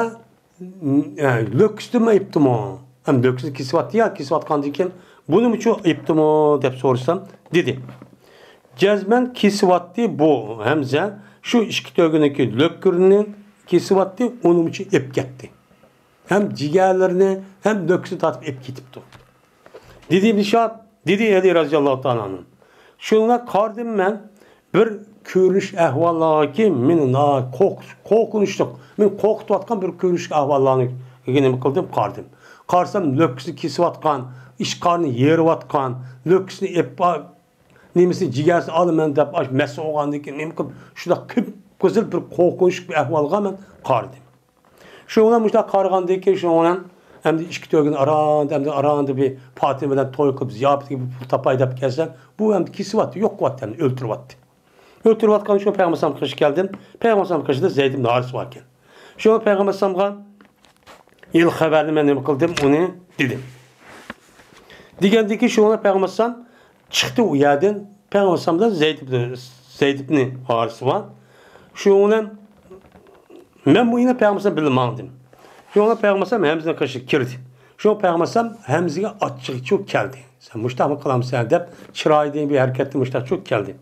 ئە، لۆككىسىدىنمۇ ئېپتىمۇ؟ ھەم لۆككىسىنى كېسىۋاتتى يا، كېسىۋاتقاندىن كېيىن بۇنىمۇچۇ ئېپتىمۇ دەپ سورىسام، دېدى. جەزمەن كېسىۋاتتى بۇ ھەمزە، شۇ ئىككى تۆگىنىڭكى لۆككىرىنى كېسىۋاتتى، ئۇنىمۇچۇ ئېپ كەتتى. ھەم جىگەرلىرىنى، ھەم لۆككىسىنى تارتىپ ئېپ كېتىپتۇ. دېدى ئىبنى شىھاب، دېدى ئەلى رەزىياللاھۇ تائالا ئەنھۇ. شۇنىڭغا قارىدىم مەن بىر كۆرۈنۈش ئەھۋاللارغىكى مېنى ناھايىتى قورق-، قورقۇنچلۇق، مېنى قورقۇتۇۋاتقان بىر كۆرۈنۈش ئەھۋاللارنى نېمە قىلدىم، قارىدىم. قارىسام، لۆككىسىنى كېسىۋاتقان، ئىچ قارنى يېرىۋاتقان، لۆككىسىنى ئېپ، نېمىسىنى، جىگەرسىنى ئالىمەن دەپ، ئاش مەس بولغاندىن كېيىن نېمە قىلىپ، شۇنداق قىپقىزىل بىر قورقۇنچلۇق بىر ئەھۋالغا مەن قارىدىم. شۇنىڭ بىلەن مۇشۇنداق قارىغاندىن كېيىن، شۇنىڭ بىلەن ئەمدى ئىككى تۆگىنى ئاراندا، ئەمدى ئاراندا بىر پاتىمە بىلەن توي قىلىپ، زىياپىتىگە بىر پۇل تاپاي دەپ كەلسەم، بۇ ئەمدى كېسىۋاتتى، يوق قىلىۋاتتى، ئەمدى ئۆلتۈرۈۋاتتى. ئۆلتۈرۈۋاتقان شۇ پەيغەمبەر ئەلەيھىسسالام قېشىغا كەلدىم. پەيغەمبەر ئەلەيھىسسالام قېشىدا زەيد ئىبن ھارىس بار ئىكەن. شۇ پەيغەمبەر ئەلەيھىسسالامغا ھېلىقى خەۋەرنى مەن نېمە قىلدىم، ئۇنى دېدىم. دېگەندىكىن شۇ پەيغەمبەر ئەلەيھىسسالام چىقتى ئۇ يەردىن. پەيغەمبەر ئەلەيھىسسالام بىلەن زەيد، زەيد ئىبنى ھارىس بار. شۇنىڭ بىلەن مەن بۇ يەنە پەيغەمبەر ئەلەيھىسسالام بىلەن ماڭدىم. شۇنىڭ بىلەن پەيغەمبەر ئەلەيھىسسالام ھەمزىنىڭ قېشىغا كىردى. شۇ پەيغەمبەر ئەلەيھىسسالام ھەمزىگە ئاچچىقچە كەلدى. سەن مۇشتاقمۇ قىلامسەن دەپ چىرايىدىن بىر ھەرىكەتتە مۇشتاق چوك كەلدى.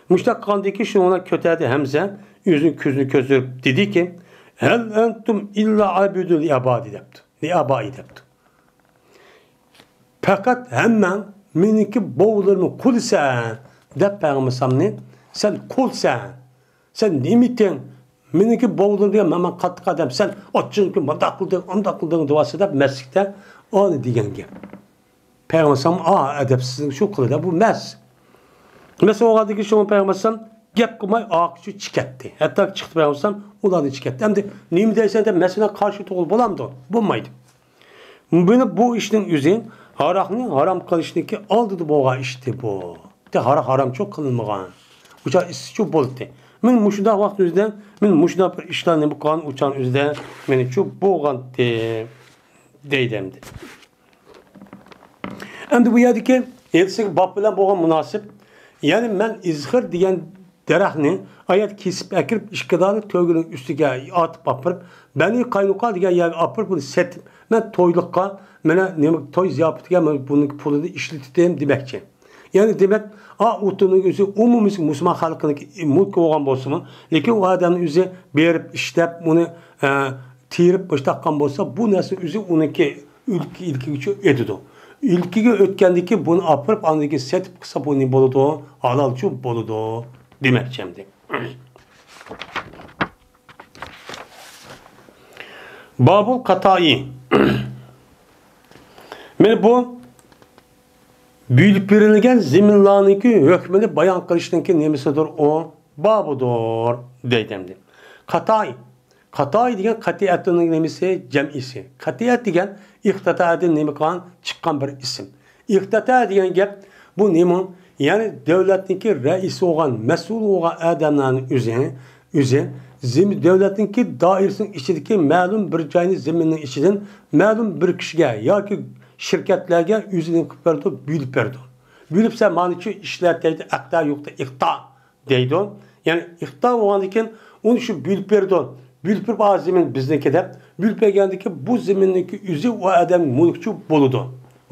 مۇشتاق قىلغاندىن كېيىن شۇنىڭ بىلەن كۆتەردى ھەمزە ئۆزىنىڭ كۆزىنى كۆزلىرىپ دېدىكى، ھەل ئەنتۇم ئىللا ئابىدۇ لىئابادى دەپتۇ. لىئابائى دەپتۇ. پەقەت ھەممەڭ مېنىڭكى بوۋىلىرىمنىڭ قۇلىسەن دەپ پەيغەمبەر ئەلەيھىسسالامنى، سەن قۇلسەن، سەن نېمىتىڭ، مېنىڭكى بوۋىلىرىم دېگەن مەن، مەن قاتتىق ئادەم، سەن ئاچچىقىڭ مۇنداق قىلدىڭ، ئانداق قىلدىڭ دېۋاتسا دەپ مەسلىكتە ئانى دېگەن گەپ. پەيغەمبەر ئەلەيھىسسالام ئا ئەدەپسىزلىك شۇ قىلىدۇ، بۇ مەس. مەس بولغاندىن كېيىن شۇڭا پەيغەمبەر ئەلەيھىسسالام گەپ قىلماي ئارقىچە چىقىپ كەتتى. ھەتتا چىقتى پەيغەمبەر ئەلەيھىسسالام ئۇلاردىن چىقىپ كەتتى. ئەمدى نېمە دەيسەن دەپ مەسىلەن قارشى تۇرغىلى بولامدۇ؟ بولمايدۇ. مانا بۇ ئىشنىڭ ئۆزى ھاراقنى ھارام قىلىشنىڭكى ئالدىدا بولغان ئىشتى بۇ. ھاراق ھارامچۇ قىلىنمىغان. ئۇچان ئىسسىچۇ بولدى. مەن مۇشۇنداق ۋاقىت ئۆزىدە، مەن مۇشۇنداق بىر ئىشلارنى قىلغان ئۇچان ئۆزىدە مېنىچۇ بولغانتى دەيدۇ ئەمدى. ئەمدى بۇ يەردىكى ھېلىسىگە باب بىلەن بولغان مۇناسىپ، يەنى مەن ئىزخىر دېگەن دەرەخنى ئايەت كېسىپ ئەكىرىپ، ئىككى دانە تۆگىنىڭ ئۈستىگە ئارتىپ ئاپىرىپ، بەنى قاينۇقا دېگەن يەرگە ئاپىرىپ، بۇنى سېتىپ، مەن تويلۇققا، مانا نېمە، توي زىياپىتىگە مانا بۇنىڭ پۇلىنى ئىشلىتىتتىم دېمەكچى. يەنى دېمەك، ئا ئوتۇننىڭ ئۆزى ئومۇمىي مۇسۇلمان خەلقىنىڭكى مۈلكى بولغان بولسىمۇ، لېكىن ئۇ ئادەمنىڭ ئۆزى بېرىپ ئىشلەپ، ئۇنى، ئە، تېرىپ باشلاققان بولسا، بۇ نەرسە ئۆزى ئۇنىڭكى ئۆلكە-، ئۆلكىگىچە ئۆتىدۇ. ئۆلكىگە ئۆتكەندىن كېيىن بۇنى ئاپىرىپ، ئاندىن كېيىن سېتىپ قىلسا، بۇ نېمە بولىدۇ؟ ھالالچۇ بولىدۇ دېمەكچى ئەمدى. بابۇل قاتائى. مانا بۇ بۆلۈپ بېرىلگەن زېمىنلارنىڭكى ھۆكمىنى بايان قىلىشنىڭكى نېمىسىدۇر ئۇ؟ بابىدۇر دەيدۇ ئەمدى. قاتائى. قاتائى دېگەن قەتىئەتنىڭ نېمىسى؟ جەمئىسى. قەتىئەت دېگەن ئىقتەتەدىن نېمە قىلغان؟ چىققان بىر ئىسىم. ئىقتەتە دېگەن گەپ بۇ نېمە؟ يەنى دۆلەتنىڭكى رەئىسى بولغان، مەسئۇل بولغان ئادەملەرنىڭ ئۆزى، ئۆزى زېمىن، دۆلەتنىڭكى دائىرىسىنىڭ ئىچىدىكى مەلۇم بىر جاينى، زېمىننىڭ ئىچىدىن مەلۇم بىر كىشىگە ياكى شىركەتلەرگە ئۆزى نېمە قىلىپ بەردى؟ بۆلۈپ بەردى. بۆلۈپسە مانىچۇ ئىشلەت دەيدۇ، ئەقتا يوقتا ئىقتا دەيدۇ. يەنى ئىقتا بولغاندىن كېيىن ئۇنى شۇ بۆلۈپ بېرىدۇ. بۆلۈپ بېرىپ، ئا، زېمىن بىزنىڭكى دەپ، بۆلۈپ بەرگەندىن كېيىن بۇ زېمىننىڭكى ئۆزى ئۇ ئادەم مۈلۈكچى بولىدۇ.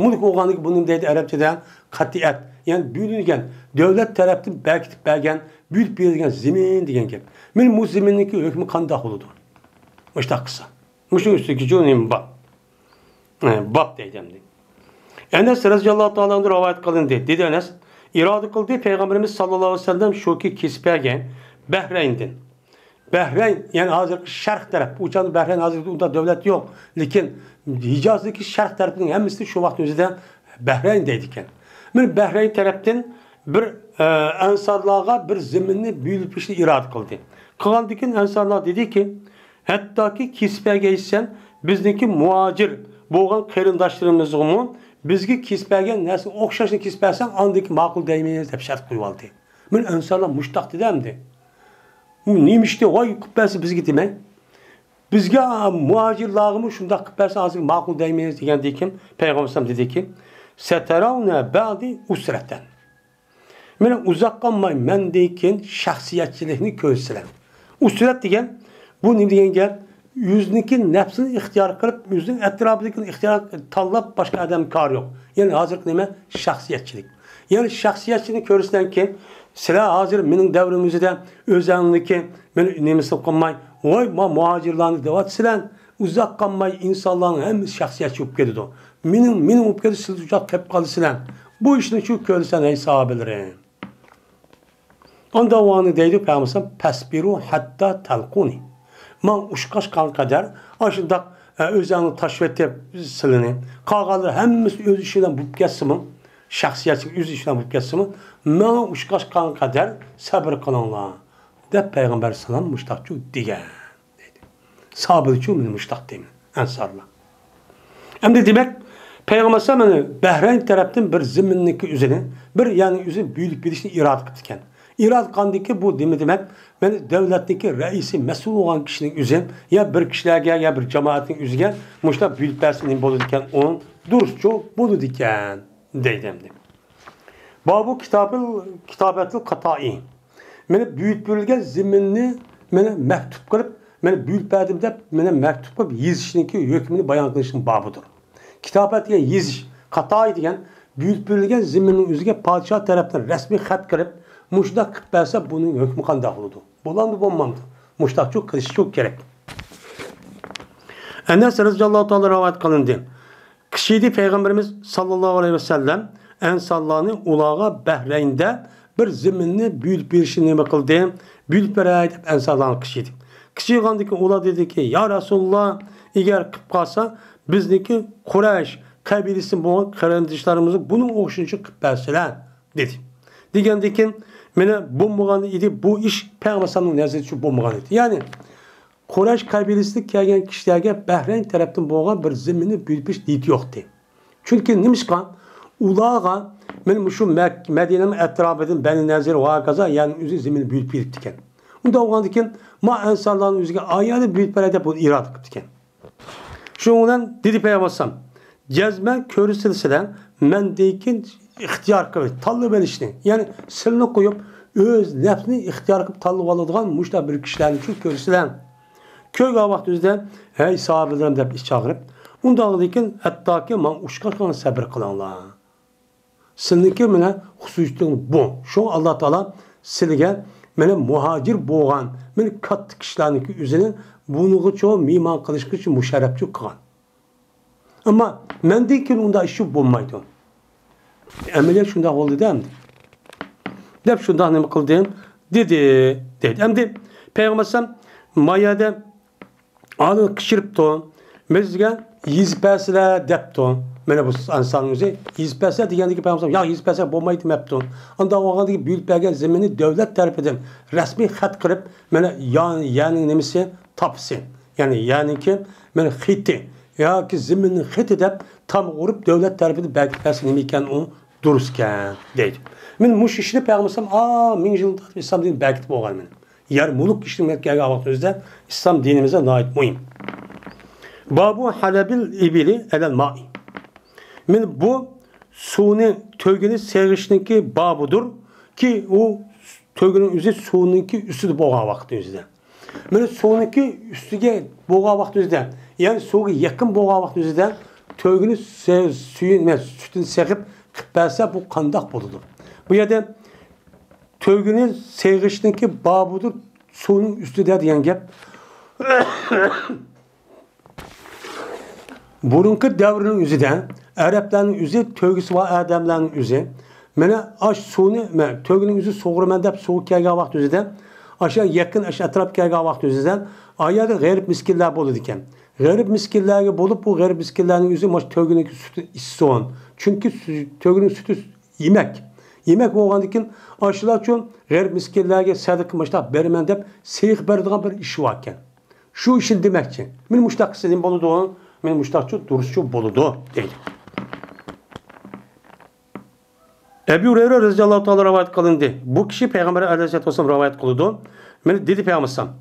مۈلۈك بولغاندىن كېيىن بۇنى نېمە دەيدۇ ئەرەبچىدە؟ قەتىئەت. يەنى بۆلۈنگەن، دۆلەت تەرەپتىن بەركىتىپ بەرگەن، بۆلۈپ بېرىلگەن زېمىن دېگەن گەپ. مانا بۇ زېمىننىڭكى ھۆكمى قانداق بولىدۇ؟ مۇشۇنداق قىلسا. مۇشۇنىڭ ئۈستىدىكى جۇ نېمە بار؟ ئە، باب دەيدۇ ئەمدى. ئەنەس رەزىياللاھۇ تائالا ئەنھۇ رىۋايەت قىلىندى. دېدى ئەنەس، ئىرادە قىلدى پەيغەمبىرىمىز ساللاللاھۇ ئەلەيھى ۋەسەللەم شۇكى كېسىپ بەرگەن بەھرەيندىن. بەھرەين، يەنى ھازىرقى شەرق تەرەپ. ئۇ چاغدا بەھرەين ھازىرقى ئۇنداق دۆلەت يوق. لېكىن ھىجازدىكى شەرق تەرىپىنىڭ ھەممىسى شۇ ۋاقىتنىڭ ئۆزىدە بەھرەين دەيدىكەن. بىر بەھرەين تەرەپتىن بىر، ئە، ئەنسارلارغا بىر زېمىننى بۆلۈپ بېرىشنى ئىرادە قىلدى. قىلغاندىن كېيىن ئەنسارلار دېدىكى، ھەتتاكى كېسىپ بەرگەن ئىشسەن، بىزنىڭكى مۇھاجىر بولغان قېرىنداشلىرىمىزغىمۇ بىزگە كېسىپ بەرگەن نەرسىگە ئوخشاشلا كېسىپ بەرسەڭ، ئاندىن كېيىن ماقۇل دەيمىز دەپ شەرت قويۇۋالدى. مانا ئەنسارلار مۇشتاق دېدى ئەمدى. بۇ نېمە ئىشتى؟ ۋاي، قىلىپ بەرسە بىزگە دېمەي. بىزگە، مۇھاجىرلارغىمۇ شۇنداق قىلىپ بەرسە ھازىر ماقۇل دەيمىز دېگەندىن كېيىن پەيغەمبەر ئەلەيھىسسالام دېدىكى، سەتەرەۋنە بەئدى ئۇسرەتەن. مانا ئۇزاق قالماي مەندىن كېيىن شەخسىيەتچىلىكنى كۆرىسىلەر. ئۇسرەت دېگەن، بۇ نېمە دېگەن گەپ؟ ئۆزىنىڭكى نەپسىنى ئىختىيار قىلىپ، ئۆزىنىڭ ئەتراپىدىكىنى ئىختىيار تاللاپ باشقا ئادەمگە كارى يوق. يەنى ھازىرقى نېمە؟ شەخسىيەتچىلىك. يەنى شەخسىيەتچىلىكنى كۆرىسىلەركىن، سىلەر ھازىر مېنىڭ دەۋرىم ئۆزىدە ئۆزەڭنىكى مېنى نېمىسىنى قىلماي، ۋاي، ما مۇھاجىرلارنى دەۋاتىسىلەر، ئۇزاق قالماي ئىنسانلارنىڭ ھەممىسى شەخسىيەتچى بولۇپ كېتىدۇ. مېنىڭ، مېنىڭ بولۇپ كېتىدۇ، سىلەر ئۇزاق قېلىپ قالىسىلەر. بۇ ئىشنى شۇ كۆرىسەن، ئەي ساھابىلىرىم. ئاندىن ئۇلارنى دەيدۇ پەيغەمبەر، پەسبىرۇ ھەتتا تەلقۇنى. ماڭا ئۇشقاش قالغان قەدەر ئاشۇنداق، ئە، ئۆزەڭنى تاشلىۋېتىپ سىلىنى. قالغانلار ھەممىسى ئۆز ئىشى بىلەن بولۇپ كەتسىمۇ، شەخسىيەتچىلىك ئۆز ئىشى بىلەن بولۇپ كەتسىمۇ، ماڭا ئۇشقاش قالغان قەدەر سەبرى قىلىڭلار، دەپ پەيغەمبەر ئەلەيھىسسالام مۇشتاقچۇ دېگەن. دەيدۇ. سابىرچۇ مېنى مۇشتاق دەيمەن، ئەنسارلار. ئەمدى دېمەك، پەيغەمبەر ئەلەيھىسسالام مانا بەھرەين تەرەپتىن بىر زېمىننىڭكى ئۆزىنى، بىر يەرنىڭ ئۆزىنى بۆلۈپ بېرىشنى ئىرادە قىپتىكەن. ئىرادە قىلغاندىكى بۇ نېمە دېمەك؟ مانا دۆلەتنىڭكى رەئىسى، مەسئۇل بولغان كىشىنىڭ ئۆزى يا بىر كىشىلەرگە، يا بىر جامائەتنىڭ ئۆزىگە مۇشۇنداق بۆلۈپ بەرسە نېمە بولىدىكەن؟ ئۇ دۇرۇسچۇ بولىدىكەن، دەيدۇ ئەمدى. بابۇ كىتابىل، كىتابەتىل قاتائى. مانا بۆلۈپ بېرىلگەن زېمىننى مانا مەكتۇپ قىلىپ، مانا بۆلۈپ بەردىم دەپ، مانا مەكتۇپ قىلىپ يېزىشنىڭكى ھۆكمىنى بايان قىلىشنىڭ بابىدۇر. كىتابەت دېگەن يېزىش، قاتائى دېگەن بۆلۈپ بېرىلگەن زېمىننىڭ ئۆزىگە پادىشاھ تەرەپتىن رەسمىي خەت قىلىپ، مۇشۇنداق قىلىپ بەرسە، بۇنىڭ ھۆكمى قانداق بولىدۇ؟ بولامدۇ، بولمامدۇ؟ مۇشۇنداقچۇ قىلىشچۇ كېرەك. ئەنەس رەزىياللاھۇ تائالا رىۋايەت قىلىندى. قىشىدى پەيغەمبىرىمىز ساللاللاھۇ ئەلەيھى ۋەسەللەم ئەنسارلارنى ئۇلارغا بەھرەيندە بىر زېمىننى بۆلۈپ بېرىشنى نېمە قىلدى؟ بۆلۈپ بېرەي دەپ ئەنسارلارغا قىشىدى. قىشىغاندىكىن ئۇلار دېدىكى، يا رەسۇلاللا، ئەگەر قىلىپ قالسا، بىزنىڭكى قۇرەيش قەبىلىسى بولغان قېرىنداشلىرىمىزغا بۇنىڭ ئوخشىشىنچە قىلىپ بەرسىلە، دېدى. دېگەندىكىن، مانا بولمىغان ئىدى، بۇ ئىش پەيغەمبەر ئەلەيھىسسالامنىڭ نەزىرىچە بولمىغان ئىدى. يەنى، قۇرەيش قەبىلىسىدىن كەلگەن كىشىلەرگە بەھرەين تەرەپتىن بولغان بىر زېمىننى بۆلۈپ بېرىش نىيىتى يوقتى. چۈنكى نېمىشقا؟ ئۇلارغا مانا مۇشۇ مەك-، مەدىنىنىڭ ئەتراپىدىن بەنى نەزىر ۋە ھاكازا يەرنىڭ ئۆزى زېمىن بۆلۈپ بېرىپتىكەن. ئۇنداق بولغاندىكىن، ما ئەنسارلارنىڭ ئۆزىگە ئايالى بۆلۈپ بېرەي دەپ بۇنى ئىرادە قىپتىكەن. شۇنىڭ بىلەن دېدى پەيغەمبەر ئەلەيھىسسالام، جەزمەن كۆرىسىلە سىلەر مەندىن كېيىن ئىختىيار قىلىپ تاللىۋېلىشنى، يەنى سىلىنى قويۇپ، ئۆز نەپسىنى ئىختىيار قىلىپ تاللىۋالىدىغان مۇشۇنداق بىر كىشىلەرنى شۇ كۆرىسىلەر. كۆرگەن ۋاقتىڭىزدا، ھەي ساھابىلىرىم دەپ ئىچ ئاغرىپ، ئۇنداقلىكىن ھەتتاكى ماڭا ئۇشقاشقان سەبرى قىلىڭلار. سىلىنىڭكى مانا خۇسۇسىيىتىڭ بۇ. شۇڭا ئاللا تائالا سىلىگە مانا مۇھاجىر بولغان، مانا كاتتا كىشىلەرنىڭكى ئۆزىنى بۇنىڭغىچۇ مېھمان قىلىشقىچۇ مۇشەررەپچۇ قىلغان. ئەمما مەندىن كېيىن ئۇنداق ئىش بولمايدۇ. ئەمەلىيەت شۇنداق بولدى-دە ئەمدى. دەپ شۇنداق نېمە قىلدىم؟ دېدى. دەيدۇ. ئەمدى پەيغەمبەر ئەلەيھىسسالام ما يەردە ئالىنى قىچىرىپتۇ. بىزگە يېزىپ بەرسىلە دەپتۇ. مانا بۇ ئەنسارنىڭ ئۆزى يېزىپ بەرسىلە دېگەندىكىن پەيغەمبەر ئەلەيھىسسالام، ياق، يېزىپ بەرسە بولمايدۇ دەپتۇ. ئانداق بولغاندىكىن بۆلۈپ بەرگەن زېمىننى دۆلەت تەرىپىدىن رەسمىي خەت قىلىپ، مانا يا-، يەرنىڭ نېمىسى تاپىسى. يەنى يەرنىڭكى مانا خېتى ياكى زېمىننىڭ خېتى دەپ تامغا ئۇرۇپ دۆلەت تەرىپىدىن بەرگىلى بەرسە نېمە ئىكەن ئۇ؟ دۇرۇس ئىكەن دەيدۇ. مانا مۇشۇ ئىشنى پەيغەمبەر ئەلەيھىسسالام، ئا، مىڭ يىلدىن تارتىپ ئىسلام دىنى بەركىتىپ بولغان مانا. يەر مۈلۈك ئىشىنى كەلگەن ۋاقتىمىزدا ئىسلام دىنىمىزدا ناھايىتى مۇھىم. بابۇ ھەلەبىل ئىبىلى ئەلەل مائى. مانا بۇ سۇنى، تۆگىنى سېغىشنىڭكى بابىدۇركى، ئۇ تۆگىنىڭ ئۆزى سۇنىڭكى ئۈستىدە بولغان ۋاقتى ئۆزىدە. مانا سۇنىڭكى ئۈستىگە بولغان ۋاقتى ئۆزىدە، يەنى سۇغا يېقىن بولغان ۋاقتى ئۆزىدە تۆگىنى سە-، سۈيى، نېمە، سۈتىنى سېغىپ قىلىپ بەرسە، بۇ قانداق بولىدۇ؟ بۇ يەردە تۆگىنى سېغىشنىڭكى بابىدۇر سۇنىڭ ئۈستىدە دېگەن گەپ. بۇرۇنقى دەۋرنىڭ ئۆزىدە ئەرەبلەرنىڭ ئۆزى، تۆگىسى بار ئادەملەرنىڭ ئۆزى، مانا ئاش سۇنى، مە-، تۆگىنىڭ ئۆزى سۇغۇرىمەن دەپ سۇغا كەلگەن ۋاقىت ئۆزىدە، ئاشۇ يېقىن، ئاشۇ ئەتراپقا كەلگەن ۋاقىت ئۆزىدە، ئا يەردە غېرىب مىسكىنلار بولىدىكەن. غېرىب مىسكىنلارغا بولۇپ، بۇ غېرىب مىسكىنلارنىڭ ئۆزى مانا شۇ تۆگىنىڭ سۈتىنى ئىچسۇن. چۈنكى سۈ-، تۆگىنىڭ سۈتى يېمەك. يېمەك بولغاندىن كېيىن، ئاشۇلارچۇ غېرىب مىسكىنلەرگە سەدىقە مۇشتاق بېرىمەن دەپ سېغىپ بەرىدىغان بىر ئىش باركەن. شۇ ئىشنى دېمەكچى. مانا مۇشتاق قىلسا نېمە بولىدۇ؟ مانا مۇشتاقچۇ دۇرۇسچۇ بولىدۇ، دەيدۇ. ئەبۇ ھۇرەيرە رەزىياللاھۇ تائالا رىۋايەت قىلىندى. بۇ كىشى پەيغەمبەر ئەلەيھىسسالاتۇ ۋەسسالام رىۋايەت قىلىدۇ. مانا دېدى پەيغەمبەر ئەلەيھىسسالام،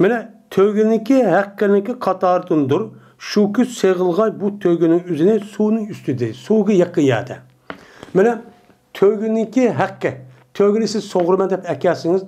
مانا تۆگىنىڭكى ھەققىنىڭكى قاتارىدىندۇر، شۇكى سېغىلغاي بۇ تۆگىنىڭ ئۆزىنى سۇنىڭ ئۈستىدە، سۇغا يېقىن يەردە. مانا تۆگىنىڭكى ھەققى، تۆگىنى سىز سۇغۇرىمەن دەپ ئەكەلسىڭىز،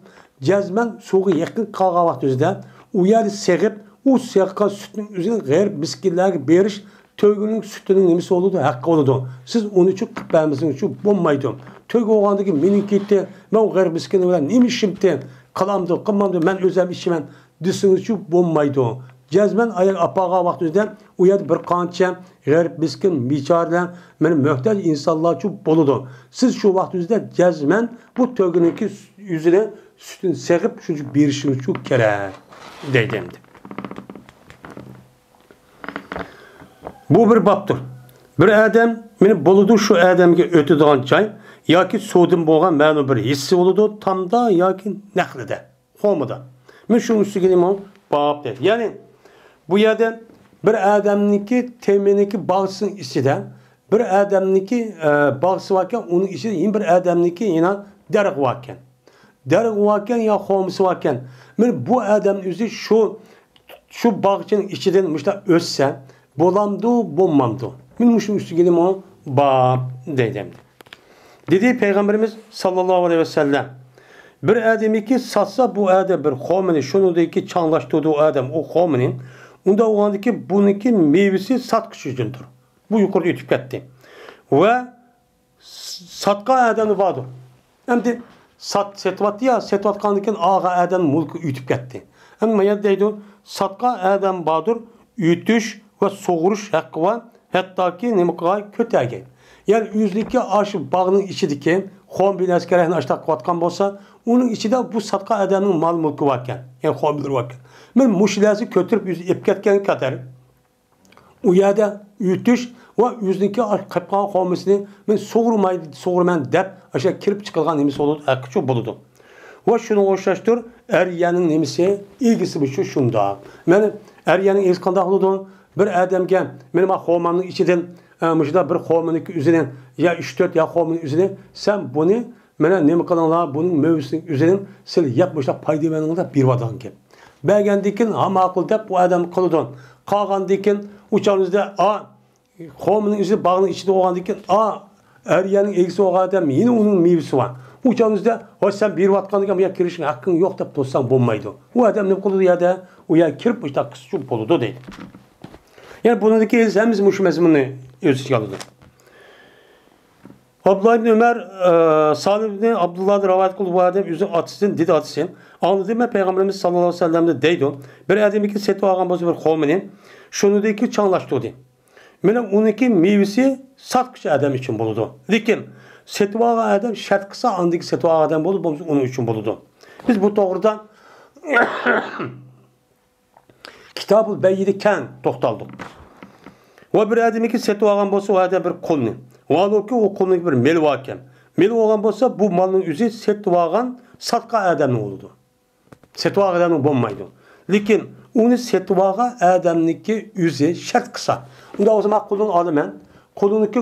جەزمەن سۇغا يېقىن قالغان ۋاقتىڭىزدا ئۇ يەردە سېغىپ، ئۇ سېغىقان سۈتنىڭ ئۆزىنى غېرىب مىسكىنلەرگە بېرىش تۆگىنىڭ سۈتىنىڭ نېمىسى بولىدۇ؟ ھەققى بولىدۇ. سىز ئۇنى ئۈچۈن قىلىپ بەرمىسىڭىزچۇ بولمايدۇ. تۆگە بولغاندىن كېيىن مېنىڭ كېتى، مەن ئۇ غېرىب مىسكىن بىلەن نېمە ئىشىمتى؟ قىلامدۇ، قىلمامدۇ، مەن ئۆزۈم ئىچىمەن دېسىڭىزچۇ بولمايدۇ. جەزمەن ئاياغ ئاپارغان ۋاقتىڭىزدا ئۇ يەردە بىر قانچە غېرىب مىسكىن، بىچارىلەر، مانا مۆھتاج ئىنسانلارچۇ بولىدۇ. سىز شۇ ۋاقتىڭىزدا جەزمەن بۇ تۆگىنىڭكى يۈزىنى سۈتىنى سېغىپ شۇنچە بېرىشىڭىزچۇ كېرەك، دەيدۇ ئەمدى. بۇ بىر بابتۇر. بىر ئادەم، مانا بولىدۇ شۇ ئادەمگە ئۆتىدىغان جاي ياكى سۇدىن بولغان مەلۇم بىر ھېسسە بولىدۇ، تامدا ياكى نەخلىدە، خورمىدا. مانا شۇنىڭ ئۈستىگە نېمە؟ باب دەيدۇ. يەنى بۇ يەردە بىر ئادەمنىڭكى تېمىنىڭكى باغچىسىنىڭ ئىچىدە بىر ئادەمنىڭكى، ئە، باغچىسى باركەن، ئۇنىڭ ئىچىدە يەنە بىر ئادەمنىڭكى يەنە دەرىخى باركەن. دەرىخى باركەن يا خورمىسى باركەن. مانا بۇ ئادەم ئۆزى شۇ، شۇ باغچىنىڭ ئىچىدىن مۇشۇنداق ئۆتسە بولامدۇ، بولمامدۇ؟ مانا مۇشۇنىڭ ئۈستىگە نېمە؟ باب دەيدۇ ئەمدى. دېدى پەيغەمبىرىمىز ساللاللاھۇ ئەلەيھى ۋەسەللەم، بىر ئادەمنىڭكى ساتسا بۇ ئادەم بىر خورمىنى، شۇنىڭدىكى چاڭلاشتۇردى ئۇ ئادەم ئۇ خورمىنى. ئۇنداق بولغاندىكى بۇنىڭكى مېۋىسى ساتقۇچى ئۈچۈندۇر. بۇ يۇقىرىدا ئۆتۈپ كەتتى. ۋە ساتقان ئادەمنى باردۇر. ئەمدى سات-، سېتىۋاتتى يا، سېتىۋاتقاندىن كېيىن ئالغان ئادەم مۈلكى ئۆتۈپ كەتتى. ئەمدى ما يەردە دەيدۇ، ساتقان ئادەم باردۇر، ئۆتۈش ۋە سۇغۇرۇش ھەققى بار، ھەتتاكى نېمە قىلغاي، كۆتەرگەي. يەنى ئۆزىنىڭكى ئاشۇ باغنىڭ ئىچىدىكى خورما بىلەن ئەسكەرەكنى ئاشتاق قىلىۋاتقان بولسا، ئۇنىڭ ئىچىدە بۇ ساتقان ئادەمنىڭ مال مۈلكى باركەن، يەنى خورمىلىرى باركەن. مانا مۇشۇ نەرسىنى كۆتۈرۈپ ئۆزى ئېلىپ كەتكەنگە قەدەر، ئۇ يەردە ئۆتۈش ۋە ئۆزىنىڭكى قېلىپ قالغان خورمىسىنى مەن سۇغۇرماي-، سۇغۇرىمەن دەپ ئاشۇ كىرىپ چىقىدىغان نېمىسى بولىدۇ، ھەققىچۇ بولىدۇ. ۋە شۇنىڭغا ئوخشاشتۇر، ئەر يەرنىڭ نېمىسى، ئىگىسىمۇ شۇ شۇنداق. مەن ئەر يەرنىڭ ئىگىسى قانداق بولىدۇ؟ بىر ئادەمگە، مېنىڭ ما خورمامنىڭ ئىچىدىن، ئە، مۇشۇنداق بىر خورمىنىڭكى ئۆزىنى، يا ئۈچ تۆت يا خورمىنىڭ ئۆزىنى، سەن بۇنى مانا نېمە قىلىڭلار، بۇنىڭ مېۋىسىنىڭ ئۆزىنى سىلەر يەپ مۇشۇنداق پايدىلىنىڭلار دەپ بېرىۋاتىدىكەن. بەرگەندىن كېيىن، ھا، ماقۇل دەپ ئۇ ئادەم قىلىدۇ. قالغاندىن كېيىن ئۇ چاغنىڭىزدا، ئا، خورمىنىڭ ئۆزى باغنىڭ ئىچىدە بولغاندىن كېيىن، ئا، ئەر يەرنىڭ ئىگىسى بولغان ئادەم يەنە ئۇنىڭ مېۋىسى بار. ئۇ چاغنىڭىزدا، ۋاي، سەن بېرىۋاتقاندىن كېيىن بۇ يەرگە كىرىشكە ھەققىڭ يوق دەپ تۇرساڭ بولمايدۇ. ئۇ ئادەم نېمە قىلىدۇ؟ يەردە، ئۇ يەرگە كىرىپ مۇشۇنداق قىلسىچۇ بولىدۇ دەيدۇ. يەنى بۇنىڭدىكى ھەممىسى مۇشۇ مەزمۇننى ئۆز ئىچىگە ئالىدۇ. ئابدۇللا ئىبن ئۆمەر، ئە، سالىم ئىبن ئابدۇللادىن رىۋايەت قىلدى، بۇ ئادەم ئۆزى ئاتىسىدىن، دېدى ئاتىسى، ئاڭلىدىم مەن پەيغەمبىرىمىز ساللاللاھۇ ئەلەيھى ۋەسەللەمدىن دەيدۇ، بىر ئادەمنىڭكى سېتىۋالغان بولسا بىر خورمىنى، شۇنىڭدىكى چاڭلاشتۇردى. مانا ئۇنىڭكى مېۋىسى ساتقۇچى ئادەم ئۈچۈن بولىدۇ. لېكىن سېتىۋالغان ئادەم شەرت قىلسا، ئاندىكى سېتىۋالغان ئادەم بولىدۇ، بولمىسا ئۇنىڭ ئۈچۈن بولىدۇ. بىز بۇ توغرىدا كىتابۇل بەيئدە كەڭ توختالدۇق. ۋە بىر ئادەمنىڭكى سېتىۋالغان بولسا، ئۇ ئادەم بىر قۇلنى. ۋە ھالبۇكى، ئۇ قۇلنىڭ بىر مېلى باركەن. مېلى بولغان بولسا، بۇ مالنىڭ ئۆزى سېتىۋالغان، ساتقان ئادەمنىڭ بولىدۇ. سېتىۋالغان ئادەمنىڭ بولمايدۇ. لېكىن ئۇنى سېتىۋالغان ئادەمنىڭكى ئۆزى شەرت قىلسا، ئۇنداق بولسا، مەن قۇلۇڭنى ئالىمەن، قۇلۇڭنىڭكى،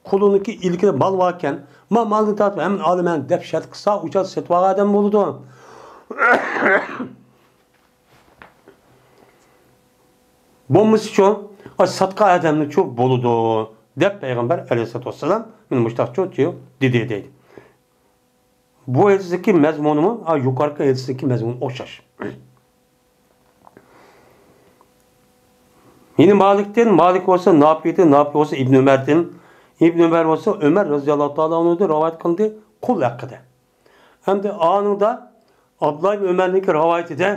قۇلۇڭنىڭكى ئىلكىدە مال باركەن، ما مالنى تارتىپ ھەممىنى ئالىمەن دەپ شەرت قىلسا، ئۇ چاغدا سېتىۋالغان ئادەم بولىدۇ. بولمىسىچۇ، ئاي، ساتقان ئادەمنىچۇ بولىدۇ، دەپ پەيغەمبەر ئەلەيھىسسالاتۇ ۋەسسالام مانا مۇشۇنداقچۇ دېدى، دەيدۇ. بۇ ھەدىستىكى مەزمۇنىمۇ، ئا، يۇقىرىقى ھەدىستىكى مەزمۇن ئوخشاش. يەنە مالىكتىن، مالىك بولسا نافىدىن، نافى بولسا ئىبن ئۆمەردىن، ئىبن ئۆمەر بولسا ئۆمەر رەزىياللاھۇ تائالا ئەنھۇدىن رىۋايەت قىلدى قۇل ھەققىدە. ئەمدى ئانىڭدا ئابدۇللا ئىبن ئۆمەرنىڭكى رىۋايىتىدە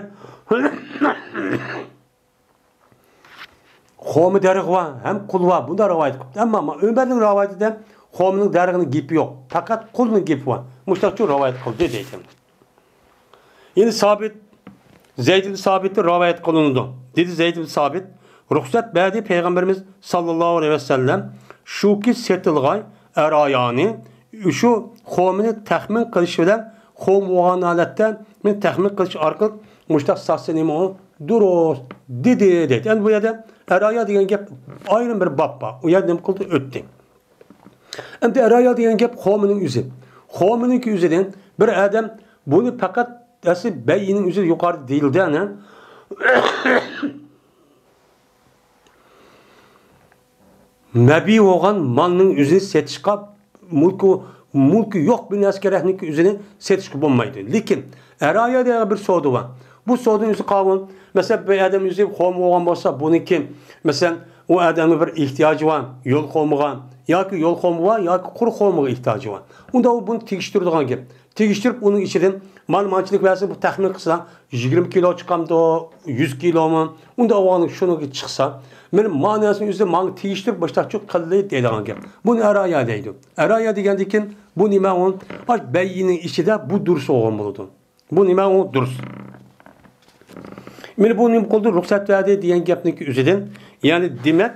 خورما دەرىخى بار، ھەم قۇل بار. بۇنداق رىۋايەت قىلىپتۇ. ئەمما ئۆمەرنىڭ رىۋايىتىدە خورمىنىڭ دەرىخىنىڭ گېپى يوق. پەقەت قۇلنىڭ گېپى بار. مۇشۇنداقچۇ رىۋايەت قىلدى دەيدۇ. يەنە سابىت، زەيد ئىبن سابىتتىن رىۋايەت قىلىنىدۇ. دېدى زەيد ئىبن سابىت، رۇخسەت بەردى پەيغەمبىرىمىز ساللاللاھۇ ئەلەيھى ۋەسەللەم، شۇكى سېتىلغاي ئەر ئايالنى شۇ خۇمىنى تەخمىن قىلىش بىلەن، خۇمى بولغان ھالەتتە مېنى تەخمىن قىلىش ئارقىلىق مۇشتاق ساتسا نېمە ئۇ دۇرۇس دېدى، دەيدۇ. ئەمدى بۇ يەردە ئەرايا دېگەن گەپ ئايرىم بىر باب بار. ئۇ يەردە نېمە قىلدى؟ ئۆتتى. ئەمدى ئەرايا دېگەن گەپ خۇمىنىڭ ئۆزى. خۇمىنىڭكى ئۆزىدىن بىر ئادەم بۇنى پەقەت ئەسلى بەيئىنىڭ ئۆزى يۇقىرىدا دېيىلدى، ئەنە. مەبىئى بولغان مالنىڭ ئۆزىنى سېتىشقا، مۈلكى، مۈلكى يوق بىر نەرسە كېرەكنىڭ ئۆزىنى سېتىشقا بولمايدۇ. لېكىن ئەرايا دېگەن بىر سودا بار. بۇ سودىنىڭ ئۆزى قانۇن. مەسىلەن، بىر ئادەم ئۆزى خۇمى بولغان بولسا، بۇنىڭكى، مەسىلەن، ئۇ ئادەمنىڭ بىر ئېھتىياجى بار، يول خۇمىغا ياكى يول خۇمى بار ياكى قۇر خۇمىغا ئېھتىياجى بار. ئۇندا ئۇ بۇنى تېگىشتۈرىدىغان گەپ. تېگىشتۈرۈپ، ئۇنىڭ ئىچىدىن مانا مانچىلىك بەرسە، بۇ تەخمىن قىلسا، يىگىرمە كىلو چىقامدۇ، يۈز كىلومۇ؟ ئۇنداق بولغاندا شۇنىڭكى چىقسا، مېنىڭ ما نەرسىنى ئۆزى ماڭا تېگىشتۈرۈپ مۇشتاقچۇ قىلدى دەيدىغان گەپ. بۇنى ئەرايا دەيدۇ. ئەرايا دېگەندىكىن بۇ نېمە ئۇ؟ ئاش بەيئىنىڭ ئىچىدە بۇ دۇرۇس بولغان بولىدۇ. بۇ نېمە ئۇ دۇرۇس؟ مېنى بۇ نېمە قىلدى؟ رۇخسەت بەردى دېگەن گەپنىڭكى ئۆزىدىن، يەنى دېمەك،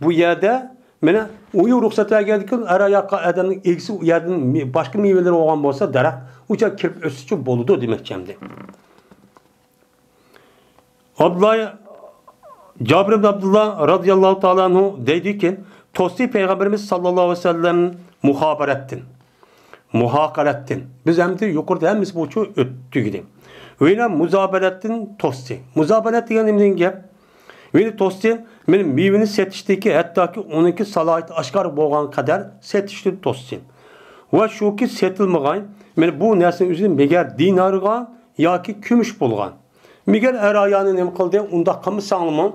بۇ يەردە مانا ئۇ رۇخسەت بەرگەندىكىن ئەراياغا ئادەمنىڭ ئىگىسى ئۇ يەردىن مې-، باشقا مېۋىلىرى بولغان بولسا دەرەخ، ئۇ چاغ كىرىپ ئۆسسىچۇ بولىدۇ دېمەكچى ئەمدى. ئابدۇللا، جابىر ئىبن ئابدۇللا رازىياللاھۇ تائالا ئەنھۇ دەيدۇكى، توستى پەيغەمبىرىمىز ساللاللاھۇ ئەلەيھى ۋەسەللەم مۇھابەرەتتىن، مۇھاقەرەتتىن. بىز ئەمدى يۇقىرىدا ھەممىسى بويىچە ئۆتتۈك ئىدى. ۋە يەنە مۇزابەنەتتىن توستى. مۇزابەنەت دېگەن نېمە دېگەن گەپ؟ ۋە يەنە توستى، مېنى مېۋىنى سېتىشتىكى، ھەتتاكى ئۇنىڭكى سالاھىيىتى ئاشكارا بولغان قەدەر سېتىشتىن توستى. ۋە شۇكى سېتىلمىغاي، مېنى بۇ نەرسىنى ئۆزىنى مەگەر دىنارغا ياكى كۈمۈش بولغان. مېگەر ئەرايانى نېمە قىلدى؟ ئۇنداق قىلمىساڭلىمۇ،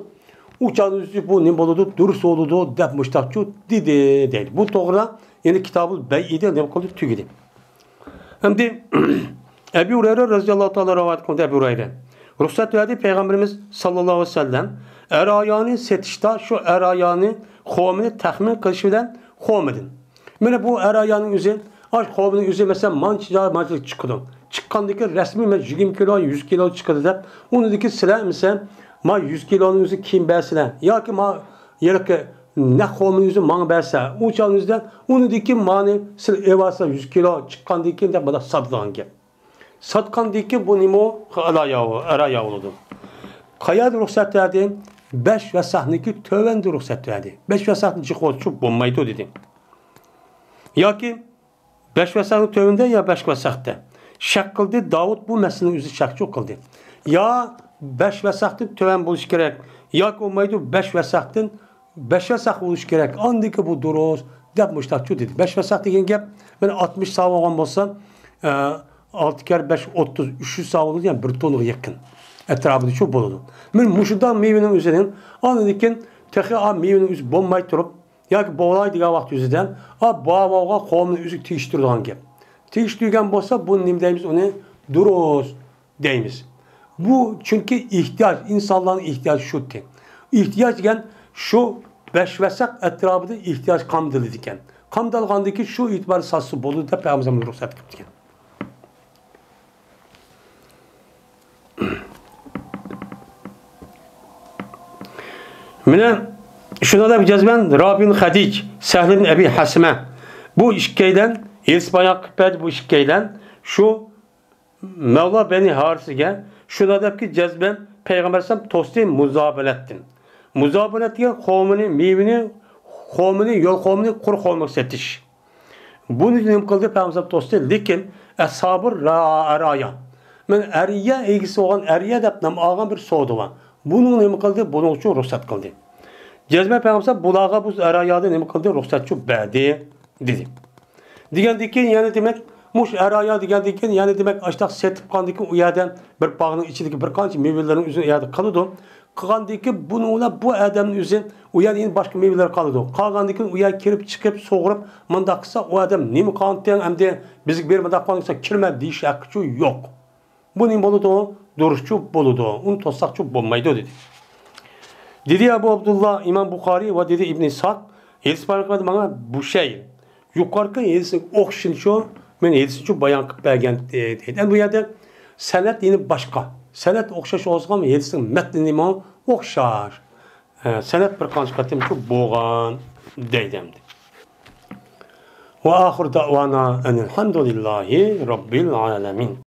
ئۇ چاغدا ئۆزى بۇ نېمە بولىدۇ؟ دۇرۇس بولىدۇ، دەپ مۇشتاقچۇ دېدى، دەيدۇ. بۇ توغرا، يەنى كىتابۇل بەيئىدە نېمە قىلدى؟ تۈگىدى. ئەمدى ئەبۇ ھۇرەيرە رەزىياللاھۇ تائالا رىۋايەت قىلدى، ئەبۇ ھۇرەيرە. رۇخسەت بەردى پەيغەمبىرىمىز ساللاللاھۇ ئەلەيھى ۋەسەللەم، ئەرايانى سېتىشتا شۇ ئەرايانى خۇمىنى تەخمىن قىلىش بىلەن خۇمىدىن. مانا بۇ ئەرايانىڭ ئۆزى، ئاش خۇمىنىڭ ئۆزى، مەسىلەن، مانچە، مانچىلىك چىقىدۇ. چىققاندىكى رەسمىي، مەن يىگىرمە كىلو، يۈز كىلو چىقىدۇ دەپ، ئۇنىڭدىكى سىلەر، مەسىلەن، ما يۈز كىلونىڭ ئۆزى كىم بەرسىلەر؟ ياكى ما يەركە نەق خۇمىنىڭ ئۆزى ماڭا بەرسە، ئۇ چاغنىڭ ئۆزىدە ئۇنىڭدىكى مانى سىلەر ئېۋالسا يۈز كىلو چىققاندىن كېيىن دەپ مانا ساتىدىغان گەپ. ساتقاندىن كېيىن بۇ نېمە؟ ئەرايا، ئەرايا بولىدۇ. قەيەردە رۇخسەت بەردى؟ بەش ۋەسەقنىڭكى تۆۋەندە رۇخسەت بەردى. بەش ۋەسەقنى جىق بولسا بولمايدۇ دېدى. ياكى بەش ۋەسەقنىڭ تۆۋىنىدە يا بەش ۋەسەقتە. شەك قىلدى، داۋۇت بۇ مەسىلىنى ئۆزى شەكچۇ قىلدى. يا بەش ۋەسەقتىن تۆۋەن بولۇشى كېرەك، ياكى بولمايدۇ، بەش ۋەسەقتىن، بەش ۋەسەق بولۇشى كېرەك، ئاندىكى بۇ دۇرۇس، دەپ مۇشتاقچۇ دېدى. بەش ۋەسەق دېگەن گەپ، مانا ئاتمىش سا بولغان بولسا، ئە، ئالتە كەر بەش ئوتتۇز، ئۈچ يۈز سا بولىدۇ، يەنى بىر توننىغا يېقىن ئەتراپىدا شۇ بولىدۇ. مانا مۇشۇنداق مېۋىنىڭ ئۆزىنىڭ ئاندىن كېيىن تېخى ئا مېۋىنىڭ ئۆزى بولماي تۇرۇپ، ياكى بولاي دېگەن ۋاقىت يۈزىدىن، ئا، بار بولغان قومىنى ئۆزىگە تېگىشتۈرىدىغان گەپ. تېگىشتۈرگەن بولسا، بۇنى نېمە دەيمىز؟ ئۇنى دۇرۇس دەيمىز. بۇ چۈنكى ئېھتىياج، ئىنسانلارنىڭ ئېھتىياجى شۇتى. ئېھتىياج دېگەن شۇ بەش ۋەسەق ئەتراپىدا ئېھتىياج قامدىلىدىكەن. قامدالغاندىكى شۇ ئېتىبار ساتسا بولىدۇ دەپ پەيغەمبىرىمىز رۇخسەت قىلىپتىكەن. مانا شۇنىڭ دەپ جەزمەن رابىن خەدىج، سەھل ئىبن ئەبى ھەسمە، بۇ ئىككىيلەن ھېلىس بايان قىلىپ بەردى، بۇ ئىككىيلەن شۇ مەۋلا بەنى ھارىسىگە شۇنىڭ دەپكى جەزمەن پەيغەمبەر ئەلەيھىسسالام توستى مۇزابەنەتتىن. مۇزابەنەت دېگەن قومىنى، مېۋىنى، قومىنى، يول قومىنى قۇر قومىغا سېتىش. بۇنى نېمە قىلدى پەيغەمبەر توستى؟ لېكىن ئەسھابۇ را-، ئەرايا، مەن ئەرىيە ئىگىسى بولغان ئەرىيە دەپ نام ئالغان بىر سودا بار. بۇنى نېمە قىلدى؟ بۇنىڭ ئۈچۈن رۇخسەت قىلدى. جەزمەن پەيغەمبەر بۇلارغا بۇ ئەرايادا نېمە قىلدى؟ رۇخسەتچۇ بەردى، دېدى. دېگەندىن كېيىن يەنە دېمەك، مۇشۇ ئەرايا دېگەندىن كېيىن يەنە دېمەك، ئاشتاق سېتىپ قالدىكى ئۇ يەردە بىر باغنىڭ ئىچىدىكى بىر قانچە مېۋىلەرنىڭ ئۆزى ئۇ يەردە قالىدۇ. قىلغاندىن كېيىن بۇنىڭ بىلەن بۇ ئادەمنىڭ ئۆزى ئۇ يەردە يەنە باشقا مېۋىلەر قالىدۇ. قالغاندىن كېيىن ئۇ يەرگە كىرىپ چىقىپ سۇغۇرۇپ، مۇنداق قىلسا، ئۇ ئادەم نېمە قىلغانتىڭ ئەمدى بىزگە بېرىپ مۇنداق قىلغان دېسە، كىرمە دېيىش ھەققىچۇ يوق. بۇ نېمە بولىدۇ؟ دۇرۇسچۇ بولىدۇ. ئۇنى توسساقچۇ بولمايدۇ، دېدى. دېدى ئەبۇ ئابدۇللا ئىمام بۇخارىي ۋە دېدى ئىبن ئىسھاق، ھېدىس بايان قىلغاندا ماڭا بۇشەير، يۇقىرىقى ھېدىسنىڭ ئوخشىشىنى شۇ، مەن ھېدىسنى شۇ بايان قىلىپ بەرگەن، دېدى. ئەمدى بۇ يەردە سەنەد يەنە باشقا. سەنەد ئوخشاش بولسىغۇ، ھېدىسنىڭ مەتنى نېمە؟ ئوخشاش. ھە، سەنەد بىر قانچە قېتىم شۇ بولغان، دەيدۇ ئەمدى. وآخر دعوانا أن الحمد لله رب العالمين.